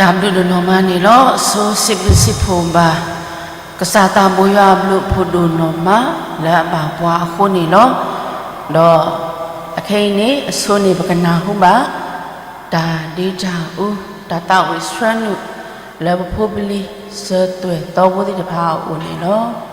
တၢ်ဘျုးဒိၣ်နီၢ်မးန့ၣ်လီၤ. ဆိစံးဘျုးစံးဖှိၣ်ဘၣ် ကစၢ်သးဘိယွၤအဘျုးအဖှိၣ်ဒိၣ်နီၢ်မး လၢအဘၣ်ပှၤအဃိန့ၣ်လီၤ. ဒီးအခဲအံၤန့ၣ် အဆိန့ၣ် ပကနၢ်ဟူဘၣ် တၢ်ဒ့တၢ်အူ တၢ်သးဝံၣ်ဆှၢနုာ် လၢပဖိပလံၤ စၢၤသွဲၣ်သီဖိသ့ၣ်တဖၣ်အအိၣ်န့ၣ်လီၤ.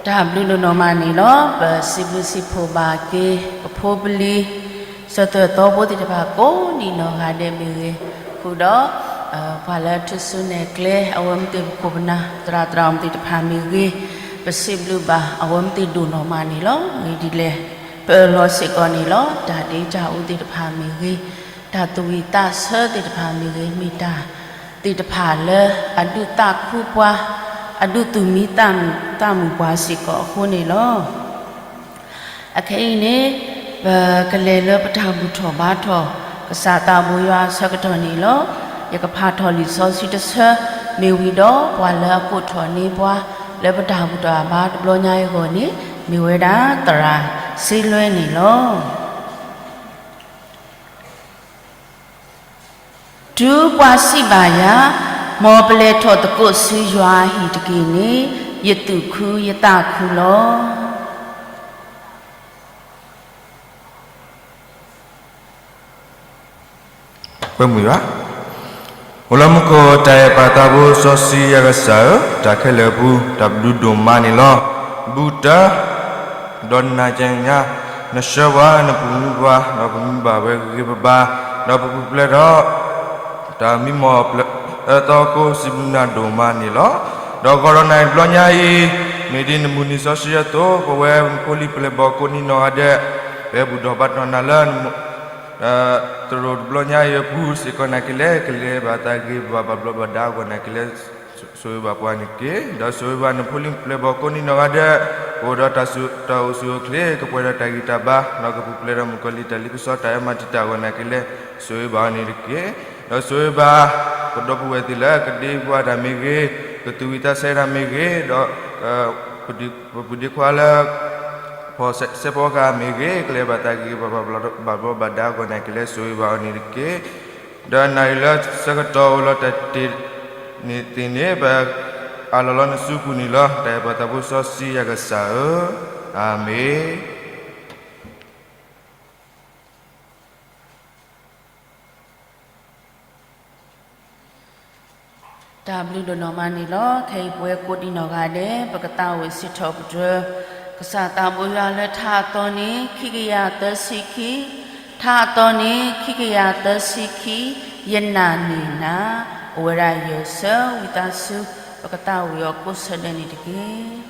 တၢ်ဘျုးဒိၣ်နီၢ်မးန့ၣ်လီၤ. ပစံးဘျုးစံးဖှိၣ်ဘၣ်က့ၤ ပဖိပလံၤ စီၤသၢၣ်သီဖိသ့ၣ်တဖၣ်ကိးနံၣ်နီၢ်ဂၤဒဲးမ့ၢ်ဂ့ၤ, ဃုာ်ဒီး ပှၤလၢထူၣ်စုနဲၣ်ကျဲ အဝဲမ့ၢ်သ့ၣ်ပခိၣ်ပနၢ် သရၣ်သရၣ်မုၣ်သ့ၣ်တဖၣ်မ့ၢ်ဂ့ၤ, ပစံးဘျုးဘၣ်အဝဲမ့ၢ်သ့ၣ်ဒိၣ်နီၢ်မးန့ၣ်လီၤ. မ့ၢ်ဒ်လဲၣ် ပအၢၣ်လီၤစ့ၢ်ကီးန့ၣ်လီၤ. တၢ်ဒ့တၢ်အူသ့ၣ်တဖၣ်မ့ၢ်ဂ့ၤ, တၢ်သူၣ်ဝံၣ်သးဆၢသ့ၣ်တဖၣ်မ့ၢ်ဂ့ၤ, မ့ၢ်တၢ်သ့ၣ်တဖၣ်လၢအဒုးသးခုပှၤ, အဒုးသူၣ်မံသးမုာ်ပှၤစ့ၢ်ကီးအဃိန့ၣ်လီၤ. အခဲအံၤန့ၣ် ပကလဲၤလၢပတၢ်ဘူၣ်ထီၣ်ဘါထီၣ် ကစၢ်သးဘိယွၤအဆၢကတီၢ်န့ၣ်လီၤ. ယကဖးထီၣ်လံာ်စီဆှံတဆၢ မ့ၢ်ဝံၤဒီး ပှၤလၢအကိးထီၣ်န့ၢ်ပှၤ လၢပတၢ်ဘူၣ်ထီၣ်ဘါတဘျီညါအံၤအဂီၢ်န့ၣ် မ့ၢ်ဝဲဒၣ်သရၣ်စ့လွဲန့ၣ်လီၤ. တုၤပှၤစံးဘၣ်ယၤ, မ်ပလဲၤထီၣ်သကိးဆူယွၤအဟံၣ်တက့ၢ်န့ၣ် ယသူၣ်ခုယသးခုလီၤ. ကွဲမုာ်ယွၤ, အိၣ်လၢမူခိၣ်တၢ်အဲၣ်ပၢ်သးဘိစီဆှံယွၤကစၢ်ဧၢ, တၢ်ခဲလၢာ်အပူၤ တၢ်ဘျုးဒိၣ်မးန့ၣ်လီၤ. ဘူးတၢ် ဒီးနၤကညါ နဆှၢပှၤ နပူၤမူပှၤ ဒီးပမူဘၣ်ဝဲဂ့ၤဂ့ၤဘၣ်ဘၣ်, ဒီးပပူၤဖျဲးဒီး တၢ်မံမီၢ်အသီအဃိ စံးဘျုးနၤဒိၣ်မးန့ၣ်လီၤ. ဒီးကီၢ်ဒီးနၤတဘျီညါအံၤ မ့ၢ်ဒ်နမုၢ်နံၤစီဆှံအသိး ပဝဲဖိလံၤပျဲၢ်ဘီၣ်ကိးနံၣ်နီၢ်ဂၤဒဲး ပဟဲဘူၣ်ထီၣ်ဘါထီၣ်နၤလၢ သရိာ်တဘျီညါအံၤအပူၤစ့ၢ်ကီးနာ်က့လဲၣ်, ကလဲၤဘၣ်တၢ်ဂ့ၤဘၣ်ဘၣ်ဘျီးဘၣ်ဒါအဂီၢ်နာ်က့လဲၣ်, ဆိၣ်ဂ့ၤဘၣ်ပှၤန့ၣ်တက့ၢ်. ဒီးဆိၣ်ဂ့ၤဘၣ်နဖိလံၤပျဲၢ်ဘီၣ်ကိးနံၣ်နီၢ်ဂၤဒဲး ကအိၣ်ဒီးတၢ်အိၣ်ဆူၣ်အိၣ်ချ့ ကပှဲၤဒီးတၢ်ဂံၢ်တၢ်ဘါ ဒီးကပူၤဖျဲးဒီးမုၣ်ကီၤလံၢ်တၢ်လ့ပစီတၢ်အၢမၤတံာ်တာ်အဂီၢ်နာ်က့လဲၣ်, ဆိၣ်ဂ့ၤဘၣ်အီၤန့ၣ်တက့ၢ်. ဒီးဆိၣ်ဂ့ၤဘၣ် ပဒီပုၢ်ဝဲၢ်သ့ၣ်လၢကဒ့ပှၤတၢ်မ့ၢ်ဂ့ၤ, ကသူၣ်ဝံၣ်သးဆၢတၢ်မ့ၢ်ဂ့ၤ, ဒီး ပပုၢ်ဒ့ခွါလၢ ဖီၣ်စဲးဖီကဟၣ်မ့ၢ်ဂ့ၤ, ကလဲၤဘၣ်တၢ်ဂ့ၤဂ့ၤဘၣ်ဘၣ်ဘျီးဘၣ်ဒါအဂီၢ်နာ်က့လဲၣ်, ဆိၣ်ဂ့ၤဘၣ်အီၤန့ၣ်တက့ၢ်. ဒီးနၤအံၤလၢဆၢကတီၢ်အိၣ်လီၤတၢ်တ့ၢ်န့ၣ်သ့ၣ်န့ၣ် ပအးလီၤလီၤနစုပူၤန့ၣ်လီၤ. တၢ်အဲၣ်ပၢ်သးဘိစီဆှံယွၤကစၢ်ဧၢ, အၤမ့ၣ်. တၢ်ဘျုးဒိၣ်နီၢ်မးန့ၣ်လီၤ. ခဲအံၤပဝဲကိးဒံးနီၢ်ဂၤဒဲး ပကသးဝံၣ်စံးထီၣ်ပတြၢၤ ကစၢ်သးဘိယွၤလၢထါအသီန့ၣ် ခံကယၤသၢဆံခံ, ထါအသီန့ၣ် ခံကယၤသၢဆံခံ, ယနာ်န့ၢ်နၤ, အိၣ်ဝဲဒၣ်ယဲၢ်ဆၢ, ဝံသးစူၤ ပကသးဝံၣ်အီၤကိးဆၢဒဲးန့ၣ်တက့ၢ်.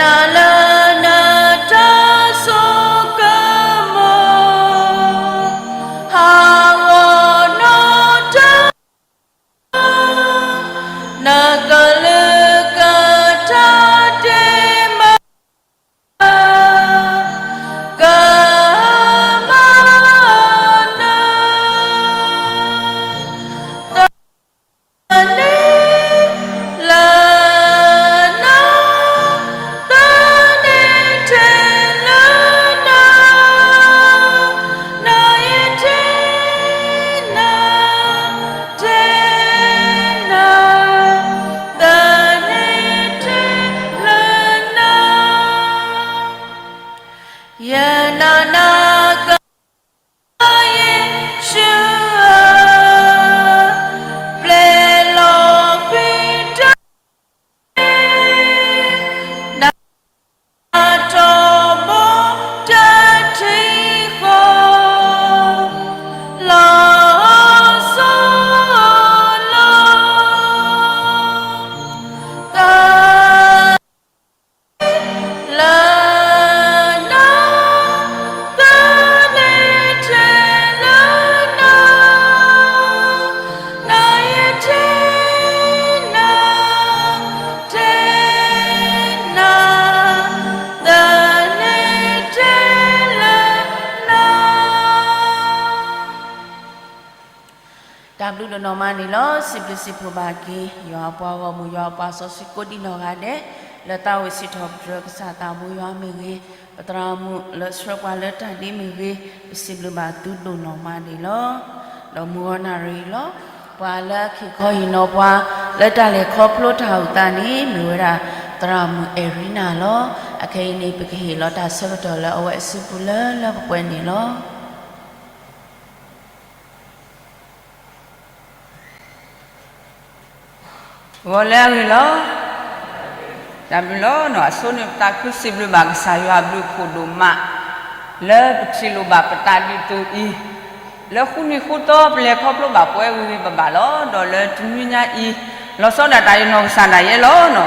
တၢ်လၢနတၢ်ဆိကမိၣ်, ဟးဂီၤနီတၢ်, နကလုၢ်ကထါတ့ၢ်မး, ကမၤနၤ သန့ၤလၢနၤ, သန့ၤထဲလၢနၤ, နၤယတဲနၤ, တဲနၤ, သန့ၤထဲလၢနၤ, ယနာ်နၤက ယ့ၣ်ၡူးဧၢ, ပျဲလီၤကွံာ်တၢ်, နတၢ်တိာ်ဘိတၢ်ထံၣ်ဃီ, လီၤဆီလီၤ သန့ၤလၢနၤ, သန့ၤထဲလၢနၤ, နၤယတဲနၤ, တဲနၤ, သန့ၤထဲလၢနၤ. တၢ်ဘျုးဒိၣ်နီၢ်မးန့ၣ်လီၤ. စံးဘျုးစံးဖှိၣ်ဘၣ်က့ၤ ယွၤအပှၤဂီၢ်မုၢ် ယွၤအပှၤစီဆှံကိးဒံနီၢ်ဂၤဒဲး, လၢသးအိၣ်စံးထီၣ်ပတြၢၤကစၢ်သးဘိယွၤမ့ၢ်ဂ့ၤ, ပသရၣ်မုၣ်လၢဆှၢပှၤလၢတၢ်ဒ်မ့ၢ်ဂ့ၤ, ပစံးဘျုးဘၣ်သုဒိၣ်နီၢ်မးန့ၣ်လီၤ. ဒီးမုၢ်ဂီၤနၣ်ရံၣ်လီၤ. ပှၤလၢအဟ့ၣ်ခီဟ့ၣ်နီၤပှၤ လၢတၢ်လဲၤခီဖျိတၢ်အိၣ်သးန့ၣ် မ့ၢ်ဝဲဒၣ် သရၣ်မုၣ်အဲၣ်ရံနၤလီၤ. အခဲအံၤန့ၣ် ပကဟ့ၣ်လီၤတၢ်ဆၢကတီၢ်လၢအဝဲအစုပူၤလၢလၢပှဲၤပှဲၤန့ၣ်လီၤ. ဂီၤလၢအဂ့ၤလီၤ. တၢ်ဘျုးလီၤ. အဆိန့ၣ် ပသးခုစံးဘျုးဘၣ်ကစၢ်ယွၤအဘျုးအဖှိၣ်ဒိၣ်မး လၢပထံၣ်လိာ်ဘၣ်ပသးဒ်သိးအံၤ, လၢဃုနံၤဃုသီပလဲၤခီဖျိဘၣ်ပဝဲဂ့ၤဂ့ၤဘၣ်ဘၣ်လီၤ. ဒီးလၢတနွံညါအံၤ လီၤဆီဒၣ်တၢ်ယနီၢ်ကစၢ်ဒၣ်ယဲလီၤ.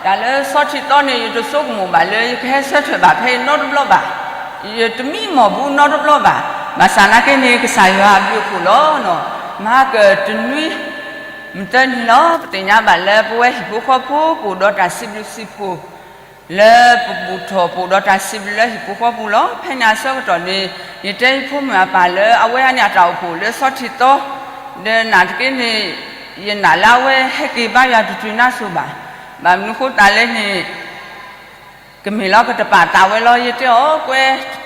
တၢ်လၢဆီထံၣ်သီန့ၣ် ယတဆိကမိၣ်ဘၣ်လၢယကဟဲဆၢထၢၣ်ဘၣ်ဖဲအံၤနီတဘျီဘၣ်. ယတမံမီၢ်ဘူးနီတဘျီဘၣ်. ဘၣ်ဆၣ်နာ်က့န့ၣ် ကစၢ်ယွၤအဘျုးအဖှိၣ်လီၤ. မဟါကတနွံ မုၢ်သၢနံၤလီၤ. ပသ့ၣ်ညါဘၣ်လၢပဝဲဟံၣ်ဖိဃီဖိပအိၣ်ဒီးတၢ်စံးဘျုးစံးဖှိၣ် လၢပဘူၣ်ထီၣ်ပအိၣ်ဒီးတၢ်စံးဘျုးလၢဟံၣ်ဖိဃီဖိလီၤ. ဖဲန့ၣ်အဆၢကတီၢ်န့ၣ် ယတဲယဖိမုၣ်အပၢ်လၢအဝဲအန့ၣ်အတၢ်အိၣ်ဖှိၣ်လၢဆီထံၣ်သီ, ဒီးနာ်သက့န့ၣ် ယနာ်လၢအဝဲဟဲက့ၤဘါယွၤတတုၤနါစိၤဘၣ်. ဘၣ်မနုၤဃိသတးလဲၣ်န့ၣ် ကမ့ၢ်လီၤကတပာ်သးဝဲလီၤ. ယတဲအီၤ ကွဲ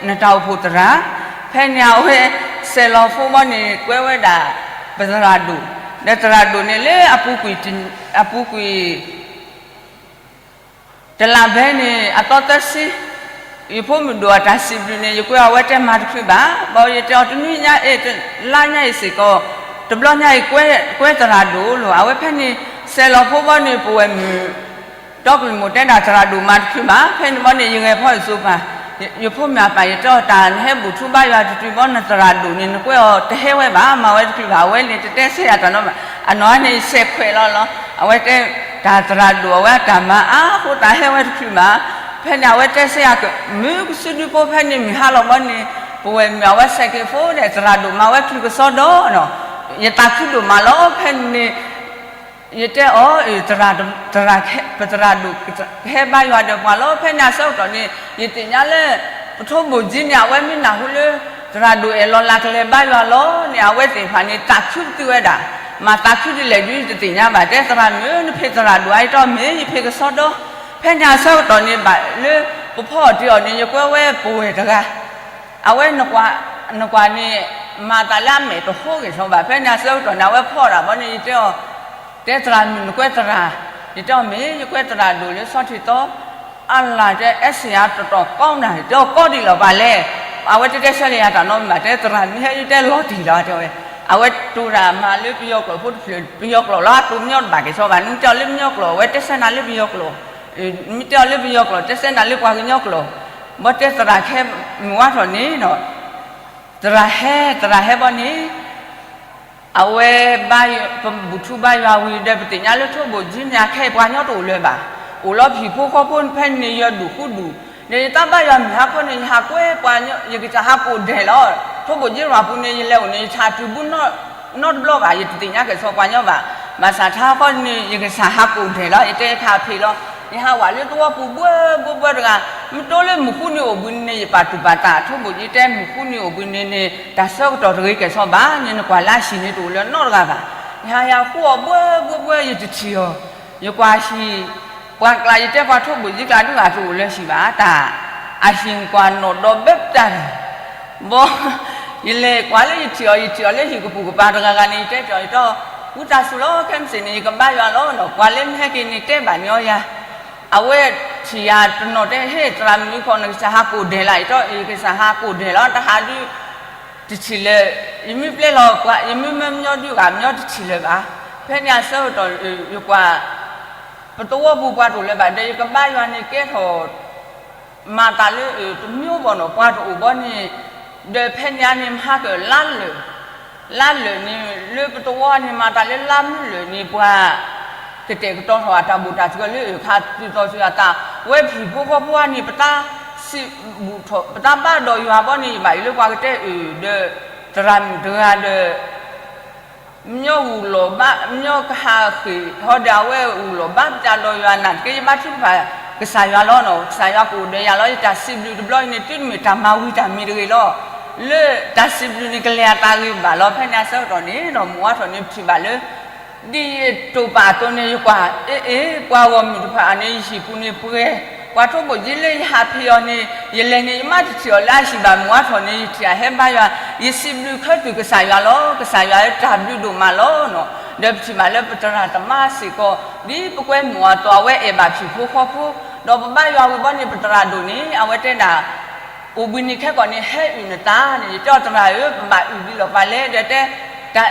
နတၢ်အိၣ်ဖှိၣ်သရၣ်, ဖဲန့ၣ်အဝဲစဲးလီၤဖိဘီန့ၣ် ကွဲဝဲဒၣ်ပသရၣ်ဒိၣ်, ဒီးသရၣ်ဒိၣ်န့ၣ်လၢအပူၤကွံာ် အပူၤကွံာ် တလးဘဲန့ၣ် အသီသၢဆံ, ယဖိမုၣ်ဒိၣ်အတၢ်စံးဘျုးန့ၣ် ယကွဲအီၤ အဝဲတဲမၤတချုးဘၣ်. ဘၣ်ယတဲအီၤ တနွံညါအံၤ တလါညါအံၤစ့ၢ်ကီး တဘျီညါအံၤ ကွဲသရၣ်ဒိၣ်လီၤ. အဝဲဖဲန့ၣ် စဲးလီၤဖိဘီန့ၣ် ပဝဲမုၣ် တီကလုာ်မိၢ်တဲဒၣ် သရၣ်ဒိၣ်မၤတချုးဘၣ်. ဖဲန့ၣ်ဘီန့ၣ် ယဂဲၤဖီၣ်ယစိၤပၤ, ယဖိမုၣ်အပၢ် ယတဲအီၤ တၢ်နဟဲဘူၣ်ထူဘါယွၤတတုၤဘီ နသရၣ်ဒိၣ်န့ၣ် နကွဲအီၤတဟဲဝဲဘၣ်, မၤဝဲတချုးဘၣ်. အဝဲန့ၣ်တတဲဆၢယၤတၢ်နီတမံၤဘၣ်. အနီၢ်န့ၣ် ယဆဲးခွဲးလီၤလီၤ. အဝဲတဲ တၢ်သရၣ်ဒိၣ် အဝဲအတၢ်မၤအါဃိ တၢ်ဟဲဝဲတချုးဘၣ်. ဖဲန့ၣ် အဝဲတဲဆၢယၤ မုၢ်ကစုဒုဖိ ဖဲန့ၣ်မုၢ်ဟါလီၤဘီန့ၣ် ပဝဲမုၣ်အဝဲစဲးက့ၤဖိဒီး သရၣ်ဒိၣ်မၤဝဲချုးကစီဒီနီၤ. ယသးခုဒိၣ်မးလီၤ. ဖဲန့ၣ် ယတဲအီၤ သရၣ် ပသရၣ်ဒိၣ် ကဟဲဘါယွၤဒီးပှၤလီၤ. ဖဲန့ၣ်အဆၢကတီၢ်န့ၣ် ယသ့ၣ်ညါလၢ ပထိဘိၣ်ကၠံန့ၣ် အဝဲမ့ၢ်နၢ်ဟူလၢ သရၣ်ဒိၣ်အဲၣ်လီၤလးကလဲၤဘါယွၤလီၤန့ၣ် အဝဲသ့ၣ်တဖၣ်န့ၣ် သးခုပတုာ်ဝဲဒၣ်, မၤသးခုဒ်လဲၣ်ဒ်တသ့ၣ်ညါဘၣ်. တဲသရၣ်မုၣ် နဖံးသရၣ်ဒိၣ်ဧါ. ယတဲအီၤ မ့ၢ်ယဖံးကစီဒီ. ဖဲန့ၣ်အဆၢကတီၢ်န့ၣ် ဘၣ်လၢပဖီအီၤတ့ၢ်အီၤန့ၣ် ယကွဲဝဲပဝဲၢ်တဂၤ အဝဲ နကွၢ်န့ၣ် မၤသးလၢအမဲာ်တဟိဂ့ၤထီၣ်ဘၣ်. ဖဲန့ၣ်အဆၢကတီၢ်န့ၣ် အဝဲဖီအီၤတၢ်ဘီန့ၣ် ယတဲအီၤ, တဲသရၣ်မုၣ် နကွဲသရၣ်. ယတဲအီၤ မ့ၢ်ယကွဲသရၣ်ဒိၣ်လၢဆီထံၣ်သီ. အလၢ်တဲ အဲၣ်စ့ၣ်ယၤတတီၤကီနၤ. ယတဲအီၤ ကီဒံးလီၤပှၤလဲၣ်. အဝဲတတဲဆၢလၢယၤတၢ်နီတမံၤဘၣ်. တဲသရၣ်မုၣ် ဟဲယတဲလီၤတံၢ်လီၤ တဲဝဲ. အဝဲတိၤတၢ်မၤလၢပယီၤကျိာ်ဖိတဖျၢၣ်, ပယီၤကျိာ်လီၤ. အတိၤမညီတဘၣ်က့ၤထီၣ်ဘၣ်. နမ့ၢ်တဲအီၤလၢပယီၤကျိာ် အဝဲတဲဆၢနၤလၢပယီၤကျိာ်, မ့ၢ်တဲအီၤလၢပယီၤကျိာ် တဲဆၢနၤလၢပှၤကညီကျိာ်. ဘီတဲသရၣ်ခဲမုၢ်ဝါထီၣ်န့ၣ်ဒီး သရၣ်ဟဲ သရၣ်ဟဲဘီန့ၣ် အဝဲဘါ ပဘူၣ်ထူဘါယွၤဝံၤဒီး ပသ့ၣ်ညါလၢထိဘိၣ်ကၠံန့ၣ် အခဲအံၤပှၤကညီတအိၣ်လၢၤဘၣ်. အိၣ်လီၤဖံးဖိဃီဖိဖဲန့ၣ် ယဒူၣ်ဃူဒူၣ်, ဒီးယတၢ်ဘါယွၤမုၢ်ဟါခီန့ၣ် ယဟးကွဲပှၤ, ယကစၢ်ဟးကိၢ်ဒဲးလီၤ. ထိၣ်ဘိၣ်ကၠံရၤပူၤန့ၣ် ယလဲၤအိၣ်န့ၣ် ယဆၣ်တုၤဘူၣ် နီတဘျီဘၣ်, ယတသ့ၣ်ညါကဲၣ်ဆိးပှၤညီဘၣ်. ဘၣ်ဆၣ်ထါခီန့ၣ် ယကစၢ်ဟးကိၢ်ဒဲးလီၤ, ယတဲခးဖံးလီၤ. ယဟးဝးလၢသဝီပူၤဘှၢဘှၢဘှၢတဂၤ, မ့ၢ်တိလၢမုၢ်ဃုနံၤအိၣ်ဘှံးနံၤန့ၣ် ယပာ်တူၢ်ပာ်သး, ထိၣ်ဘိၣ်ကၠံတဲမုၢ်ဃုနံၤအိၣ်ဘှံးနံၤန့ၣ် တၢ်ဆၢကတီၢ်တဂ့ၤကဲၣ်ဆိးဘၣ်န့ၣ် နကွၢ်လၢအဟံၣ်န့ၣ်တအိၣ်လၢနီတဂၤဘၣ်. ယဟးယဟးဃူအီၤဘှၢဘှၢဘှၢ ယတထံၣ်အီၤ, ယကွၢ်ဟံၣ်, ပှၤကျါ ယတဲပှၤထိၣ်ဘိၣ်ကၠံကျါဒုးဂၤတအိၣ်လၢဟံၣ်ဘၣ်, တၢ်အဟံၣ်ကွၢ်နီၣ်ဒီးဘဲပတၢ်တၢ် ဘီ, ယလဲၤကွၢ်လၢယထံၣ်အီၤ, ယထံၣ်အီၤလၢဟံၣ်ကပူၤကပၤတဂၤဂၤန့ၣ် ယတဲထီၣ်ယတီ, ဝံသးစူၤလီၤ ခဲမုၢ်ဆ့ၣ်န့ၣ် ယကဘါယွၤလီၤနီၤ, ကွၢ်လၢမဟဲက့ၤန့ၣ်တဲဘၣ်န့ၢ်အီၤယၤ, အဝဲထံၣ်ယၤတနီၤတဲ ဟ့ၣ်သရၣ်မုၣ်ခီ နကစၢ်ဟးကိၢ်ဒဲးလၢ်, ယတီ ယကစၢ်ဟးကိၢ်ဒဲးလီၤ တဟးဒုး တထံၣ်လၢၤ, ယမ့ၢ်ပျဲလီၤပှၤ ယမ့ၢ်မၢမညီဒုးဂၤ မညီတထံၣ်လၢၤဘၣ်. ဖဲန့ၣ်အဆၢကတီၢ် ယကွၢ် ပသဝီပူၤပှၤတအိၣ်လၢၤဘၣ်, ဒီးယကဘါယွၤန့ၣ်ကဲထီၣ် မၤသးလၢတမံၤဘၣ်နီၤ, ပှၤတအိၣ်ဘီန့ၣ်, ဒီးဖဲန့ၣ်န့ၣ် မဟါကၢၣ်လါလၢာ်, လါလၢာ်န့ၣ် လၢပသဝီန့ၣ် မၤသးလၢလါမုၢ်လၢာ်န့ၣ် ပှၤကတဲာ်ကတီၤထီၣ်အတၢ်ဘူၣ်တၢ်စံးလၢ ခးတုၤသီၣ်ဆူအသး, ဝဲဖံးဖိဃီဖိန့ၣ် ပတၢ်စံးဘျုးထီၣ် ပတၢ်ဘါဒီးယွၤဘီန့ၣ် ယဘၣ်အံၤလၢပှၤကတဲအၢၣ်ဒီး သရၣ်မုၣ်တဂၤဒီး မညီဂုာ်လီၤဘၣ် မညီကဟးဃ့ၢ်ဟီဒီး အဝဲဂုာ်လီၤဘၣ်ပတၢ်ဒီးယွၤ နာ်သက့ ယဘါထုကဖၣ်ကစၢ်ယွၤလီၤနီၤ, ကစၢ်ယွၤကအိၣ်ဒီးယၤလီၤ. ယတၢ်စံးဘျုးတဘျီအံၤန့ၣ် တုၤမ့ၢ်တၢ်မၤဝံၤတၢ်မံၤတဂ့ၤလီၤ. လၢတၢ်စံးဘျုးန့ၣ် ကလဲၤအသးဂ့ၤဘၣ်လီၤ. ဖဲန့ၣ်အဆၢကတီၢ်န့ၣ် မုၢ်ဝါထီၣ်န့ၣ် ပထံၣ်ဘၣ်လၢ ဒ်ယတိာ်ပာ်အသိးန့ၣ် ယကွၢ် အ့ အ့ ပှၤဂီၢ်မုၢ်တဖၣ်န့ၣ် ယဟံၣ်ပူၤန့ၣ်ပှဲၤ, ပှၤထိၣ်ဘိၣ်ကၠံလၢယဟးဖံးအီၤန့ၣ် ယလဲၤန့ၣ် ယမ့ၢ်တထံၣ်အီၤလၢအဟံၣ်ဘၣ် မုၢ်ဝါထီၣ်န့ၣ် ယထံၣ်အဟဲဘါယွၤ, ယစံးဘျုးခၢတုၤကစၢ်ယွၤလီၤ. ကစၢ်ယွၤလၢတၢ်ဘျုးဒိၣ်မးလီၤနီၤ. ဒီးပထံၣ်ဘၣ်လၢပသရၣ်သမါစ့ၢ်ကီး ဒ်ပကွဲမုာ်အသိး အဝဲအဲၣ်ဘၣ်ဖံးဖိဃီဖိ, ဒီးပဘါယွၤဝံၤဘီန့ၣ် ပသရၣ်ဒိၣ်န့ၣ် အဝဲတဲဒၣ် အိၣ်ဘှံးနံၤခဲကီၢ်န့ၣ် ဟဲအုၣ်နသးန့ၣ် ယတဲအီၤသရၣ်ဧၢ ပဘၣ်အုၣ်ဒ်လဲၣ်ပှၤလဲၣ် ဒီးတဲ တၢ်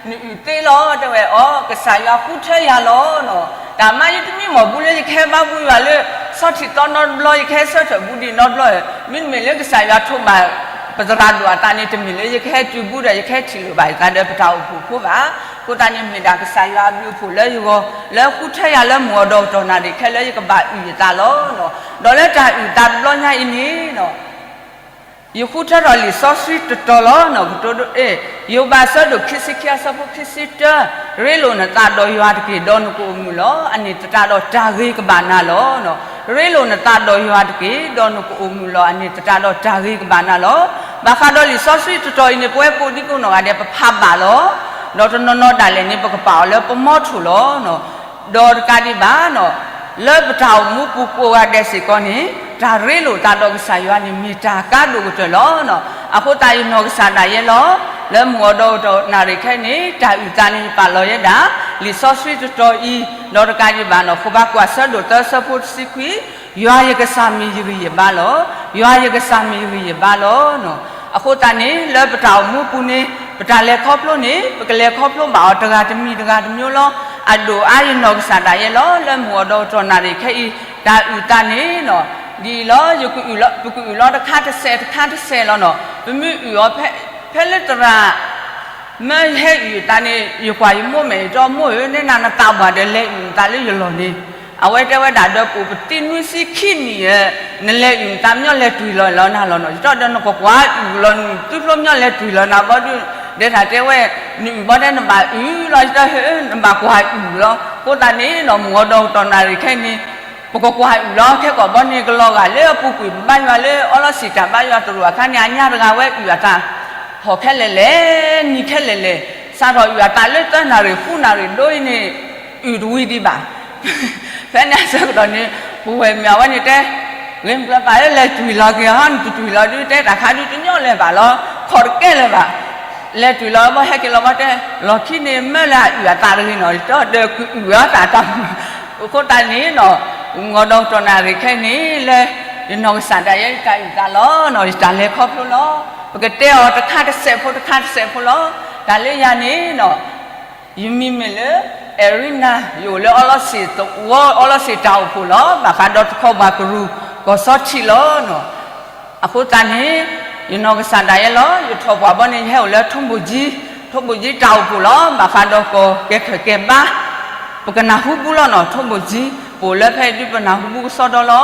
နအုၣ်သ့လီၤ တဲဝဲအီၤ ကစၢ်ယွၤဃုထၢယၤလီၤနီၤ. တၢ်မၤယတမံၤမီၢ်ဘူးလၢယကဟဲဘါဘူးယွၤလၢ ဆီထံးသီနီတဘျီ ယကဟဲဆၢထၢၣ်ဘူးဒံးနီတဘျီ, မ့တမ့ၢ်လၢကစၢ်ယွၤထိးဘၣ် ပသရၣ်ဒိၣ်အသးန့ၣ် တမ့ၢ်လၢယကဟဲတုၤဘူးဒီး ယကဟဲထံၣ်လိာ်ဘၣ်ယသးဒီးပတၢ်အိၣ်ဖှိၣ်ဖိဘၣ်. အဃိသတးန့ၣ် မ့ၢ်ဒၣ်ကစၢ်ယွၤအဘျုးအဖှိၣ်လၢယဂီၢ် လၢဃုထၢယၤလၢမုၢ်အီၤဒီးကတီၢ်နၣ်ရံၣ်ခဲလၢယကဘၣ်အုၣ်ယသးလီၤနီၤ. ဒီးလၢတၢ်အုၣ်သးတဘျီညါအံၤန့ၣ်နီၤ ယဃုထၢထီၣ်လံာ်စီဆှံတတီၤလီၤနီၤ. ကတိၤဒိ ယိၤဘး အဆၢဒိၣ်ခံဆံခံ အဆၢဖိခံဆံတၢ, ရ့လိာ်နသးဒီးယွၤတက့ၢ်, ဒီးနကအိၣ်မုာ်လီၤ. အန့ၣ်သတးဒီးတၢ်ဂ့ၤကဘၣ်နၤလီၤ. ရ့လိာ်နသးဒီးယွၤတက့ၢ်, ဒီးနကအိၣ်မုာ်လီၤ. အန့ၣ်သတးဒီးတၢ်ဂ့ၤကဘၣ်နၤလီၤ. ဘၣ်ဃးဒီးလံာ်စီဆှံတတီၤအံၤန့ၣ် ပဝဲကိးဒံကိးနီၢ်ဂၤဒဲး ပဖးဘၣ်လီၤ. ဒီးတနီၤနီၤဒၣ်လဲာ်န့ၣ် ပကပာ်အီၤလၢပမီထိၣ်လီၤ. ဒီးတကးဒံးဘၣ်နီၤ, လၢပတၢ်အိၣ်မူပူၤကိးဂၤဒဲးစ့ၢ်ကီးန့ၣ် တၢ်ရ့လိာ်သးဒီးကစၢ်ယွၤန့ၣ် မ့ၢ်တၢ်ကါဒိၣ်ကတၢၢ်လီၤ. အဃိသတးယနီၢ်ကစၢ်ဒၣ်ယဲလီၤ. လၢမုၢ်အီၤဒီးကတီၢ်နၣ်ရံၣ်ခဲအံၤန့ၣ် တၢ်အုၣ်သးန့ၣ်ယပာ်လီၤယဲဒၣ် လံာ်စီဆှံတတီၤအံၤ, ဒီးတကးဒံးဘၣ်နီၤ ဃိးဘးကွၢ်ဆၢဒိၣ်သၢဆၢဖိတဆံခွံ, ယွၤယကစၢ်မ့ၢ်ယဂံၢ်ယဘါလီၤ. ယွၤယကစၢ်မ့ၢ်ယဂံၢ်ယဘါလီၤ. အဃိသတးန့ၣ် လၢပတၢ်အိၣ်မူပူၤန့ၣ် ပတၢ်လဲၤခီဖျိန့ၣ် ပကလဲၤခီဖျိဘၣ်အီၤတဂၤတမံၤတဂၤတမံၤလီၤ. အဒိၣ်အါယနီၢ်ကစၢ်ဒၣ်ယဲလီၤ. လၢမုၢ်အီၤဒီးကတီၢ်နၣ်ရံၣ်ခဲအံၤ တၢ်အုၣ်သးန့ၣ်နီၤ ဒ်အံၤလီၤ. ယကအုၣ်လီၤ ပကအုၣ်လီၤတခါတစဲးတခါတစဲးလီၤနီၤ. ပမ့ၢ်အုၣ်အီၤ ဖဲလၢသရၣ် မၢဟဲအုၣ်သးန့ၣ် ယကွၢ်ယမိၢ်မဲာ် ယတဲမိၢ်ဧၢ နဲနၤနသးပှၢ်ဒီးလဲၤအုၣ်နသးလၢယလီၢ်န့ၣ်, အဝဲတဲဝဲဒၣ်ဒီး ပအိၣ်ပသံနွံဆံခံနံၣ်ဧၢ, နလဲၤအုၣ်နသး မညီလဲၤတွံၢ်လီၤလီၤနၤလီၤနီၤ. ယတဲဒီးနကကွၢ်အုၣ်လီၤ နသုဖျိ မညီလဲၤတွံၢ်လီၤနၤဘီဒုး, ဒဲးတၢ်တဲဝဲ နအုၣ်ဘီတဲနဘၣ်အုၣ်လီၤ ယတဲ နဘၣ်ကွၢ်အုၣ်လီၤ. အဃိသတးန့ၣ်နီၤ မုၢ်အီၤဒီးကတီၢ်နၣ်ရံၣ်ခဲအံၤန့ၣ် ပကကွၢ်အုၣ်လီၤ. ခဲကိာ်ဘီန့ၣ် ကလီၤဂာ်လၢအပူၤကွံာ် ပဘါယွၤလၢအီလီၤစံၣ်တၢ်ဘါယွၤတရူးအခါန့ၣ် အညါတဂၤဝဲအုၣ်အသး ဟီၣ်ခဲလၢာ်လဲၣ် နံၤခဲလၢာ်လဲၣ်, စးထီၣ်အုၣ်အသးလၢသၢနၣ်ရံၣ်ဃုနၣ်ရံၣ်ဒိအံၤန့ၣ် အုၣ်တဝံၤဒံးဘၣ်. ဖဲန့ၣ်အဆၢကတီၢ်န့ၣ် ပဝဲၢ်မုၣ်အဝဲန့ၣ်တဲ ဂ့ၤမုၢ်ကျၢၤပၢ်ဧၢ လဲၤတွံၢ်လီၤက့ၤဟီ နတတွံၢ်လီၤဒုး တဲတၢ်ခါဒုးတညီလၢၤဘၣ်လီၤ ခီၣ်တကဲလၢၤဘၣ်. လဲၤတွံၢ်လီၤဘီ ဟဲက့ၤလီၤဘီတဲ လီၢ်ခံန့ၣ် မၢလၢအအုၣ်အသးတဂ့ၤနီၤ ယတဲဒီးကအုၣ်ဝဲအီၤတၢ်တၢ်မုၢ်. အဃိသတးန့ၣ်နီၤ မုၢ်အီၤဒီးကတီၢ်နၣ်ရံၣ်ခဲအံၤန့ၣ် လၢယနီၢ်ကစၢ်ဒၣ်ယဲ ယတၢ်အုၣ်သးလီၤနီၤ ယတၢ်လဲၤခီဖျိလီၤ. ပကတဲအီၤတခါတစဲးဖိ တခါတစဲးဖိလီၤ. တၢ်လၢယၤန့ၣ်နီၤ ယမံၤမ့ၢ်လၢ အဲရံနၤ ယအိၣ်လၢအီလီၤစ့ၣ်သဝီ အီလီၤစ့ၣ်တၢ်အိၣ်ဖှိၣ်လီၤ. ဘၣ်ဃးဒီးတခီပှၤကရူၢ်ကီၢ်စီထံးလီၤနီၤ. အဃိသတးန့ၣ် ယနီၢ်ကစၢ်ဒၣ်ယဲလီၤ ယထီၣ်ပှၢ်ဘီန့ၣ် ယဟဲအိၣ်လၢထိၣ်ဘိၣ်ကၠံ, ထိၣ်ဘိၣ်ကၠံတၢ်အိၣ်ဖှိၣ်လီၤ. ဘၣ်ဃးဒီးကီၢ်ကဲခၢၣ်ကဲဘါ ပကနၢ်ဟူဘူးလီၤနီၤ ထိၣ်ဘိၣ်ကၠံ ပိာ်လၢဖဲဒုးပနၢ်ဟူဘူကစီဒီလီၤ.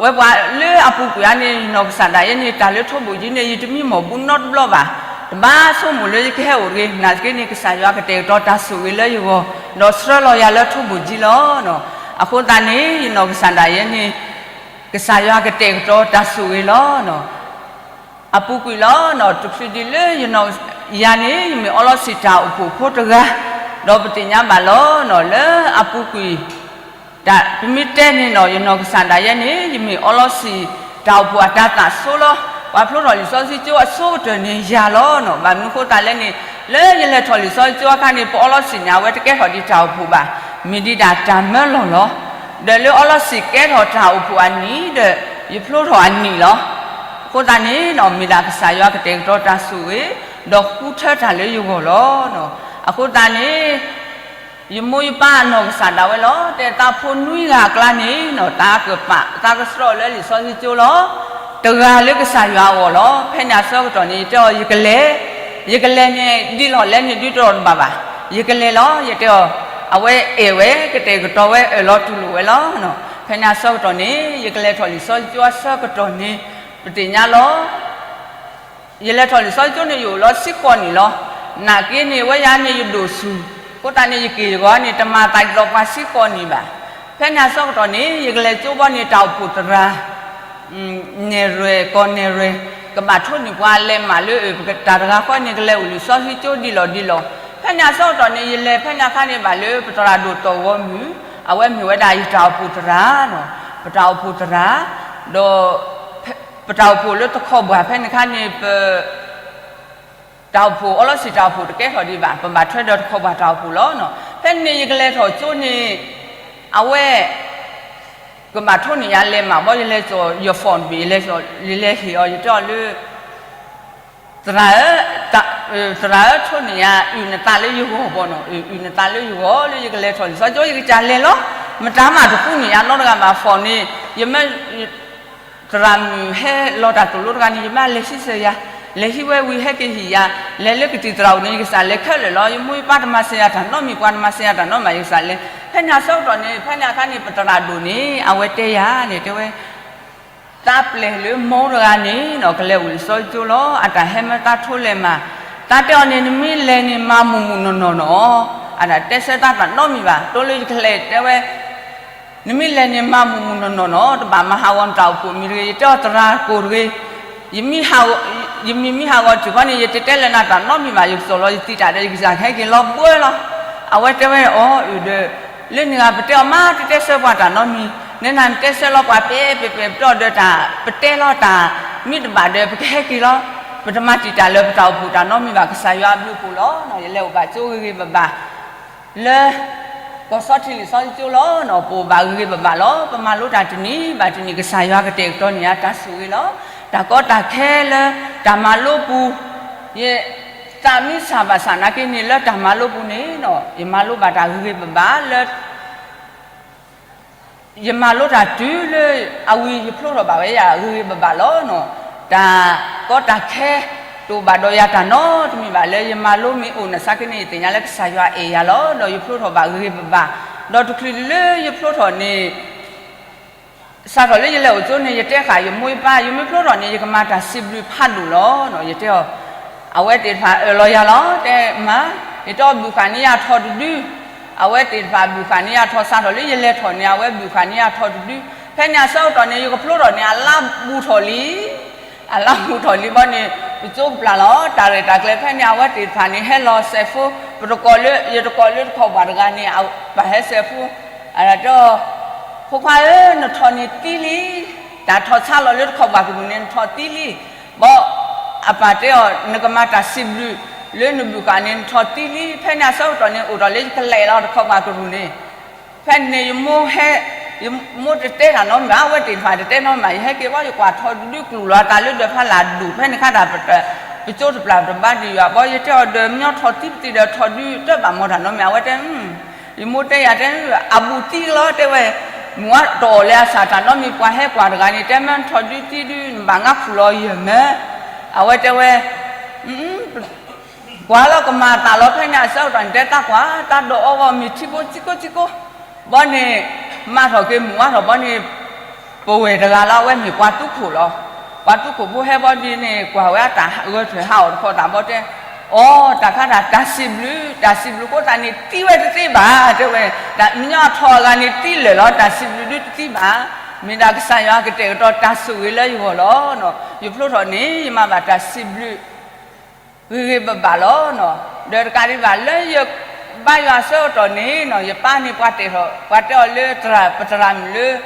ဝဲပှၤလၢအပူၤကွံာ်အါန့ၣ် ယနီၢ်ကစၢ်ဒၣ်ယဲန့ၣ် တၢ်လၢထိၣ်ဘိၣ်ကၠံန့ၣ် ယတမံမီၢ်ဘူနီတဘျီဘၣ်. တဘၣ်ဆိကမိၣ်လၢယကဟဲအိၣ်တဂ့ၤ, နာ်သက့န့ၣ် ကစၢ်ယွၤကတဲာ်ကတီၤတၢ်ဆိၣ်ဂ့ၤလၢယဂီၢ်, ဒီးဆှၢလီၤယၤလၢထိၣ်ဘိၣ်ကၠံလီၤ. အဃိသတးန့ၣ် ယနီၢ်ကစၢ်ဒၣ်ယဲန့ၣ် ကစၢ်ယွၤကတဲာ်ကတီၤတၢ်ဆိၣ်ဂ့ၤလီၤ. အပူၤကွံာ်လီၤ. တချုးဒံးလၢယနီၢ်ယၤန့ၣ် ယမ့ၢ်အီလီၤဆံးတၢ်အိၣ်ဖှိၣ်ဖိတဂၤ, ဒီးပသ့ၣ်ညါဘၣ်လီၤ. လၢအပူၤကွံာ် တၢ်ပမ့ၢ်တဲန့ၣ်နီၤ ယနီၢ်ကစၢ်ဒၣ်ယဲန့ၣ် ယမ့ၢ်အီလီၤဆံးတၢ်အိၣ်ဖှိၣ်အတၤသၣ်ဆိလီၤ. ပှၤဖျိထီၣ်လံာ်စီဆှံကၠိအဆိကတၢၢ်န့ၣ်ယၤလီၤနီၤ. ဘၣ်မနုၤအဃိသတးလဲၣ်န့ၣ် လၢယလဲၤထီၣ်လံာ်စီဆှံကၠိအခါန့ၣ် ပအီလီၤဆံးန့ၣ် အဝဲတကဲထီၣ်ဒံးတၢ်အိၣ်ဖှိၣ်ဘၣ်. မ့ၢ်ဒံးဒၣ်တၢ်မၢလီၢ်လီၤ. ဒီးလၢအီလီၤဆံးကဲထီၣ်တၢ်အိၣ်ဖှိၣ်အနံၣ်ဒီး ယဖျိထီၣ်အနံၣ်လီၤ. အဃိသတးန့ၣ်နီၤ မ့ၢ်ဒၣ်ကစၢ်ယွၤကတဲာ်ကတီၤတၢ်ဆိၣ်ဂ့ၤ, ဒီးဃုထၢတၢ်လၢယဂီၢ်လီၤ. အဃိသတးန့ၣ် ယမိၢ်ယပၢ်အနီၢ်ကစၢ်ဒၣ်ဝဲလီၤ. တဲသးဖိနွံဂၤအကျါန့ၣ်နီၤ သးကပာ်သးကဆှီလၢလံာ်စီဆှံကၠိလီၤ. တဂၤလၢကစၢ်ယွၤအဂီၢ်လီၤ. ဖဲန့ၣ်အဆၢကတီၢ်န့ၣ် ယတဲအီၤ ယကလဲၤ, ယကလဲၤန့ၣ် ဒ်လီၢ်လဲၤန့ၣ် ဒုးတရီတဘၣ်ဘၣ်. ယကလဲၤလီၤ. ယတဲအီၤ အဝဲအဲၣ်ဝဲ ကတဲာ်ကတီၤဝဲ အၢၣ်လီၤတူၢ်လိာ်ဝဲလီၤ. ဖဲန့ၣ်အဆၢကတီၢ်န့ၣ် ယကလဲၤထီၣ်လံာ်စီဆှံကၠိအဆၢကတီၢ်န့ၣ် ပသ့ၣ်ညါလီၤ. ယလဲၤထီၣ်လံာ်စီဆှံကၠိန့ၣ် ယအိၣ်လီၤဆံဃိးနံၣ်လီၤ. နာ်က့န့ၣ် ဝဲယၤန့ၣ်ယဒိၣ်ဆူၣ်, အဃိသတးန့ၣ် ယက့ၢ်ယဂီၤန့ၣ် တမၤသးဒ်သိးပှၤဆံဃိးနံၣ်ဘၣ်. ဖဲန့ၣ်အဆၢကတီၢ်န့ၣ် ယကလဲၤကၠိဘီန့ၣ် တၢ်အိၣ်ဖှိၣ်သရၣ် နဲၣ်ရွဲၣ် ကီၢ်နဲၣ်ရွဲၣ် ကဘၣ်ထိးန့ၢ်ပှၤလဲၤမးလၢ တၢ်တဂၤဃီန့ၣ် ကလဲၤအိၣ်လံာ်စီဆှံကၠိဒ်လီၢ်ဒ်လီၢ်. ဖဲန့ၣ်အဆၢကတီၢ်န့ၣ် ယလဲၤဖဲန့ၣ်အခါန့ၣ် ဘၣ်လၢပသရၣ်ဒိၣ်တီၢ်ဂီၤမုၢ်, အဝဲမ့ၢ်ဝဲဒၣ်ယတၢ်အိၣ်ဖှိၣ်သရၣ်, ပတၢ်အိၣ်ဖှိၣ်သရၣ်, ဒီး ပတၢ်အိၣ်ဖှိၣ်လၢတခီဘၣ်ဖဲန့ၣ်အခါန့ၣ် ပ တၢ်အိၣ်ဖှိၣ် အီလီၤဆံးတၢ်အိၣ်ဖှိၣ်တကဲထီၣ်ဒံးဘၣ်, ပဘၣ်ထွဲဒီးတခီဘၣ်တၢ်အိၣ်ဖှိၣ်လီၤ. ဖဲန့ၣ်ယကလဲၤထီၣ်ကၠိန့ၣ် အဝဲ ကဘၣ်ထိးန့ၢ်ယၤလဲၤမးဘီ ယလဲၤစိာ်ယ phone တဘ့ၣ် ယလဲၤဟ့ၣ်အီၤ ယတဲအီၤလၢ သရၣ်ဧၢ, သရၣ်ဧၢ ထိးန့ၢ်ယၤ အုၣ်နသးလၢယဂီၢ်ဘီနီၤ, အုၣ်နသးလၢယဂီၢ်လၢယကလဲၤထီၣ်လံာ်စီဆှံကၠိ ယကစၢ်လဲၤလီၤ. မတၤမးတဃုန့ၢ်ယၤနီတဂၤဘၣ် phone န့ၣ်, ယမ့ၢ် သရၣ်မုၣ်ဟဲလီၤတၢ်သိၣ်လိတဂၤန့ၣ် ယမ့ၢ်လဲၤဆံဆၢယၤ, လဲၤဟံးဝဲဝံၤဟဲက့ၤဟံၣ်ယၤ, လဲၤလၢကသံၣ်သရၣ်အိၣ်န့ၣ် ယကစၢ်လဲၤခဲလၢာ်လီၤ. ယမိၢ်ယပၢ်တမၤစၢၤယၤတၢ်နီတမံၤ, ပှၤတမၤစၢၤယၤတၢ်နီတမံၤ ယကစၢ်လဲၤ. ဖဲန့ၣ်အဆၢကတီၢ်န့ၣ် ဖဲန့ၣ်အခါန့ၣ် ပသရၣ်ဒိၣ်န့ၣ် အဝဲတဲယၤန့ၣ် တဲဝဲ သးပျဲၢ်လၢမိၢ်တဂၤန့ၣ်နီၤ ကလဲၤအိၣ်လံာ်စီဆှံကၠိလီၤ. အတၢ်ဟဲမၢသးထိလဲၤမး, သးတဲအီၤန့ၣ် နမ့ၢ်လဲၤန့ၣ် မၤမုာ်မုာ်နီၢ်နီၢ်နီၤ, အတၢ်တဲဆၢသးတၢ်နီတမံၤဘၣ်, တိၢ်လၢယကလဲၤတဲဝဲ နမ့ၢ်လဲၤန့ၣ် မၤမုာ်မုာ်နီၢ်နီၢ်နီၤ, တဘၣ်မၤဟးဂီၤနတၢ်အိၣ်ဖှိၣ်မံၤတဂ့ၤ, ယတဲအီၤသရၣ်ကိၢ်တဂ့ၤ, ယမ့ၢ်မ့ၢ်ဟးဂီၤတုၤခီန့ၣ် ယတတဲလၢနၤတၢ်နီတမံၤဘၣ်, ယကစီၣ်လီၤယသံတၢ်ဒီး ယကစၢ်ကဟဲက့ၤလီၤဘှၢလီၤ. အဝဲတဲဝဲအီၤ အုၣ်ဒီး လၢန့ၣ်ဂၤ ပတဲအီၤမးတတဲဆၢပှၤတၢ်နီတမံၤ, နဲနၤနတဲဆၢလီၤပှၤပဲပဲပဲ ပတဲအီၤဒီးတၢ် ပတဲလီၤတၢ် မ့ၢ်တဘၣ်ဒီး ပကဟဲက့ၤလီၤ. ပတမၤတံာ်တာ်လၢပတၢ်အိၣ်ဖှိၣ်တၢ်နီတမံၤဘၣ်, ကစၢ်ယွၤအဘျုးအဖှိၣ်လီၤ. ယလဲၤအိၣ်ဘၣ်ကၠိဂ့ၤဂ့ၤဘၣ်ဘၣ် လၢ ကီၢ်စီထံလံာ်စီဆှံကၠိလီၤနီၤ, ပအိၣ်ဘၣ်ဂ့ၤဂ့ၤဘၣ်ဘၣ်လီၤ. ပမၤလိတၢ်တနံၤဘၣ်တနံၤ ကစၢ်ယွၤကတဲာ်ကတီၤန့ၢ်ယၤတၢ်ဆိၣ်ဂ့ၤလီၤ. တၢ်ကီတၢ်ခဲလၢတၢ်မၤလိပူၤ, ယသးမံစၢ်ဘၣ်ဆၣ်နာ်က့န့ၣ် လၢတၢ်မၤလိပူၤန့ၣ်နီၤ ယမၤလိဘၣ်တၢ်ဂ့ၤဂ့ၤဘၣ်ဘၣ်လၢ ယမၤလိတၢ်တုၤလၢအဝံၤ ယဖျိထီၣ်ဘၣ်ဝဲယၤဂ့ၤဂ့ၤဘၣ်ဘၣ်လီၤနီၤ. တၢ်ကီတၢ်ခဲ တအိၣ်ဘၣ်ဒီးယၤတၢ်နီတမံၤဘၣ် လၢယမၤလိမ့ၢ်အိၣ်နာ်သက့န့ၣ် ယသ့ၣ်ညါလၢကစၢ်ယွၤအဲၣ်ယၤလီၤ. ဒီးယဖျိထီၣ်ဘၣ်ဂ့ၤဂ့ၤဘၣ်ဘၣ်, ဒီးတချုးလၢယဖျိထီၣ်န့ၣ် စးထီၣ်လၢယလဲၤအိၣ်ကၠိန့ၣ် ယတဲဃာ်ယမိၢ်ယပၢ်, ယမ့ၢ်ဖျိထီၣ်န့ၣ် ယကမၤတၢ်စံးဘျုးဖးဒိၣ်လီၤ. ယတဲအီၤ, အဝဲသ့ၣ်တဖၣ်အၢၣ်လီၤယၤလီၤ, တဲမၤ, ယတဲအီၤဘုၣ်ဃာ်န့ၢ်ယၤထီၣ်တဒု, အဝဲသ့ၣ်တဖၣ်ဘုၣ်ဃာ်န့ၢ်ယၤထီၣ် စးထီၣ်လၢယလဲၤထီၣ်န့ၣ် အဝဲဘုၣ်ဃာ်န့ၢ်ယၤထီၣ်တဒု. ဖဲန့ၣ်အဆၢကတီၢ်န့ၣ် ယကဖျိထီၣ်န့ၣ် အလါဘူးထီၣ်လံ အလါဘူးထီၣ်လံဘီန့ၣ် ပကၠိကပျၢ်လီၤ တၢ်ရဲၣ်တၢ်ကျဲၤ. ဖဲန့ၣ် အဝဲသ့ၣ်တဖၣ်န့ၣ် ဟဲလီၤစဲးဖိ, ပတကိးလၢ ယတကိးလၢတခီၣ်ဘၣ်တဂၤန့ၣ် ပှၤဟဲစဲးဖိ, တဲအီၤ, ဖိခွါဧၢ, နထီၣ်န့ၣ်သံလံ, တၢ်ထီၣ်ဆါလီၤလၢတခီၣ်ဘၣ်ကရူၢ်န့ၣ် နထီၣ်သံလံ. ဘီ အပၢ်တဲအီၤ နကမၤတၢ်စံးဘျုးလၢနဘုၣ်ဃာ်န့ၣ် နထီၣ်သံလံ. ဖဲန့ၣ်အဆၢကတီၢ်န့ၣ် အိၣ်ဒီးလၢယကလဲၤလီၤတခီၣ်ဘၣ်ကရူၢ်န့ၣ် ဖဲန့ၣ် ယမိၢ်ဟဲ, ယမိၢ်တတဲတၢ်နီတမံၤဘၣ်, အဝဲသ့ၣ်တဖၣ်တတဲနီတမံၤဘၣ်, ယဟဲက့ၤဘီ ယကွၢ်ထီၣ်တဒု ကျူၣ်လီၤအသးလၢဒၢးဖးလၢ်ဒိၣ်, ဖဲန့ၣ်ခါတၢ် ပကၠိတပျၢ် ပတဘါဒံးယွၤဘီ, ယတဲအီၤဒီး မညီထီၣ်သံပသံဒီးထီၣ်ဒု တၢ်ဘၣ်မီၤတၢ်နီတမံၤ, အဝဲတဲ ယမိၢ်တဲယၤတဲ အဘူးသံလီၤ တဲဝဲ, မုၢ်ဝါတအီၣ်လၢအစၢ်တၢ်နီတမံၤ ပှၤဟဲကွၢ်တဂၤန့ၣ် တဲမ့ၢ်ထီၣ်ဒုသံဒု နဘၣ်ငါဖုၣ်လီၤယဲၢ်မ့ၢ်, အဝဲတဲဝဲ ကွၢ်လီၤကမၤအသးလီၤ. ဖဲန့ၣ်အဆၢကတီၢ်န့ၣ် တဲသးကွၢ် တၢ်ဒိးအီဂီၢ်မ့ၢ်ထံဖိစံကိစံကိ, ဘီန့ၣ် မၤထီၣ်က့ၤမုၢ်ဝါထီၣ်ဘီန့ၣ်, ပဝဲၢ်တဂၤလီၤ အဝဲမ့ၢ်ပှၤတူၢ်ခိၣ်လီၤ. ပှၤတူၢ်ခိၣ်ဖိဟဲဘီဒ်န့ၣ် ကွၢ်ဝဲအတၢ်ဂဲၤထၢၣ်ဟးအီၣ်တခီသးဘီတဲ, အီ, တၢ်ခါတၢ် တၢ်စံးဘျုး, တၢ်စံးဘျုးဃိသတးန့ၣ် သံဝဲတသ့ဘၣ် တဲဝဲ, မညီအထီၣ်အဂၤန့ၣ်သံလၢာ်လီၤ, တၢ်စံးဘျုးဒုတသံဘၣ်. မ့ၢ်ဒၣ်ကစၢ်ယွၤကတဲာ်ကတီၤတၢ်ဆိၣ်ဂ့ၤလၢယဂီၢ်လီၤ. ယဖျိထီၣ်န့ၣ် ယမၤဘၣ်တၢ်စံးဘျုး ဂ့ၤဂ့ၤဘၣ်ဘၣ်လီၤ. ဒီးတကးဒံးဘၣ် လၢယဘါယွၤအဆၢကတီၢ်န့ၣ် ယပၢ်န့ၣ်ပှၤတဲာ်ထီၣ် ပှၤတဲအီၤလၢ ပသရၣ်မုၣ်လၢ လံာ်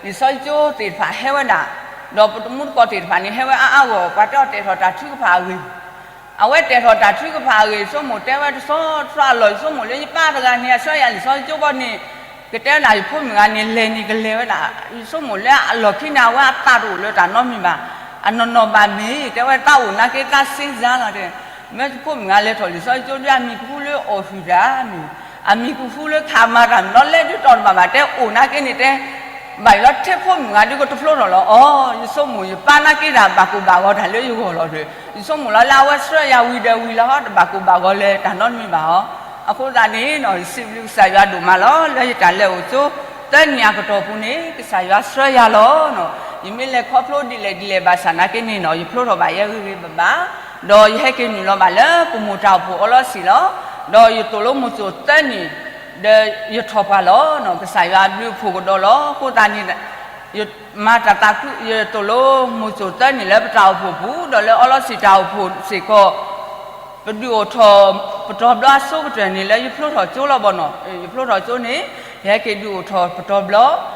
စီဆှံကၠိသ့ၣ်တဖၣ်ဟဲဝဲဒၣ်, ဒီးပတမူတကိးသ့ၣ်တဖၣ်န့ၣ် ဟဲဝဲအါအါဂီၢ်ဂီၢ် ပှၤတဲအီၤတဲာ်ထီၣ်တၢ်ထုကဖၣ်အဂ့ၢ်, အဝဲတဲာ်ထီၣ်တၢ်ထုကဖၣ်အဂ့ၢ် ယဆိကမိၣ်တဲဝဲတဆီတဆီအလီၢ် ယဆိကမိၣ်လၢယပၢ်တဂၤန့ၣ် အဆှၢယၤလံာ်စီဆှံကၠိဘီန့ၣ် ကတဲဒၣ်ယဖိမုၣ်ဂၤန့ၣ် လဲၤန့ၣ်ကလဲၤဝဲဒၣ်, ယဆိကမိၣ်လၢအလီၢ်ခံန့ၣ် အဝဲအသးတအိၣ်လၢတၢ်နီတမံၤဘၣ်, အနီၢ်နီၢ်ဘၣ်မ့ၢ် တဲဝဲသးအိၣ်နာ်က့သးစ့စါလီၤတဲ, မ့ၢ်ယဖိမုၣ်ဂၤလဲၤထီၣ်လံာ်စီဆှံကၠိဒုး အမံၤကဟူလၢအီၣ်ဟုၣ်တၢ်မ့ၢ်, အမံၤကဟူလၢခးမၤတၢ်မ့ၢ် လီၤလဲၤဒုးတီၤတဘၣ်ဘၣ် တဲအိၣ်နာ်က့န့ၣ်တဲ ဘၣ်ယွၤထဲဖိမုၣ်ဂၤဒုးကတဖျိထီၣ်လီၤ. အီ, ယဆိကမိၣ်ယပၢ်နာ်က့တၢ်ဘၣ်ကိၢ်ဘၣ်ဂီၤတၢ်လၢယဂီၢ်လီၤဒီး ယဆိကမိၣ်လီၤလၢအဝဲဆှၢယၤဝံၤဒီးဝံၤလီၤ တဘၣ်ကိၢ်ဘၣ်ဂီၤလၢၤတၢ်နီတမံၤဘၣ်အီၤ. အဃိသတးန့ၣ် ယစံးဘျုးကစၢ်ယွၤဒိၣ်မးလီၤ လၢယတၢ်လဲၤအိၣ်ကၠိ သၢနံၣ်အကတီၢ်ပူၤန့ၣ် ကစၢ်ယွၤဆှၢယၤလီၤ. ယမ့ၢ်လဲၤခီဖျိဒ်လဲၣ်ဒ်လဲၣ်ဘၣ်ဆၣ်နာ်က့န့ၣ်နီၤ ယဖျိထီၣ်ဘၣ်ယဲဂ့ၤဂ့ၤဘၣ်ဘၣ်, ဒီးယဟဲက့ၤနုာ်လီၤဘၣ်လၢပမိၢ်တၢ်အိၣ်ဖှိၣ်အီလီၤဆံးလီၤ. ဒီးယသိၣ်လိမိၢ်စိၣ်သၢနံၣ် ဒီးယထီၣ်ပှၢ်လီၤ. ကစၢ်ယွၤအဘျုးအဖှိၣ်ကဒီးလီၤ. အဃိသတးန့ၣ် ယမၤတၢ်သးခု ယသိၣ်လိမိၢ်စိၣ်သၢနံၣ်လၢပတၢ်အိၣ်ဖှိၣ်ပူၤ ဒီးလၢအီလီၤဆံးတၢ်အိၣ်ဖှိၣ်စ့ၢ်ကီး ပဒုးအိၣ်ထီၣ် ပတီၢ်ဘျီအဆိကတၢၢ်န့ၣ် လၢယဖျိထီၣ်ကၠိလီၤဘီနီၤ. ယဖျိထီၣ်ကၠိန့ၣ် ယဟဲက့ၤဒုးအိၣ်ထီၣ်ပတီၢ်ဘျီ, ဒီ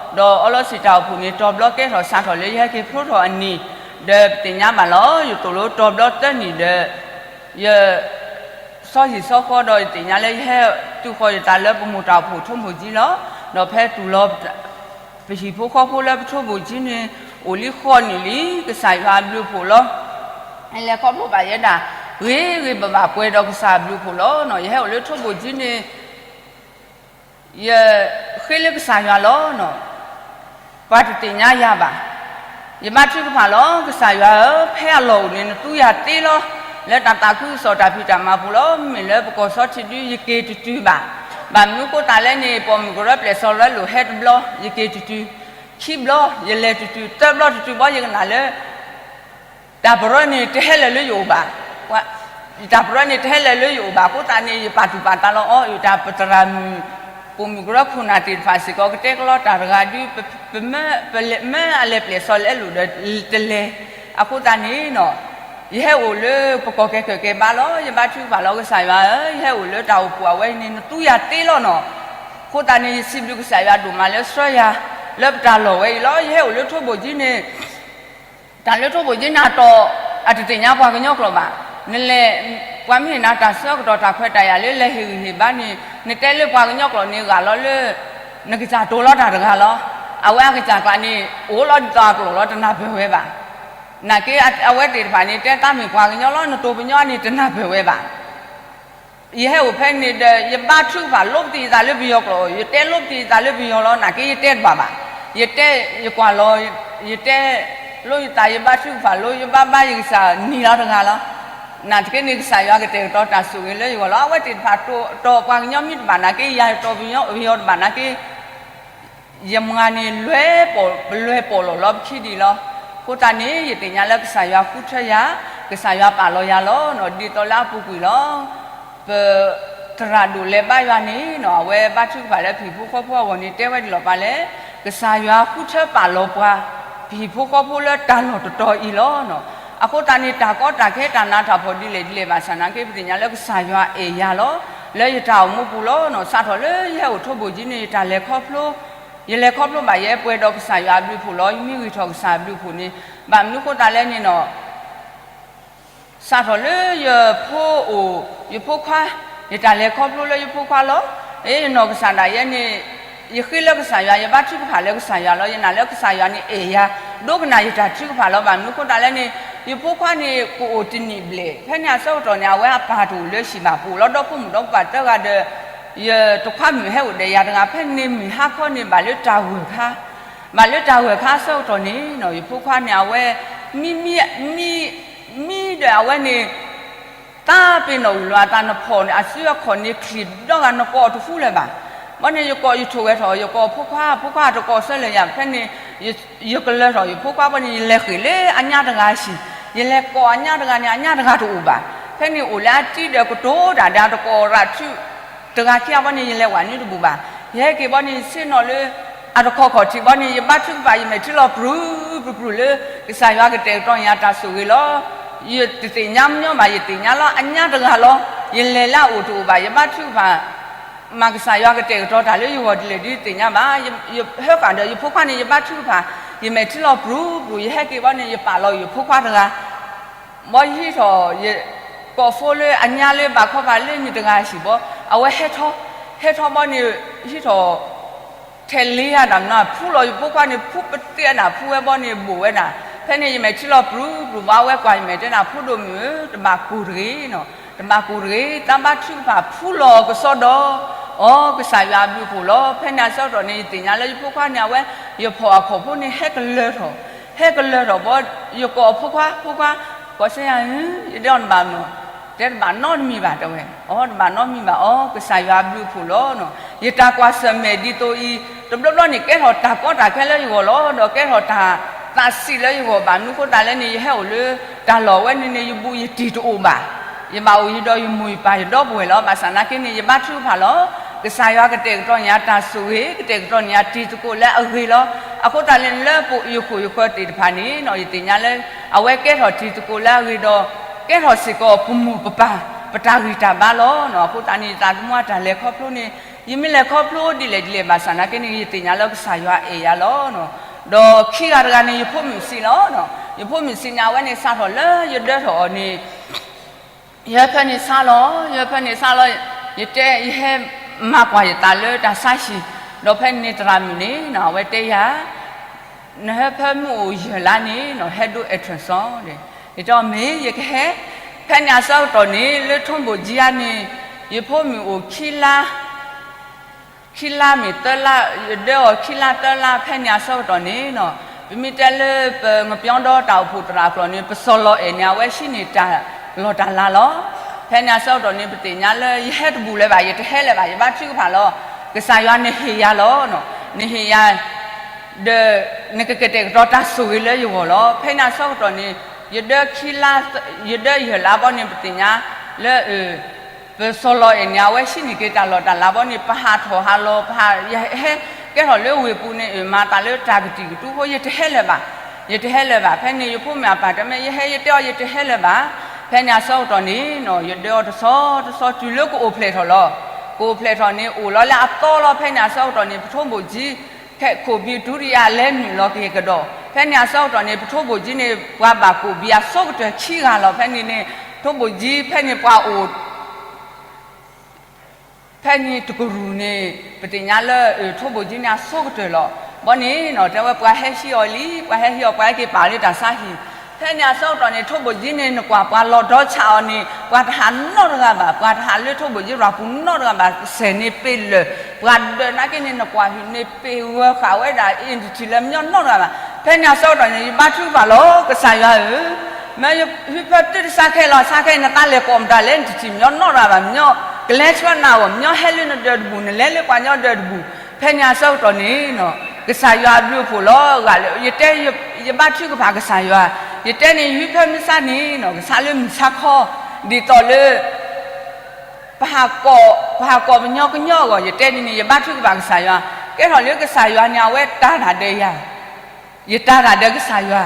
းအီလီၤဆံးတၢ်အိၣ်ဖှိၣ်န့ၣ် တီၢ်ဘျီကဲထီၣ်စးထီၣ်လၢယဟဲက့ၤဖျိထီၣ်အနံၣ်, ဒီးပသ့ၣ်ညါဘၣ်လီၤ. ယသိၣ်လိတီၢ်ဘျီသၢနံၣ်ဒီး ယ စီဟံၣ်စီဃီဒီးယသ့ၣ်ညါလၢယဟဲတုၤဃီၤယသးလၢပမိၢ်တၢ်အိၣ်ဖှိၣ်ထိၣ်မိၢ်ကၠံလီၤ. ဒီးဖဲတုၤလီၤ ပဟံၣ်ဖိဃီဖိလၢပထိၣ်မိၢ်ကၠံန့ၣ် အိၣ်လံဃိးနံၣ်လံ ကစၢ်ယွၤအဘျုးအဖှိၣ်လီၤ. လဲၤခီဖျိဘၣ်ယဲဒၣ် ဂ့ၤဂ့ၤဘၣ်ဘၣ်ပှဲၤဒီးကစၢ်အဘျုးအဖှိၣ်လီၤ. ယဟဲအိၣ်လၢထိၣ်မိၢ်ကၠံန့ၣ် ယဃ့လၢကစၢ်ယွၤလီၤ. ပှၤတသ့ၣ်ညါယၤဘၣ်. ယဘါထုကဖၣ်လီၤ ကစၢ်ယွၤဧၢ, ဖဲအလီၢ်အိၣ်န့ၣ် နသူယၤသ့လီၤ. လၢတၢ်သးခုကစီၣ်တၢ်ဖံးတၢ်မၤပူၤလီၤ. မ့မ့ၢ်လၢပကီၢ်စီထံဒု ယက့ၤတတုၤဘၣ်. ဘၣ်မနုၤဃိသတးလဲၣ်န့ၣ် ပိာ်မုၣ်ကရၢပျဲၢ်စီလၢလိာ်ဟဲတဘျီ ယက့ၤတတုၤ, ခံဘျီ ယလဲၤတတုၤ, သၢဘျီတတုၤဘီ ယကနၣ်လၢ တၢ်ပရၢန့ၣ်တဟဲလၢာ်လၢယအိၣ်ဘၣ်. တၢ်ပရၢန့ၣ်တဟဲလၢာ်လၢယအိၣ်ဘၣ်. အဃိသတးန့ၣ် ယပာ်သူၣ်ပာ်သးလီၤအီၤ ယတၢ်ပသရၣ်မုၣ် ပိာ်မုၣ်ကရၢခိၣ်နၢ်သ့ၣ်တဖၣ်စ့ၢ်ကီး ကတဲကလီတၢ်တဂၤဒု ပမၢအလဲၤပျဲၢ်စီလဲလိာ်ဒီးတလဲၤ. အဃိသတးန့ၣ်နီၤ ယဟဲအိၣ်လၢပကီၢ်ကဲကၢၢ်ကဲဘါလီၤ. ယဘါထုကဖၣ်လီၤ ကစၢ်ယွၤဧၢ, ယဟဲအိၣ်လၢတၢ်အိၣ်ဖှိၣ်အဝဲအံၤန့ၣ် နသူယၤသ့လီၤနီၤ. အဃိသတးန့ၣ် ယစံးဘျုးကစၢ်ယွၤဒိၣ်မးလၢဆှၢယၤ လၢပတၢ်လီၢ်ဝဲအံၤလီၤ. ယဟဲအိၣ်လၢထိၣ်ဘိၣ်ကၠံန့ၣ် တၢ်လၢထိၣ်ဘိၣ်ကၠံန့ၣ်အတီၢ် အတသ့ၣ်ညါပှၤကညီကျိာ်ဘၣ်. နလဲၤ ပှၤမ့ၢ်နၤတၢ်ဆၢကတီၢ်တၢ်ခွဲးတၢ်ယာ်လၢလဲၤဟ့ၣ်ဂံၢ်ဟ့ၣ်ဘါန့ၣ် နတဲလၢပှၤကညီကျိာ်န့ၣ်ဂာ်လီၤလၢ နကစၢ်တိၤလီၤတၢ်တဂၤလီၤ. အဝဲအကစၢ်ကျါန့ၣ် အိၣ်လီၤဒ်သိးအကျိာ်လီၤ တနၢ်ပၢၢ်ဝဲဘၣ်. နာ်က့အဝဲသ့ၣ်တဖၣ်န့ၣ် တဲတၢ်မ့ၢ်ပှၤကညီလီၤ နတိၤပညီန့ၣ် တနၢ်ပၢၢ်ဝဲဘၣ်. ယဟဲအိၣ်ဖဲန့ၣ်ဒီး ယဘါထုကဖၣ်လိပသံယသးလၢပယီၤကျိာ်, ယတဲလိပသံယသးလၢပယီၤလီၤ, နာ်က့ယတဲတဘၣ်ဘၣ်. ယတဲ ယကွၢ်လီၤ, ယတဲလိယသး ယဘါထုကဖၣ်လိ ယဘါဘါယကစၢ်နံၤလီၤတဂၤလီၤ. နာ်သက့န့ၣ် ကစၢ်ယွၤကတဲာ်ကတီၤတၢ်ဆိၣ်ဂ့ၤလၢယဂီၢ်လီၤ. အဝဲသ့ၣ်တဖၣ်တီၢ်ပှၤကညီမ့ၢ်တဘၣ်နာ်က့ ယၤတီၢ်ပယီၤတဘၣ်နာ်က့ ယမၤန့ၣ် လွဲၢ်ပီၢ် ပလွဲၢ်ပီၢ်လီၤလီၤပခံဒံးလီၤ. အဃိသတးန့ၣ် ယသ့ၣ်ညါလၢကစၢ်ယွၤဃုထၢယၤ, ကစၢ်ယွၤပာ်လီၤယၤလီၤ. ဒ်သိးလၢအပူၤကွံာ်လီၤ ပသရၣ်ဒိၣ်လဲၤဘါယွၤန့ၣ်နီၤ အဝဲဘါထုကဖၣ်လၢပဟံၣ်ဖိဃီဖိအဂီၢ်န့ၣ် တဲဝဲဒ်လီၤပာ်လဲၣ်, ကစၢ်ယွၤဃုထၢပာ်လီၤပှၤ ပဟံၣ်ဖိဃီဖိလၢတၢ်လီၢ်တတီၤအံၤလီၤ. အဃိသတးန့ၣ် တၢ်ကီတၢ်ခဲတၢ်နးတၢ်ဖှီၣ်ဒ်လဲၣ်ဒ်လဲၣ်ဘၣ်ဆၣ်နာ်က့ ပသ့ၣ်ညါလၢကစၢ်ယွၤအဲၣ်ယၤလီၤ. လၢယတၢ်အိၣ်မူပူၤလီၤနီၤ စးထီၣ်လၢယဟဲအိၣ်ထိၣ်ဘိၣ်ကၠံန့ၣ် ယတၢ်လဲၤခီဖျိ ယလဲၤခီဖျိဘၣ်ယဲပှဲၤဒီးကစၢ်ယွၤအဘျုးအဖှိၣ်လီၤ. ယမ့ၢ်ဂံၢ်ထီၣ်ကစၢ်အဘျုးအဖှိၣ်န့ၣ် ဘၣ်မနုၤဃိသတးလဲၣ်န့ၣ်နီၤ စးထီၣ်လၢယဖိအိၣ် ယဖိခွါ ယတၢ်လဲၤခီဖျိလၢယဖိခွါလီၤ. ယနီၢ်ကစၢ်ဒၣ်ယဲန့ၣ် ယဃ့လၢကစၢ်ယွၤ ယဘါထုကဖၣ်လၢကစၢ်ယွၤလီၤ. ယနာ်လၢကစၢ်ယွၤန့ၣ်အဲၣ်ယၤ ဒိကနၣ်ယတၢ်ထုကဖၣ်လီၤ. ဘၣ်မနုၤဃိသတးလဲၣ်န့ၣ် ယဖိခွါန့ၣ် ကအိၣ်တနံၣ်ဘျဲၣ် ဖဲန့ၣ်အဆၢကတီၢ်န့ၣ် အဝဲအပၢ်တအိၣ်လၢဟံၣ်ဘၣ် ပအိၣ်လီၤဒီဖိမုၣ်ဒီဖိပၢ်သၢဂၤဒီး ယတခွါမုၣ်ဟဲအိၣ်ဒီးယၤတဂၤ ဖဲန့ၣ်မုၢ်ဟါခီန့ၣ် ဘၣ်လၢတၢ်ဂၢၢ်ခါ ဘၣ်လၢတၢ်ဂၢၢ်ခါအဆၢကတီၢ်န့ၣ်နီၤ ယဖိခွါန့ၣ် အဝဲ မံမံ မံ မံဒီးအဝဲန့ၣ် သးပ့ၤနီၣ်ဝံၤလီၤအသး နဖီၣ်န့ၣ် အစုအခီၣ်န့ၣ် ချံၣ်ဒီဂၤ နကိးအီၤတဃူလၢၤဘၣ်. ဘီန့ၣ်ယကိးယထိၣ်ဝဲထီၣ် ယကိးဖိခွါ, ဖိခွါတကိးဆၢလၢာ်ယၤ, ဖဲန့ၣ် ယကလၢၤထီၣ်ယဖိခွါဘီန့ၣ် ယလဲၤဃ့ၢ်လၢအညါတဂၤဆံး, ယလဲၤကိးအညါတဂၤန့ၣ် အညါတဂၤတအိၣ်ဘၣ်. ဖဲန့ၣ်အိၣ်လၢအတံၤဒီးကတိၤတၢ်ဒီး အတကိးရၤထုး တဂၤခံဂၤဘီန့ၣ် ယလဲၤဝဲနုတဘူၣ်ဘၣ်. ယဟဲက့ၤဘီန့ၣ် ယဆ့ၣ်နီၤလၢ အတခီခီၣ်ထံးဘီန့ၣ် ယဘါထုကဖၣ် ယမဲာ်ထံလီၤပြူၤပြူၤပြူၤလၢ ကစၢ်ယွၤကတဲာ်ကတီၤန့ၢ်ယၤတၢ်ဆိၣ်ဂ့ၤလီၤ. ယတသ့ၣ်ညါညီဘၣ် ယသ့ၣ်ညါလီၤ အညါတဂၤလီၤ. ယလဲၤလၢအအိၣ်တအိၣ်ဘၣ် ယဘါထုကဖၣ် မ့ၢ်ကစၢ်ယွၤကတဲာ်ကတီၤတၢ်လၢယဂီၢ်ဒ်လဲၣ်ဒ်သ့ၣ်ညါဘၣ်. ယဟၢဃာ်ဒီးယဖိခွါန့ၣ် ယဘါထုကဖၣ် ယမဲာ်ထံလီၤပြူၤပြူၤ ယဟဲက့ၤဘီန့ၣ် ယပာ်လီၤယဖိခွါတဂၤ ဘီယဟံးထီၣ် ယကိးဖိလၢအညါလၢဘၣ်ခီဖးလၢမံၤတဂၤဆံးဘီ အဝဲဟဲထီၣ်, ဟဲထီၣ်ဘီန့ၣ် ဟံးထီၣ် ထဲးလ့ယၤတၢ်မနုၤ ဖူလီၤယဖိခွါန့ၣ် ဖူပသ့အနၢ် ဖူဝဲဘီန့ၣ် ဘိၣ်ဝဲဒၣ်. ဖဲန့ၣ်ယမဲာ်ထံလီၤပြူၤပြူၤဘီ အဝဲကွၢ်ယမဲာ်တဲနၤ ဖိဒိၣ်မုၣ်ဧၢ တဘၣ်ကိၢ်တဂ့ၤနီၤ, တဘၣ်ကိၢ်တဂ့ၤ တၢ်ဘါထုကဖၣ်ဖူလီၤကစီဒီ အီၤ ကစၢ်ယွၤအဘျုးအဖှိၣ်လီၤ. ဖဲန့ၣ်အဆၢကတီၢ်န့ၣ် ယသ့ၣ်ညါလၢယဖိခွါန့ၣ် အဝဲ ယဖီၣ်အခီၣ်ဖိန့ၣ် ဟဲကလၢၤထီၣ်, ဟဲကလၢၤထီၣ်ဘီ ယကိးအဖိခွါ, ဖိခွါ ကိးဆၢယၤဧၢ ယဒိးနဘၣ်မနီၤ, တဲတဘၣ်နီတမံၤဘၣ်တဲဝဲ, အီၤ တဘၣ်နီတမံၤဘၣ် အီၤ ကစၢ်ယွၤအဘျုးအဖှိၣ်လီၤနီၤ. ယတၢ်ကွၢ်ဆၢၣ်မဲာ်ဒ်သိးအံၤ တဘျီဘျီန့ၣ် ကဲထီၣ်တၢ်ကီတၢ်ခဲလၢယဂီၢ်လီၤ. ဒီးကဲထီၣ်တၢ်သးဆံးလၢယဂီၢ်ဘၣ် မနုၤဃိသတးလဲၣ်န့ၣ် ယဟဲအိၣ်လၢတၢ်လီၢ်ဝဲန့ၣ်န့ၣ် ယဘူးယတံၢ်တအိၣ်ဘၣ်. ယဘၣ်အိၣ်ယဒီးယမိၢ်ယပၢ်ယဒီပုၢ်ဝဲၢ်လီၤ. ဘၣ်ဆၣ်နာ်က့န့ၣ် ယဘါထုကဖၣ်လီၤ. ကစၢ်ယွၤကတဲာ်ကတီၤန့ၢ်ယၤတၢ်ဆိၣ်ဂ့ၤ ကတဲာ်ကတီၤန့ၢ်ယၤတံၤသကိးလၢအဂ့ၤလီၤ. အဃိသတးလၢ လၢပယီၤခိၣ်ယဃၢၤသ့ၣ်တဖၣ်န့ၣ်နီၤ ယသ့ၣ်ညါလၢ အဝဲကဲထီၣ်တံၤသကိးလၢအဂ့ၤဒီး ကဲထီၣ်စ့ၢ်ကီးပမိၢ်ပပၢ် ပတၢ်ဂံၢ်တၢ်ဘါလီၤနီၤ. အဃိသတးန့ၣ် ယသးသမူအတၢ်လဲၤခီဖျိန့ၣ် ယမ့ၢ်လဲၤခီဖျိဒ်လဲၣ်ဒ်လဲၣ်ဘၣ်ဆၣ်နာ်က့န့ၣ် ယသ့ၣ်ညါလၢကစၢ်ယွၤအဲၣ်ယၤလီၤနီၤ. ဒီးခံဂၤတဂၤန့ၣ် ယဖိမုၣ်ဆံးလီၤနီၤ. ယဖိမုၣ်ဆံးန့ၣ် အဝဲန့ၣ်စးထီၣ်လၢယဒၢထီၣ်အီၤန့ၣ် ယဟဲဖဲန့ၣ်ဆါလီၤ, ယဟဲဖဲန့ၣ်ဆါလီၤ, ယတဲ ယဟဲမၤကွၢ်ယသးလၢတၢ်ဆါဟံၣ်, ဒီးဖဲန့ၣ်သရၣ်မုၣ်န့ၣ်နီၤ အဝဲတဲယၤ နဟဲဖဲမုၢ်အိၣ်ယဲၢ်လါန့ၣ်နီၤ ဟဲဒိ ultrasound ဒီး ယတဲအီၤမ့ၢ် ယကဟဲ, ဖဲန့ၣ်အဆၢကတီၢ်န့ၣ် လၢထိၣ်ဘိၣ်ကၠံအါန့ၣ် ယဖိမုၣ်အိၣ်ခံလါ ခံလါမ့ၢ်သၢလါ, ယဒၢအီၤခံလါသၢလါ ဖဲန့ၣ်အဆၢကတီၢ်န့ၣ်နီၤ, ပမ့ၢ်တဲလၢပငပၠီဒီတၢ်အိၣ်ဖှိၣ်သရၣ်အကျိာ်န့ၣ် ပစီၤလီၤအဲၣ်န့ၣ် အဝဲဟံးန့ၢ်တၢ်လီၢ်တၢ်လၤလီၤ. ဖဲန့ၣ်အဆၢကတီၢ်န့ၣ် ပသ့ၣ်ညါလၢ ယဟဲတဘူၣ်လၢၤဘၣ်, ယတဟဲလၢၤဘၣ်, ယဘါထုကဖၣ်လီၤ. ကစၢ်ယွၤနဟ့ၣ်ယၤလီၤ, နဟ့ၣ်ယၤ ဒီး နကကတဲာ်ကတီၤတၢ်ဆိၣ်ဂ့ၤလၢယဂီၢ်လီၤ. ဖဲန့ၣ်အဆၢကတီၢ်န့ၣ် ယဒၢခံလါ, ယဒၢယဲၢ်လါဘီန့ၣ် ပသ့ၣ်ညါလၢ ပစီၤလီၤအဲၣ်န့ၣ် အဝဲဟံးန့ၢ်က့ၤတၢ်လီၢ်တၢ်လၤဘီန့ၣ် ပဟးထီၣ်ဟးလီၤ, ပဟး ယဟဲကဲထီၣ်လၢဝ့ၢ်ပူၤန့ၣ် မၤသးလၢတၢ်ကတံာ်ကတူာ်အဃိ ယတဟဲလၢၤဘၣ်, ယတဟဲလၢၤဘၣ်. ဖဲန့ၣ် ယဖိမုၣ်အပၢ်တဲမ့ၢ် ယဟဲ ယတဲအီၤ ယတဟဲလၢၤဘၣ်. ဖဲန့ၣ်အဆၢကတီၢ်န့ၣ်နီၤ ယဒၢအီၤတဆီတဆီတုၤလၢကအိၣ်ဖျဲၣ်ထီၣ်လီၤ. ကအိၣ်ဖျဲၣ်ထီၣ်န့ၣ် အိၣ်လီၤလၢအသီလီၤ. ဖဲန့ၣ်အဆၢကတီၢ်န့ၣ် ပထိၣ်ဘိၣ်ကၠံ ဖဲခိၣ်ဘံတူတယၤလဲၤနုာ်လီၤက့ၤကဒီး. ဖဲန့ၣ်အဆၢကတီၢ်န့ၣ် ပထိၣ်ဘိၣ်ကၠံန့ၣ် ပှၤဘၣ်ကိးဘံအဆိကတၢၢ်ခံဂၤလီၤ. ဖဲန့ၣ်န့ၣ် ထိၣ်ဘိၣ်ကၠံ ဖဲန့ၣ်ပှၤအိၣ် ဖဲန့ၣ်တကရူၢ်န့ၣ် ပသ့ၣ်ညါလၢ ထိၣ်ဘိၣ်ကၠံန့ၣ်အဆိကတၢၢ်လီၤ. ဘီန့ၣ်နီၤ တဲဝဲပှၤဟဲဟံးအီၤလံ, ပှၤဟဲဟံးအီၤ ပှၤဟဲက့ၤပာ်လၢတၢ်ဆါဟံၣ်. ဖဲန့ၣ်အဆၢကတီၢ်န့ၣ် ထိၣ်ဘိၣ်ကၠံန့ၣ် နကွၢ်ပှၤလီၤဒီဆးအီၤန့ၣ် ပှၤတဟးနီတဂၤဘၣ်, ပှၤတဟးလၢထိၣ်ဘိၣ်ကၠံရၤပူၤနီတဂၤဘၣ်, စဲးန့ၣ်ပ့ၤလၢာ်, ပှၤဒၢးနာ်က့န့ၣ် နကွၢ်ဟံၣ်န့ၣ်ပ့ၤဂၢၤဃာ်ဝဲဒၣ် အ့ၣ် နတထံၣ်လၢၤညီနီတဂၤဘၣ်. ဖဲန့ၣ်အဆၢကတီၢ်န့ၣ် ယဘါထုကဖၣ်လီၤ ကစၢ်ယွၤဧၢ မ့ၢ်ယဟံၣ်ဖၢတုၤတဆါခဲလီၤ, ဆါခဲအံၤ နသးလဲၤကိးမတၤလဲၣ်, နတထံၣ်ညီနီတဂၤဘၣ်, ညီကလဲၤဆှၢနၤအဂီၢ်, ညီဟဲလၢနဒၢးတဘူၣ်, နလဲၤလၢပှၤညီဒၢးတဘူၣ်. ဖဲန့ၣ်အဆၢကတီၢ်န့ၣ်နီၤ ကစၢ်ယွၤအဘျုးအဖှိၣ်လီၤ. ဂၤလၢ ယတဲ ယဘါထုကဖၣ်ကစၢ်ယွၤ, ယတဲန့ၣ် ယဟံၣ်ဖၢမုၢ်ဆါန့ၣ်နီၤ ကဆါလၢမုၢ်ဆါခီ ဒ်သိးလၢ ပဟးကိး ပဟးကိးပညီကညီအဂီၢ် ယတဲန့ၣ်န့ၣ် ယဘါထုကဖၣ်ကစၢ်ယွၤ, ကဲထီၣ်လၢကစၢ်ယွၤန့ၣ် အဝဲတၢ်တၢ်ဒၢးယၤ ယတၢ်တၢ်ဒၢးကစၢ်ယွၤ,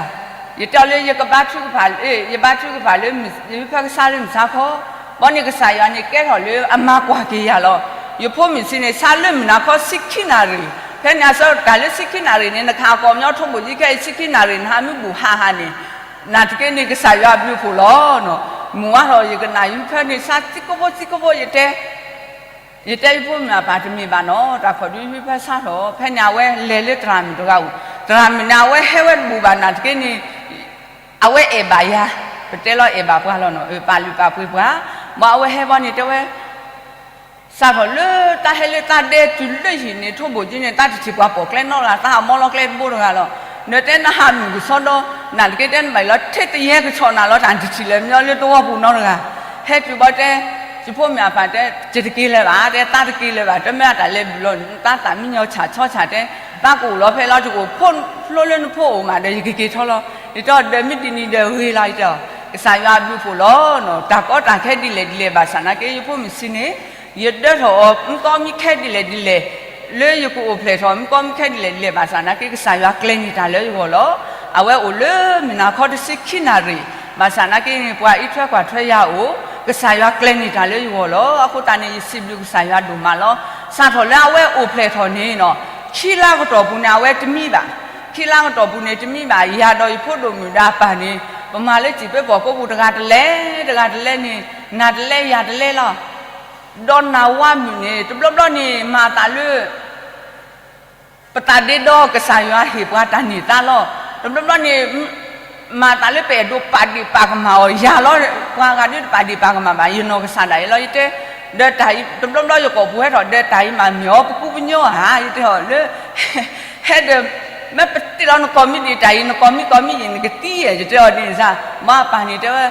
ယတဲလၢယကဘါထုကဖၣ်, ယဘါထုကဖၣ်လၢ ယဖၢကဆါလၢမုၢ်ဆါခီ, ဘီန့ၣ်ကစၢ်ယွၤန့ၣ်ကဲထီၣ်လၢအမၤကွၢ်က့ၤယၤလီၤ. ယဖိမုၣ်ဆံးန့ၣ် ဆါလၢမုၢ်နၤခီဆံခံနၣ်ရံၣ်, ဖဲန့ၣ်အဆၢကတီၢ်လၢဆံခံနၣ်ရံၣ်န့ၣ် နခးကိးပညီထိၣ်ဘိၣ်ကၠံခဲအံၤ ဆံခံနၣ်ရံၣ် နဟးမ့ၢ်ဘူၣ်ဟးဟးန့ၣ်, နာ်သက့န့ၣ် ကစၢ်ယွၤအဘျုးအဖှိၣ်လီၤ. မုၢ်ဝါထီၣ်ယကနၣ်ယဟံၣ်ဖၢန့ၣ် ဆါသံကဖိသံကဖိ ယတဲ ယတဲယဖိမုၣ်အပၢ်တမ့ၢ်ဘၣ်နီၤ, တၢ်ခီၣ်ဒုဟံၣ်ဖၢဆါထီၣ်, ဖဲန့ၣ်အဝဲလဲၤလၢသရၣ်မုၣ်တဂၤအိၣ်, သရၣ်မုၣ်န့ၣ် အဝဲဟဲဝဲတဘူၣ်ဘၣ်နာ်သက့န့ၣ် အဝဲအဲၣ်ဘၣ်ယၤ, ပတဲလီၤအဲၣ်ဘၣ်ပှၤလီၤနီၤ, ပာ်လုၢ်ပာ်ပှ့ၤပှၤ, ဘၣ်အဝဲဟဲဘီန့ၣ်တဲဝဲ စးထီၣ်လၢတၢ်ဟဲလၢတၢ်ဒဲတုၤလၢဟံၣ်န့ၣ် ထိၣ်ဘိၣ်ကၠံန့ၣ် တၢ်တထံၣ်ပှၤပိာ်ကျဲနီတဂၤ, တၢ်ဟးမီလီၤကျဲတဘိတဂၤလီၤ. နတဲနဟးမုၢ်ကဆီဒီး နာ်သက့တဲနဘၣ်လီၤ ထဲတယဲၢ်ကဆီၣ်နၤလီၤ တၢ်တထံၣ်လၢၤညီလၢတဝီပူၤနီတဂၤ, ဟဲတုၤဘီတဲ ယဖိမုၣ်အပၢ်တဲ ယတက့ၤလၢၤဘၣ်, တဲသးတက့ၤလၢၤဘၣ်, တမ့ၢ်အတၢ်လဲၤဘျုးလီၤ, သးသးမံညီဆးဆီဆးတဲ, သးကအိၣ်လီၤဖဲလီၤ, ယကအိၣ်ဖျိလၢနဖိအိၣ်မးဒီး ယကက့ၤထီလီၤ. ယတဲအီၤ ဒီးမ့ၢ်ဒ်န့ၣ်ဒီးဂ့ၤလီၤ, ယတဲအီၤ, ကစၢ်ယွၤအဘျုးအဖှိၣ်လီၤ. တၢ်ကီတၢ်ခဲဒ်လဲၣ်ဒ်လဲၣ် ဘၣ်ဆၣ်နာ်က့ ယဖိမုၣ်စံးန့ၣ် ယဒၢထီၣ်အီၤ မုၢ်ကီမုၢ်ခဲဒ်လဲၣ်ဒ်လဲၣ် လၢယကအိၣ်ဖျဲၣ်ထီၣ် မုၢ်ကီမုၢ်ခဲဒ်လဲၣ်ဒ်လဲၣ် ဘၣ်ဆၣ်နာ်က့ ကစၢ်ယွၤကျဲၤန့ၢ်တၢ်လၢယဂီၢ်လီၤ. အဝဲအိၣ်လၢမုၢ်နၤခီတဆံခံနၣ်ရံၣ်, ဘၣ်ဆၣ်နာ်က့န့ၣ် ပှၤအံးထွဲကွၢ်ထွဲယၤအိၣ်, ကစၢ်ယွၤကျဲၤန့ၢ်တၢ်လၢယဂီၢ်လီၤ. အဃိသတးန့ၣ် ယစံးဘျုးကစၢ်ယွၤဒိၣ်မးလီၤ. စးထီၣ်လၢအဝဲအိၣ်ဖျဲၣ်ထီၣ်န့ၣ်နီၤ, ခံလါကတီၢ်ပူၤန့ၣ် အဝဲတမံဘၣ်, ခံလါကတီၢ်ပူၤန့ၣ်တမံဘၣ်, ယၤဒီးယဖိဒိၣ်မုၣ်ဒီးအပၢ်န့ၣ် ပမၤလၢစံာ်ပၢၤပီၢ်ကိးပူၤ တဂၤတလဲ, တဂၤတလဲန့ၣ် နၤတလဲယၤတလဲလီၤ. ဒီးနၤဝါမုၣ်န့ၣ် တဘျီဘျီန့ၣ် မၤသးလၢ ပသးဒ့ဒီးကစၢ်ယွၤဟ့ၣ်ပှၤတၢ်န့ၢ်သါလီၤ. တဘျီဘျီန့ၣ် မၤသးလၢပအဲၣ်ဒိးပာ်ဒ့ၣ်ပာ်ကမၣ်အီၤယၤလီၤ. ပှၤဂၤဒုးတပာ်ဒ့ၣ်ပာ်ကမၣ်ဘၣ်, ယနီၢ်ကစၢ်ဒၣ်ယဲလီၤ. ယတဲ ဒီးတၢ်အံၤ တဘျီဘျီယကိာ်ပူၤဟဲထီၣ် ဒီးတၢ်အံၤမးမ့ၢ်အီၤပကူပညီဧါ, ယတဲအီၤလၢ ဟဲဒီး မ့ၢ်ပတ့ၢ်လီၤနကိာ်မံၤဒံး တၢ်အံၤ နကိာ်မံၤကိာ်မံၤအံၤ နကသံဧါ, ယတဲအီၤဒ်န့ၣ်စ့ၢ်. မ့ၢ်အပၢ်န့ၣ်တဲဝဲ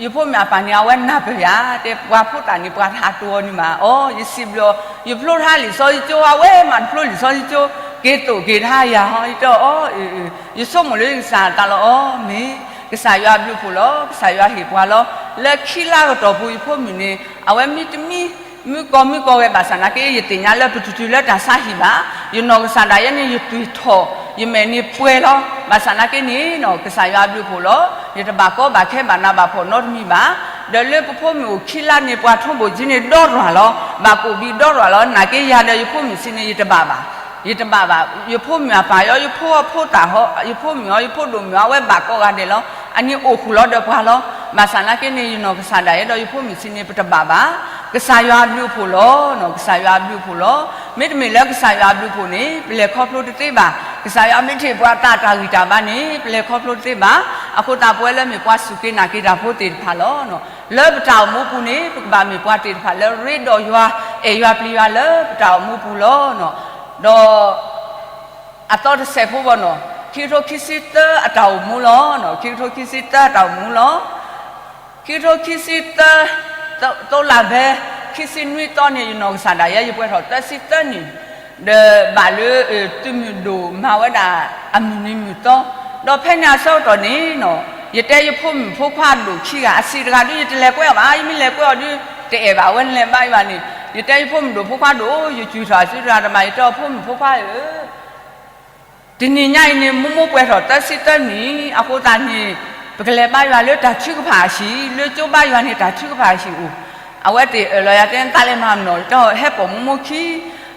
ယဖိမုၣ်အပၢ်န့ၣ် အဝဲနၢ်ပၢၢ်ယၤ, တဲပှၤဖိသၣ်န့ၣ် ပှၤတဟးတိၤအီၤန့ၣ်မး. အိ ယစံးဘျုးအီၤ, ယဖျိထါလံာ်စီဆှံကၠိ, အဝဲမၤတဖျိလံာ်စီဆှံကၠိ, က့ၤသိၣ်က့ၤထါယၤဟီ, ယတဲအီၤ အိ ယဆိကမိၣ်လၢယကစၢ်အသးလီၤ. အိ မ့ၢ်ကစၢ်ယွၤအဘျုးအဖှိၣ်လီၤ, ကစၢ်ယွၤဟ့ၣ်ပှၤလီၤ. လၢခံလါကတီၢ်ပူၤ ယဖိမုၣ်န့ၣ် အဝဲမံတမံ မုၢ်ကီၢ်မုၢ်ကီၢ်ဂဲၤ ဘၣ်ဆၣ်နာ်က့ ယသ့ၣ်ညါလၢပတုၤတုၤလၢတၢ်ဆါဟံၣ်ဘၣ်. ယနီၢ်ကစၢ်ဒၣ်ယဲန့ၣ် ယတွံၢ်ထီၣ် ယမဲာ်န့ၣ်ပှဲၤလီၤ. ဘၣ်ဆၣ်နာ်က့န့ၣ်နီၤ ကစၢ်ယွၤအဘျုးအဖှိၣ်လီၤ. ယတဘၣ်ကီဘၣ်ခဲဘၣ်နးဘၣ်ဖှီၣ်နီတမံၤဘၣ်. ဒီးလၢပဖိမုၣ်အိၣ်ခံလါန့ၣ် ပှၤထိၣ်ဘိၣ်ကၠံန့ၣ်ဒီရီၤလီၤ, ဘၣ်ကိၣ်ဘံဒီရီၤလီၤ. နာ်က့ယၤဒီးယဖိမုၣ်စံးန့ၣ် ယတဘၣ်ဘၣ်, ယတဘၣ်ဘၣ်. ယဖိမုၣ်အပၢ်အီၤ ယဖိအဖိသၣ်ဟီ ယဖိမုၣ်အီၤ ယဖိဒိၣ်မုၣ်အီၤ အဝဲဘၣ်ကိးဂၤဒဲးလီၤ. အန့ၣ်အိၣ်ဃုာ်လီၤဒီးပှၤလီၤ. ဘၣ်ဆၣ်နာ်က့န့ၣ် ယနီၢ်ကစၢ်ဒၣ်ယဲဒီးယဖိမုၣ်စံးန့ၣ် ပတဘၣ်ဘၣ်. ကစၢ်ယွၤအဘျုးအဖှိၣ်လီၤ. ကစၢ်ယွၤအဘျုးအဖှိၣ်လီၤ. မ့တမ့ၢ်လၢကစၢ်ယွၤအဘျုးအဖှိၣ်န့ၣ် ပလဲၤခီဖျိတသ့ဘၣ်. ကစၢ်ယွၤမ့ၢ်တဟ့ၣ်ပှၤသးတၢ်ဂံၢ်တၢ်ဘါန့ၣ် ပလဲၤခီဖျိတသ့ဘၣ်. အဃိသတး ပဝဲလၢမ့ၢ်ပှၤစူၢ်က့ၤနာ်က့ၤတၢ်ဖိသ့ၣ်တဖၣ်လီၤ. လၢပတၢ်အိၣ်မူပူၤန့ၣ် ပကဘၣ်မ့ၢ်ပှၤသ့ၣ်တဖၣ်လၢရ့ဒီးယွၤ အဲၣ်ယွၤပျံၤယွၤလၢပတၢ်အိၣ်မူပူၤလီၤ. ဒီး အသီတစဲးဖိဘၣ်နီၤ, ခံကထိခံဆံသၢအတၢ်အိၣ်မူလီၤ. ခံကထိခံဆံသၢအတၢ်အိၣ်မူလီၤ. ခံကထိခံဆံသၢ သိလါဖဲ ခံဆံနွံသီန့ၣ် ယနီၢ်ကစၢ်ဒၣ်ယဲ ယပှဲၤထီၣ်သၢဆံသၢနံၣ်, ဒီးဘၣ်လၢ သုးမုၢ်ဒိၣ်မၤဝဲဒၣ်အမုၢ်နံၤမုၢ်သီ, ဒီးဖဲန့ၣ်အဆၢကတီၢ်န့ၣ်နီၤ, ယတဲယဖိမုၣ်ဖိခွါဒိၣ်ခံဂၤ အဆံးတဂၤဒုး ယတလဲၤကွဲအီၤဘၣ်, ယမ့ၢ်လဲၤကွဲအီၤဒုး တအဲၣ်ဘၣ်, အဝဲလဲၤဘါယွၤန့ၣ်, ယတဲယဖိမုၣ်ဒိၣ်ဖိခွါဒိၣ် ယစူၢ်ထီၣ်အစုတဂၤတမး, ယတဲအီၤဖိမုၣ်ဖိခွါဧၢ တနံၤညါအံၤန့ၣ် မိၢ်မိၢ်ပှဲၤထီၣ်သၢဆံသၢနံၣ်, အဃိသတးန့ၣ် ပကလဲၤဘါယွၤလၢတၢ်ထုကဖၣ်အဟံၣ်, လၢကၠိဘါယွၤန့ၣ် တၢ်ထုကဖၣ်အဟံၣ်အိၣ်. အဝဲသ့ၣ်အၢၣ်လီၤယၤတဲ နသးလဲၤမၤမနီၤ, ယတဲအီၤဟဲပိာ်မိၢ်မိၢ်ခံ,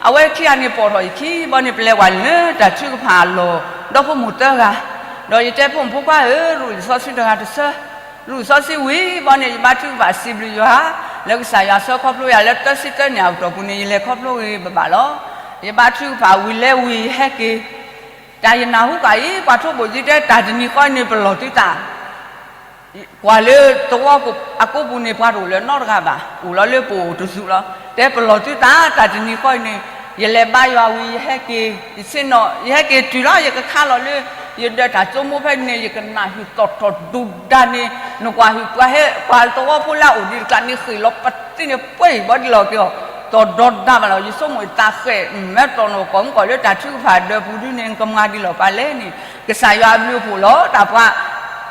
အဝဲခံဂၤန့ၣ်ပိာ်ထီၣ်ယခံ, ဘီန့ၣ် ပလဲၤဝဲလၢတၢ်ထုကဖၣ်အလီၢ်, ဒီဖိမိၢ်သၢဂၤ, ဒီးယတဲဖိမုၣ်ဖိခွါဧၢ, ရူၢ်လံာ်စီဆှံတဂၤတဆၢ, ရူၢ်လံာ်စီဆှံဝံၤ ဘီန့ၣ် ယဘါထုကဖၣ်စံးဘျုးယွၤ, လၢကစၢ်ယွၤဆှၢခီဖျိယၤလၢသၢဆံသၢနံၣ်အကတီၢ်ပူၤန့ၣ် ယလဲၤခီဖျိဂ့ၤဂ့ၤဘၣ်ဘၣ်လီၤ. ယဘါထုကဖၣ်ဝံၤလဲၤဝံၤ ယဟဲက့ၤ တၢ်ယနၢ်ဟူဃာ်အံၤ ပှၤထိၣ်ဘိၣ်ကၠံတဲ တၢ်တနံၤဃီအံၤန့ၣ် ပလီၢ်သုသး, ကွၢ်လၢသဝီအကိးပူၤန့ၣ် ပှၤတအိၣ်လၢၤနီတဂၤဘၣ်, အိၣ်လီၤလၢပအိၣ်တစူးလီၤ. တဲပလီၢ်သုသး တၢ်တနံၤဃီအံၤန့ၣ်, ယလဲၤဘါယွၤဝံၤ ယဟဲက့ၤ, ယဆ့ၣ်နီၤ ယဟဲက့ၤတုၤလီၤ ယကခါလီၤလၢ ယဒၢးတၢ်ကၠိမိၢ်ဖဲန့ၣ် ယကနၣ်ဟုၣ်သီၣ်ထီၣ်ဒူဒၣ်န့ၣ်, နကွၢ်ဟုၣ်ပှၤဟဲ ပှၤသဝီဖိလၢအအိၣ်ဒံးတကျါန့ၣ် ဃ့ၢ်လီၤပသံန့ၣ် ပှဲၤဘီဒ်လီၤက့ၤအီၤ သီၣ်ဒီဒၣ်ဘၣ်လီၤ. ယဆိကမိၣ်ယသးဃဲး မ့ၢ်တီၢ်နီၢ်ကီၢ်မုၢ်ကီၢ်လၢတၢ်ထုကဖၣ်ဒၢးပူၤဒုန့ၣ် နကမၤဒ်လီၤပှၤလဲၣ်န့ၣ်, ကစၢ်ယွၤအဘျုးအဖှိၣ်လီၤ. တၢ်ပှၤ